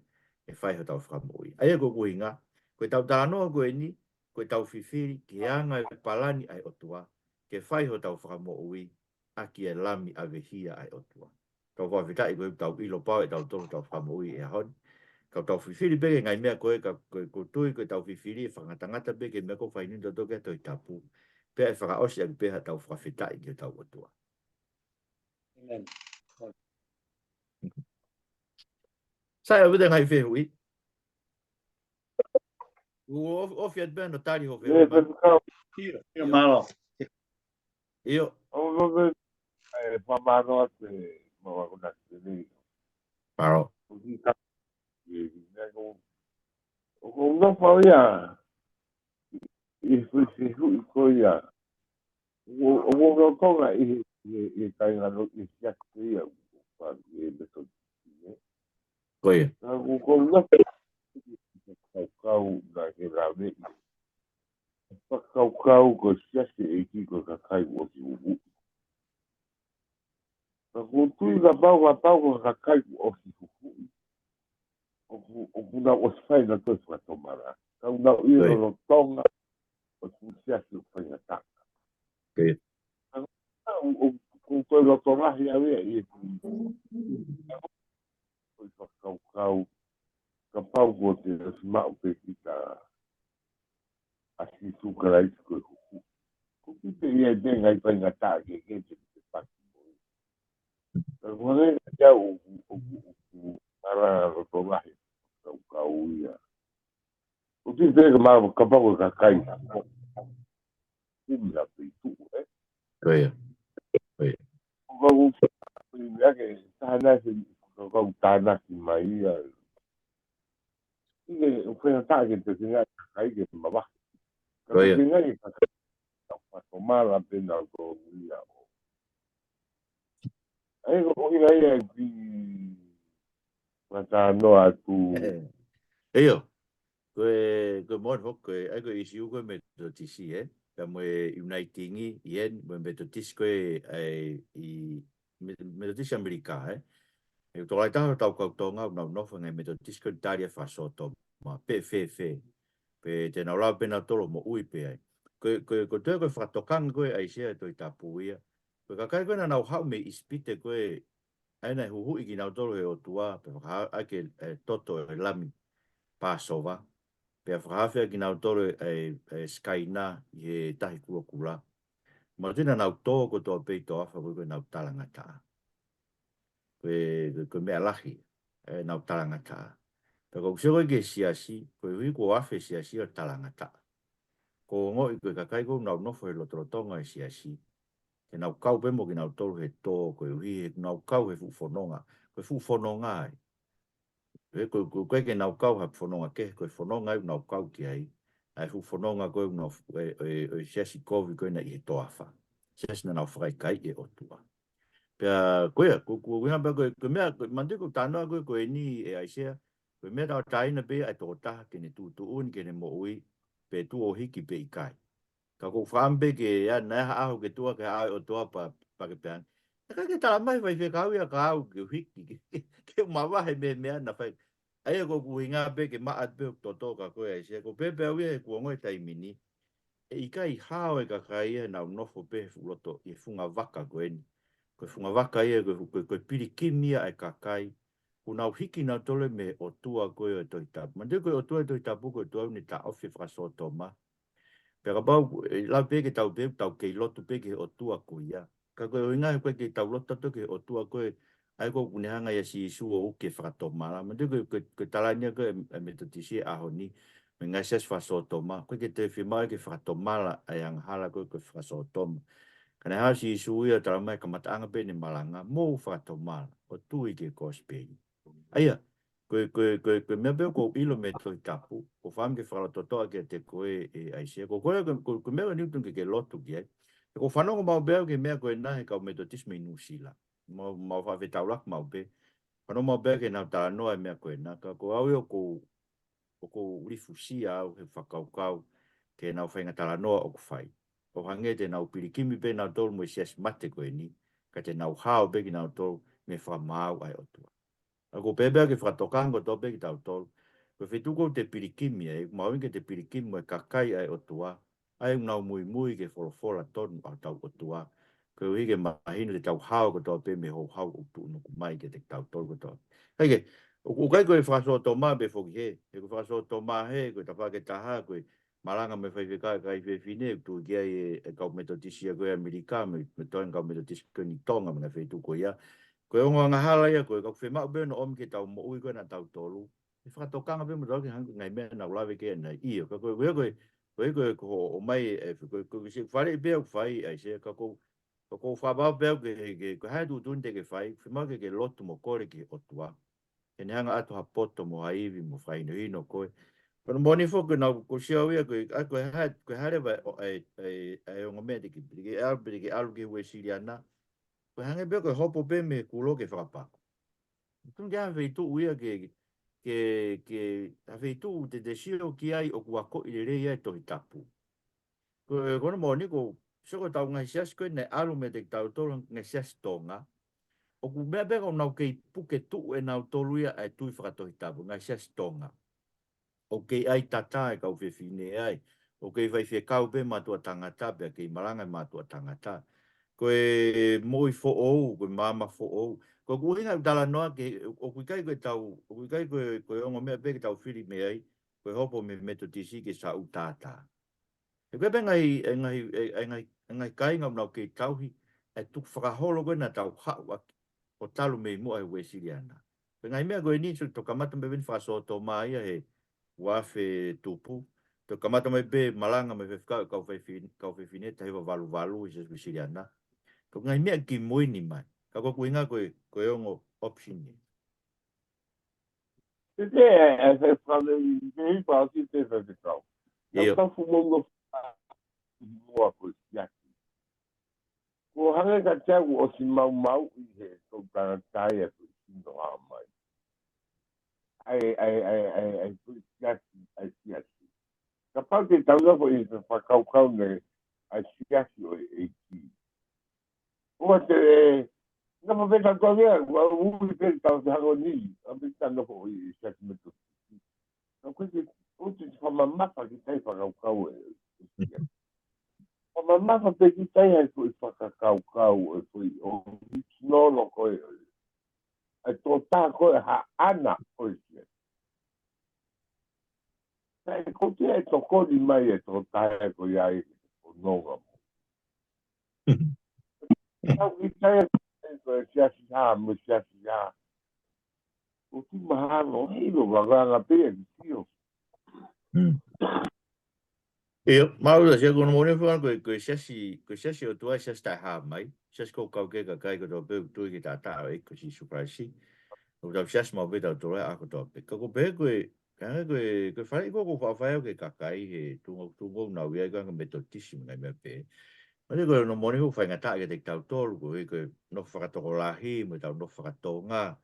ʻe fai hotau fakamoʻui. ʻA ia ko e ʻuhinga, ko ʻetau talanoa ko eni, ko ʻetau fifili ki he anga e palani ʻa e ʻOtua ke fai hotau fakamoʻui ʻaki e Lami ʻavehia ʻa e ʻOtua. Tau fakafetaʻi ko ʻetau ʻilo pau ʻe tautolu hotau fakamoʻui he ʻaho ni. Ka tau fifili pē ki he ngaahi meʻa ko ē, ka ko e, ʻoku ou tui ko ʻetau fifili ʻe fakangatangata pē ki he meʻa ʻoku fai ni ʻetau toki ʻa e Tohi Tapu. Pea ʻe fakaʻosi ʻaki pē haʻatau fakafetaʻi ki hotau ʻOtua. ʻĒmeni. Sai, ʻoku ʻi ai ha ngaahi fehuʻi? ʻOku ou ofi, ofi atu pē hono tali hoʻo fehuʻi. ʻIo, ʻio, mālō. ʻIo. ʻO, ʻo, ʻo, ʻe, fakamālō atu e mau akonaki ni. Mālō. ʻOku ʻi ka-, ʻi, ʻi, ʻoku, ʻoku nofo ia ʻi he fehuʻi ko ia. ʻOku, ʻoku lolotonga ʻi he, ʻi he, ʻi he kāinga ʻi he siasi ia, ʻoku ʻi he Metotisi. Ko ia. Ka ʻoku, ʻoku nofo fakakaukau na ke laveʻi. Fakakaukau ko e siasi ʻEiki ko e kakai kuo ʻosi huhuʻi. Ka ʻoku ou tui kapau, kapau ko e kakai kuo ʻosi huhuʻi, ʻoku, ʻoku nau ʻosi fai ʻenautolu e fakatomala. Ka ʻoku nau ʻi he lolotonga ʻo e fuʻu siasi ʻoku faingataʻa. Ko ia. Ka ʻoku, ʻoku, ʻoku ou toe loto lahi au ia ʻi he fuʻu ko e fakakaukau, kapau kuo te ʻosi maʻu pē kita ʻa Sīsū Kalaisi ko e huhuʻi. Ko kita ia ʻi he ngaahi faingataʻa kehekehe te te paki mo ia. Ka ko e hangē ia ʻoku, ʻoku, ʻoku ala loto lahi fakakaukau ia. ʻOku te pehē ka mau kapau ko e kakai na ko. Kumi na pē tuʻu, ē? Ko ia. Ko ia. Ko e kau, ko e meʻa ke taha na se, ko e kau tānaki mai ia. ʻIkai, ʻoku faingataʻa ke te feinga kakai ke mavahe. Ka ko ia. Ko e ngaahi kakai ʻoku fakatomala pē nautolu ia ʻo. ʻA ia ko e ʻuhinga ia ʻeku fakatalanoa atu. ʻIo. Ko e, ko e moʻoni foki, ko e, ʻa ia ko e ʻīsiu ko e Metotisi, ē? Pea mo e Uniting ʻi heni, mo e Metotisi ko e, ʻa e, ʻi, Me-, Metotisi ʻAmelika, ē? ʻE tokolahi taha hotau kau Tonga, ʻoku nau nofo he ngaahi Metotisi ko e tali ʻa e fakasōtoma, pe fēfē. Pe te nau lava pē nautolu ʻo moʻui pē ai. Ko e, ko e, ko e toe ko e fakatokanga ko e ʻa e ʻAisea ʻi he Tohi Tapu ia. Ko e kakai ko ē naʻa nau haʻu mei ʻIsipite ko ē, ʻa ia naʻe huhuʻi kinautolu ʻe he ʻOtua, pea fakahā ʻaki e, e toto ʻo e lami Pāsova, pea fakahaofi ʻaki kinautolu ʻe, ʻe, ʻe Sikaina ʻi he Tahi Kulokula. Manatuʻi naʻa nau tō kotoa pē ʻi he toafa ko ē ko ʻenau talangataʻa. Ko e, ko e, ko e meʻa lahi, ʻenau talangataʻa. Pea ko e sio ko ē ki he siasi, koeʻuhi kuo afe e siasi ʻo e talangataʻa. Ko e ongoʻi ko e kakai ko ē ʻoku nau nofo he lotolotonga ʻo e siasi, ke nau kau pē mo kinautolu he tō, koeʻuhi he ʻoku nau kau he fuʻu fononga, ko e fuʻu fononga ai. Ē, ko, ko, ko e ke nau kau ha fononga kehe, ko e fononga ʻoku nau kau ki ai. ʻA e fuʻu fononga ko ē ʻoku nau, e, e, e siasi kovi ko ē naʻe ʻi he toafa. Siasi naʻa nau fakaʻikaiʻi e ʻOtua. Pea, ko ia, ko, ko, ko ia pea ko, ko e meʻa, ko, manatuʻi ko e talanoa ko ē, ko eni ʻe ʻAisea, ko e meʻa tauʻatāina pē ia ʻa e tokotaha ke ne tuʻutuʻuni, ke ne moʻui, pe tuʻu ʻo hiki pe ʻikai. Ka ʻoku ou fakaʻamu pē ke, ʻa, naʻe ʻi ai ha ʻaho ke tuʻu hake ʻa e ʻOtua pea, pea ke pehē ange, ʻikai ke tala mai faifekau ia ka au ke u hiki, ke, ke, ke u mavahe mei he meʻa naʻa fai. ʻA ia ko ʻeku ʻuhinga pē ke maʻa pē ʻoku totonu ka ko e ʻAisea, ko e pehē pē au ia he ʻoku ou ongoʻi he taimi ni, ʻe ʻikai hao e kakai ia ʻenau nofo pē he fuʻu loto, ʻi he funga vaka ko eni. Ko e funga vaka ia, ko e, ko e, ko e pilikimi ia ʻa e kakai, ʻoku nau hiki nautolu mei he ʻOtua ko ē ʻo e Tohi Tapu. Manatuʻi ko e ʻOtua ʻo e Tohi Tapu, ko e ʻOtua naʻe taʻofi e fakasōtoma. Pea kapau, ʻe, lau pē ke tau pē, tau kei lotu pē ki he ʻOtua ko ia. Ka ko e ʻuhinga he ʻoku ʻikai ke tau lotu atu ki he ʻOtua ko ē, ʻa ia ko ē ʻoku ne hanga ʻia Sīsū ʻo uki e fakatomala. Manatuʻi ko e, ko e, ko e talanoa ko ē ʻa e Metotisi he ʻaho ni, mo e ngaahi siasi fakasōtoma, ʻoku ʻikai ke toe fiemaʻu ke fakatomala ʻa e angahala ko ē ko e fakasōtoma. Ka naʻe haʻu ʻa Sīsū ia ʻo tala mai kamataʻanga pē ʻene malanga, mou fakatomala, ʻo tui ki he kosipeli. ʻA ia, ko e, ko e, ko e, ko e meʻa pē ʻoku ou ʻilo mei he Tohi Tapu, ʻoku ou fakaʻamu ke fakalototoʻa kiate koe ʻe ʻAisea. Ko, ko, ko, ko, ko e meʻa ʻoku ou tui ke ke lotu ki ai. ʻOku ou fanongo maʻu pē au ki he meʻa ko ena he kau Metotisi mei Nuʻusila. Mau, mau fakafetaulaki maʻu pē. Fanongo maʻu pē au ki heʻenau talanoa e meʻa ko ena. Ka ko au ia ʻoku ou, ʻoku ou lifusia au he fakakaukau ki heʻenau faʻahinga talanoa ʻoku fai. ʻO hangē te nau pilikimi pē nautolu mo e siasi mate ko eni, ka te nau hao pē kinautolu mei he fakamaau ʻa e ʻOtua. ʻA ia ʻoku ou pehē pē au ke fakatokanga kotoa pē kitautolu. Ko e feituʻu ʻoku te pilikimi ai, ʻoku mahuʻinga ke te pilikimi mo e kakai ʻa e ʻOtua, ʻa ia ʻoku nau muimui ki he folofola tonu ʻa hotau ʻOtua. Koeʻuhi ke mahino te tau hao kotoa pē mei he houhau ʻoku tuʻunuku mai kiate kitautolu kotoa. Kae kehe, ʻoku, ʻoku ʻikai ko e fakasōtoma pē foki hē, he ko e fakasōtoma hē, ko e tafaʻaki ʻe taha, ko e malanga mo e faifekau ʻa e kakai fefine, ʻoku tui ki ai e, e kau Metotisi ia ko ē ʻAmelika, mo e, mo e toenga kau Metotisi ko eni ʻi Tonga, mo e ngaahi feituʻu ko ia. Ko e ongo angahala ia, ko e ʻoku fiemaʻu pē hono ʻomi ke tau moʻui ko ē ʻa kitautolu. ʻE fakatokanga pē mo tau ki he ngaahi meʻa naʻa ku lave ki ai ʻanai. ʻIo, ka ko e, ko e, ko e, ko e, ko e, ko e ʻomai, e, ko e, ko e, ko e, ko e faleʻi pē ʻoku fai, ʻAisea, ka ko, ka ʻoku ou fakapapau pē au ke, ke, ko e hā e tuʻutuʻuni te ke fai, fiemaʻu ke, ke lotu mo kole ki he ʻOtua. Ke ne hanga ʻoatu ha poto mo ha ivi mo fakahinohino koe. Ko hono moʻoni foki naʻa ku sio au ia ko e, ʻa ko e hā, ko e hā leva ʻo, e, e, e ongo meʻa te ke, te ke ʻalu, te ke ʻalu ki he Uēsiliana. Ko e hangē pē ko e hopo pē mei he kulo ki he fakapako. Tonu ke ʻi ai ha feituʻu ia ke, ke, ke, ha feituʻu te te sio ki ai ʻoku akoʻi lelei ai e Tohi Tapu. Ko, ko hono moʻoni ko, sio ko ʻetau ngaahi siasi ko ē naʻe ʻalu meiate kitautolu ngaahi siasi Tonga. ʻOku meʻa pē ka ʻoku nau kei puke tuʻu ʻe nautolu ia ʻa e tui faka-Tohi Tapu, ngaahi siasi Tonga. ʻOku kei ʻai tata e kau fefine ai. ʻOku kei faifekau pē mātuʻa tangata, pea kei malanga e mātuʻa tangata. Ko e moʻui foʻou, ko e maama foʻou. Ko ʻeku ʻuhinga ʻeku talanoa ki he, ʻoku ʻikai ko ʻetau, ʻoku ʻikai ko e, ko e ongo meʻa pē ke tau fili mei ai, ko e hopo mei he Metotisi ke saʻu tata. He ko e pē ngaahi, e ngaahi, e, e ngaahi, e ngaahi kāinga ʻoku nau kei tauhi e tukufakaholo ko ē naʻa tau haʻu ʻaki ʻo talu mei muʻa he Uēsiliana. Ko e ngaahi meʻa ko eni, sio, toki kamata mai pē ʻeni fakasōtoma ia he ua afe tupu. Toki kamata mai pē malanga mo e faifekau e kau fefine, kau fefine taha hiva valu valu he Siasi Uēsiliana. Ko e ngaahi meʻa kimui ni mai. Ka ko ʻeku ʻuhinga ko e, ko e ongo option ia. Te te, e, e, e, fale, i te i pa, ki te, te, te kau. Tau ʻIo. tau fuʻu mou nofo ʻi muʻa ko e siasi. Ko hangē ka te au ʻosi maumauʻi he tou tangata ia ko e sino Haʻamai. ʻAi, ʻai, ʻai, ʻai, ʻai, ko e siasi, ʻai siasi. Kapau te tau nofo ʻi he fakakaukau ne ʻai siasi ʻo e ʻEiki. ʻOua te, nofo pē tau kau ia, ua ui pē tau te hango ni, a pē tau nofo ʻi he siasi Metotisi. Ka ko e ke, ʻoua te fakamamafa ki tai fakakaukau e. Fakamamafa pē ki tai ai ko e fakakaukau e ko e ʻo, no, no, ko e, e tō tā ko e haʻana ko e siasi. Ka e ko te e tokoni mai e tō tā e ko ia e ko nonga mo. Tau ki tai e ko e siasi hā, mo e siasi hā. ʻOku mahalo, ʻilo, vaganga pē e ki tio. Mm. ʻIo, mālō, sia ko no mone fua, ko e, ko e siasi, ko e siasi ʻOtua, siasi taʻehāmai, siasi ko kau ke kakai, ko tau pē tui ki taʻataʻa ʻo e ko Sīsū Kalaisi. ʻO tau siasi mau pē tau tolo, a ko tau pē. Ka ko pē ko e, ka ko e, ko e fale ko ko faʻafaʻa ke kakai, he tunga, tunga nau ia ka Metotisi mo e ngaahi meʻa pē. Mate ko no mone fua faingataʻa ke te tau tolu, ko e, ko e nofo fakatokolahi, mo tau nofo fakatonga.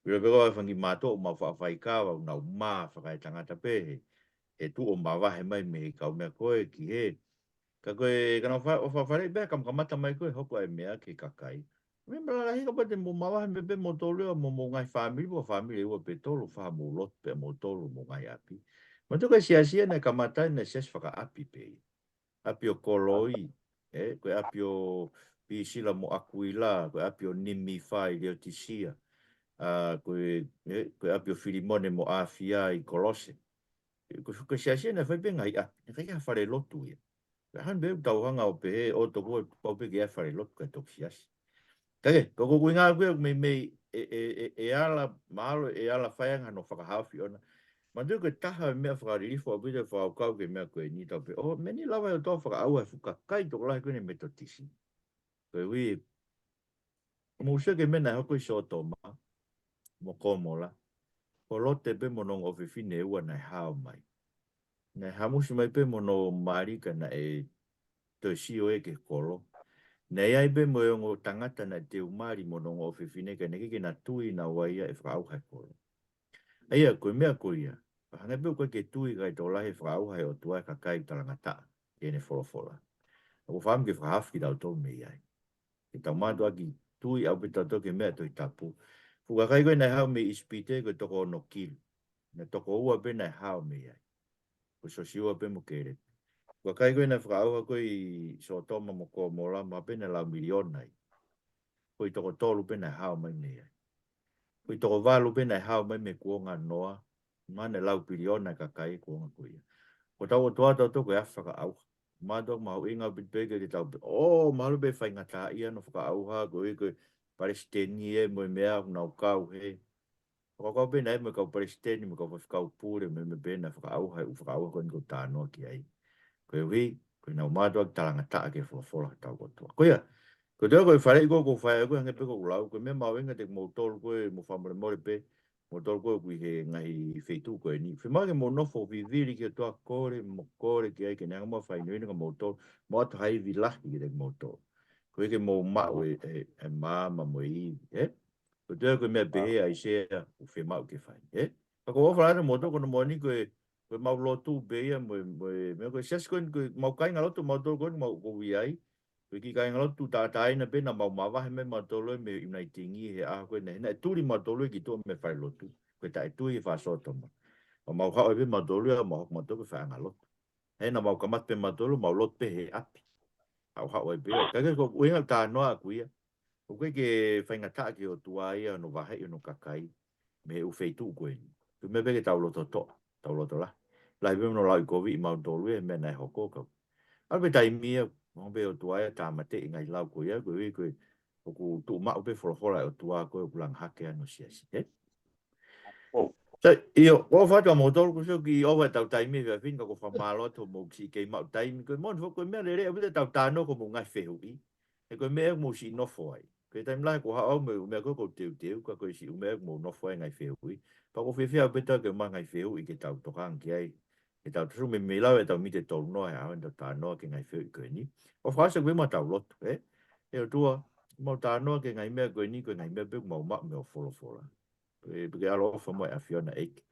Piro pē ko e fanga kiʻi mātuʻa ʻoku mau faʻa faikava, ʻoku nau mā fakaetangata pē he, he tuʻu ʻo mavahe mai mei he kau meʻa ko ē ki he. Ka ko e, ka nau fa-, ʻo faʻa fale pē, kam-, kamata mai ko e hoko e meʻa ki he kakai. Meʻa lalahi kapau te mou mavahe mai pē moutolu ia mo, mo e ngaahi fāmili, mo e fāmili ʻe ua pe tolu, faʻa mou lotu pē moutolu mo e ngaahi ʻapi. Mate ko e siasi ia naʻe kamata naʻe siasi fakaʻapi pē ia. ʻApi ʻo Koloi, ē, ko e ʻapi ʻo Pisila mo ʻAkuila, ko e ʻapi ʻo Nimifa ʻi Leotisia, ʻa, ko e, ē, ko e ʻapi ʻo Filimone mo ʻAfia ʻi Kolose. Ko, ko e siasi ia naʻe fai pē ngaahi ʻapi, naʻe ʻikai ha fale lotu ia. Ka hangē pē ʻoku tau hanga ʻo pehē, ʻo toko ʻoku pau pē ke ʻi ai e fale lotu kae toki siasi. Ka ke, ko ko kuinga kuia mei, mei, e, e, e, e ala, mahalo, e ala fai ange hano fakahaofi ʻona. Manatuʻi ko e taha e meʻa fakalilifu ʻaupito e fakakaukau ki he meʻa ko eni tau pē. ʻO, meʻa ni lava ʻe ʻOtua fakaʻauha e fuʻu kakai tokolahi ko eni Metotisi. Ko e ui, mou sio ki he meʻa naʻe hoko ʻi Sōtoma mo Komola. Ko Lote pē mo hono ongo ʻofefine ʻe ua naʻe hao mai. Naʻe hamusi mai pē mo hono mali ka naʻe toe sio ia ki he kolo. Naʻe ʻi ai pē mo e ongo tangata naʻe teu mali mo hono ongo ʻofefine ka naʻe ʻikai ke na tui naua ia ʻe fakaʻauha e kolo. ʻA ia, ko e meʻa ko ia, ka hangē pē ʻoku ʻikai ke tui kakai tokolahi ʻe fakaʻauha ʻe he ʻOtua e kakai talangataʻa ki heʻene folofola. ʻOku ou fakaʻamu ke fakahaofi kitautolu mei ai. Ke tau mātuʻaki tui ʻaupito tautolu ki he meʻa Tohi Tapu. Fuʻu kakai ko ē naʻe hao mei ʻIsipite ko e toko ono kilu. Naʻe toko ua pē naʻe hao mei ai. Ko Sosiua pē mo Kēlepi. Fuʻu kakai ko ē naʻe fakaʻauha ko ē ʻi Sōtoma mo Komola, mahalo pē naʻe lau miliona ai. Ko e toko tolu pē naʻe hao mai mei ai. Ko e toko valu pē naʻe hao mai mei he kuonga ʻo Noa, mahalo naʻe lau piliona e kakai he kuonga ko ia. Ko hotau ʻOtua tautolu ko e afi fakaʻauha. Mātuʻaki mahuʻinga ʻaupito pē ke tau pehē, ʻō, mahalo pē faingataʻaʻia hono fakaʻauha, ko e, ko e palesiteni ē mo e meʻa ʻoku nau kau he. Fakakaukau pē naʻe mo e kau palesiteni, mo e kau faifekau pule, mo e meʻa pē naʻe fakaʻauha, ʻū fakaʻauha ko eni ʻoku ou talanoa ki ai. Koeʻuhi, ko ʻenau mātuʻaki talangataʻa ki he folofola hotau ʻOtua. Ko ia, ko e toe ko e faleʻi ko ē ʻoku ou fai ʻaʻaku hangē pē ko ʻeku lau, ko e meʻa mahuʻinga kiate kimoutolu ko ē mo fakamolemole pē, moutolu ko ē ʻoku ʻi he ngaahi feituʻu ko eni. Fiemaʻu ke mou nofo vivili ki he ʻOtua, kole mo kole ki ai ke ne hanga muʻa ʻo fakahinohino kiate kimoutolu, mo ʻoatu ha ivi lahi kiate kimoutolu. Koeʻuhi ke mou maʻu e, e, e maama mo e ivi, ē? Ko e toe ko e meʻa pehē ʻa ʻAisea ʻoku fiemaʻu ke fai, ē? Ka ʻoku ou ʻofa lahi atu moutolu ko hono moʻoni ko e, ko ʻemau lotu pē ia mo e, mo e, meʻa ko e siasi ko eni ko ʻemau kāingalotu, mautolu ko eni ʻoku mau ʻi ai. Ko e kiʻi kāingalotu tauʻatāina pē naʻa mau mavahe mai mautolu mei Uniting ʻi he ʻaho ko ē naʻe, naʻe tuli mautolu ki tuʻa mei he falelotu. Ko e taʻetui he fā Sōtoma. Pea mau haʻu ai pē mautolu ia, mau hoko mautolu ko e faiʻanga lotu. He naʻa mau kamata pē mautolu, mau lotu pē he ʻapi. Haʻu haʻu ai pē ia. Ka ke ko e ʻuhinga talanoa ʻaʻaku ia. ʻOku ʻikai ke faingataʻa ki he ʻOtua ia hono vaheʻi hono kakai mei he ʻū feituʻu ko eni. Ko e meʻa pē ke tau loto toʻa, tau loto lahi. Lahi pē mo hono lauʻikoviʻi mautolu ia he meʻa naʻe hoko ka. ʻAlu pē taimi ia, mo pē ʻOtua ia tāmateʻi e ngaahi lau ko ia, koeʻuhi ko e, ʻoku tuʻu maʻu pē folofola ʻa e ʻOtua ko ē ʻoku langa hake ai hono siasi, ē? ʻOu. Sai, ʻio, ʻoku ou ʻofa atu kiate kimoutolu, kuo ʻosi ʻoku ʻi ai ʻetau taimi he efiafi ni ka ʻoku ou fakamālō atu hoʻomou siʻi kei maʻu taimi, ko e moʻoni foki ko e meʻa lelei ʻaupito ʻetau talanoa ko hoʻomou ngaahi fehuʻi. He ko e meʻa ʻoku mou siʻi nofo ai. Ko e taimi lahi ʻoku ou haʻu au mo e ʻū meʻa ko ē ʻoku ou teuteu, ka ko e siʻi ʻū meʻa ʻoku mou nofo ai ngaahi fehuʻi. Pea ʻoku ou fiefia ʻaupito ke ʻomai ngaahi fehuʻi ke tau tokanga ki ai. ʻE tau tuʻu meimei lava ʻetau mite tolu noa he ʻaho ni, tau talanoa ki he ngaahi fehuʻi ko eni. ʻOfa atu ke mau tau lotu, ē? ʻE ʻOtua, mau talanoa ki he ngaahi meʻa ko eni, ko e ngaahi meʻa pē ʻoku mau maʻu mei ho folofola. Pea, pea ke ʻaloʻofa muʻa ʻe ʻAfiona ʻEiki.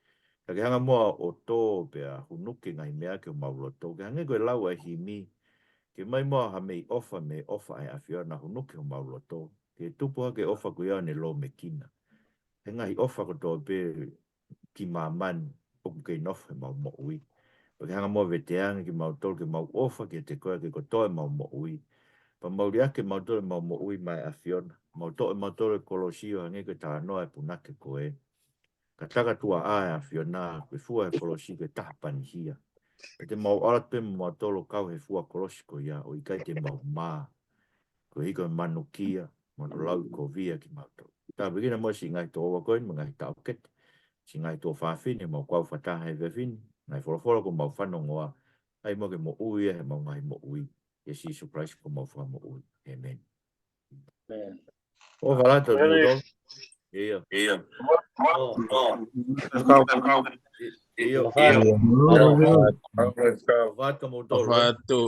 Ka ke hanga muʻa ʻo tō pea hunuki e ngaahi meʻa ki homau loto. Ke hangē ko e lau ʻa e himi, ke ʻomai muʻa ha meʻi ʻofa mei he ʻofa ʻa e ʻAfiona, hunuki homau loto. Ke tupu hake e ʻofa ko ia ʻo ne lōmekina he ngaahi ʻofa kotoa pē ki māmani ʻoku kei nofo heʻemau moʻui. Pea ke hanga muʻa ʻo vete ange kimautolu ke mau ʻofa kiate koe ʻaki kotoa ʻemau moʻui. Pea mau liʻaki kimautolu ʻemau moʻui maʻa e ʻAfiona. Mau toʻo kimautolu e kolosi ʻo hangē ko e talanoa ʻa e punake ko ē. Ka takatuʻa ʻa e ʻAfiona, ko e fua ʻo e kolosi ko e taha panihia. Pea te mau ʻalu atu pē mo mautolu ʻo kau he fua kolosi ko ia, ʻo ʻikai te mau mā. Koeʻuhi ko e manukia, mo hono lauʻikovia kimautolu. Tāpuekina muʻa siʻi ngaahi tokoua ko eni, mo e ngaahi taʻokete. Siʻi ngaahi tuofāfine, mau kau fakataha he efiafi ni, ngaahi folofola kuo mau fanongoa, ʻai muʻa ke moʻui ia heʻemau ngaahi moʻui. ʻIa Sīsū Kalaisi ko homau Fakamoʻui. ʻĒmeni. ʻĒmeni. ʻOfa atu kimautolu. ʻIa. ʻIa. ʻOfa atu kimautolu. ʻOfa atu.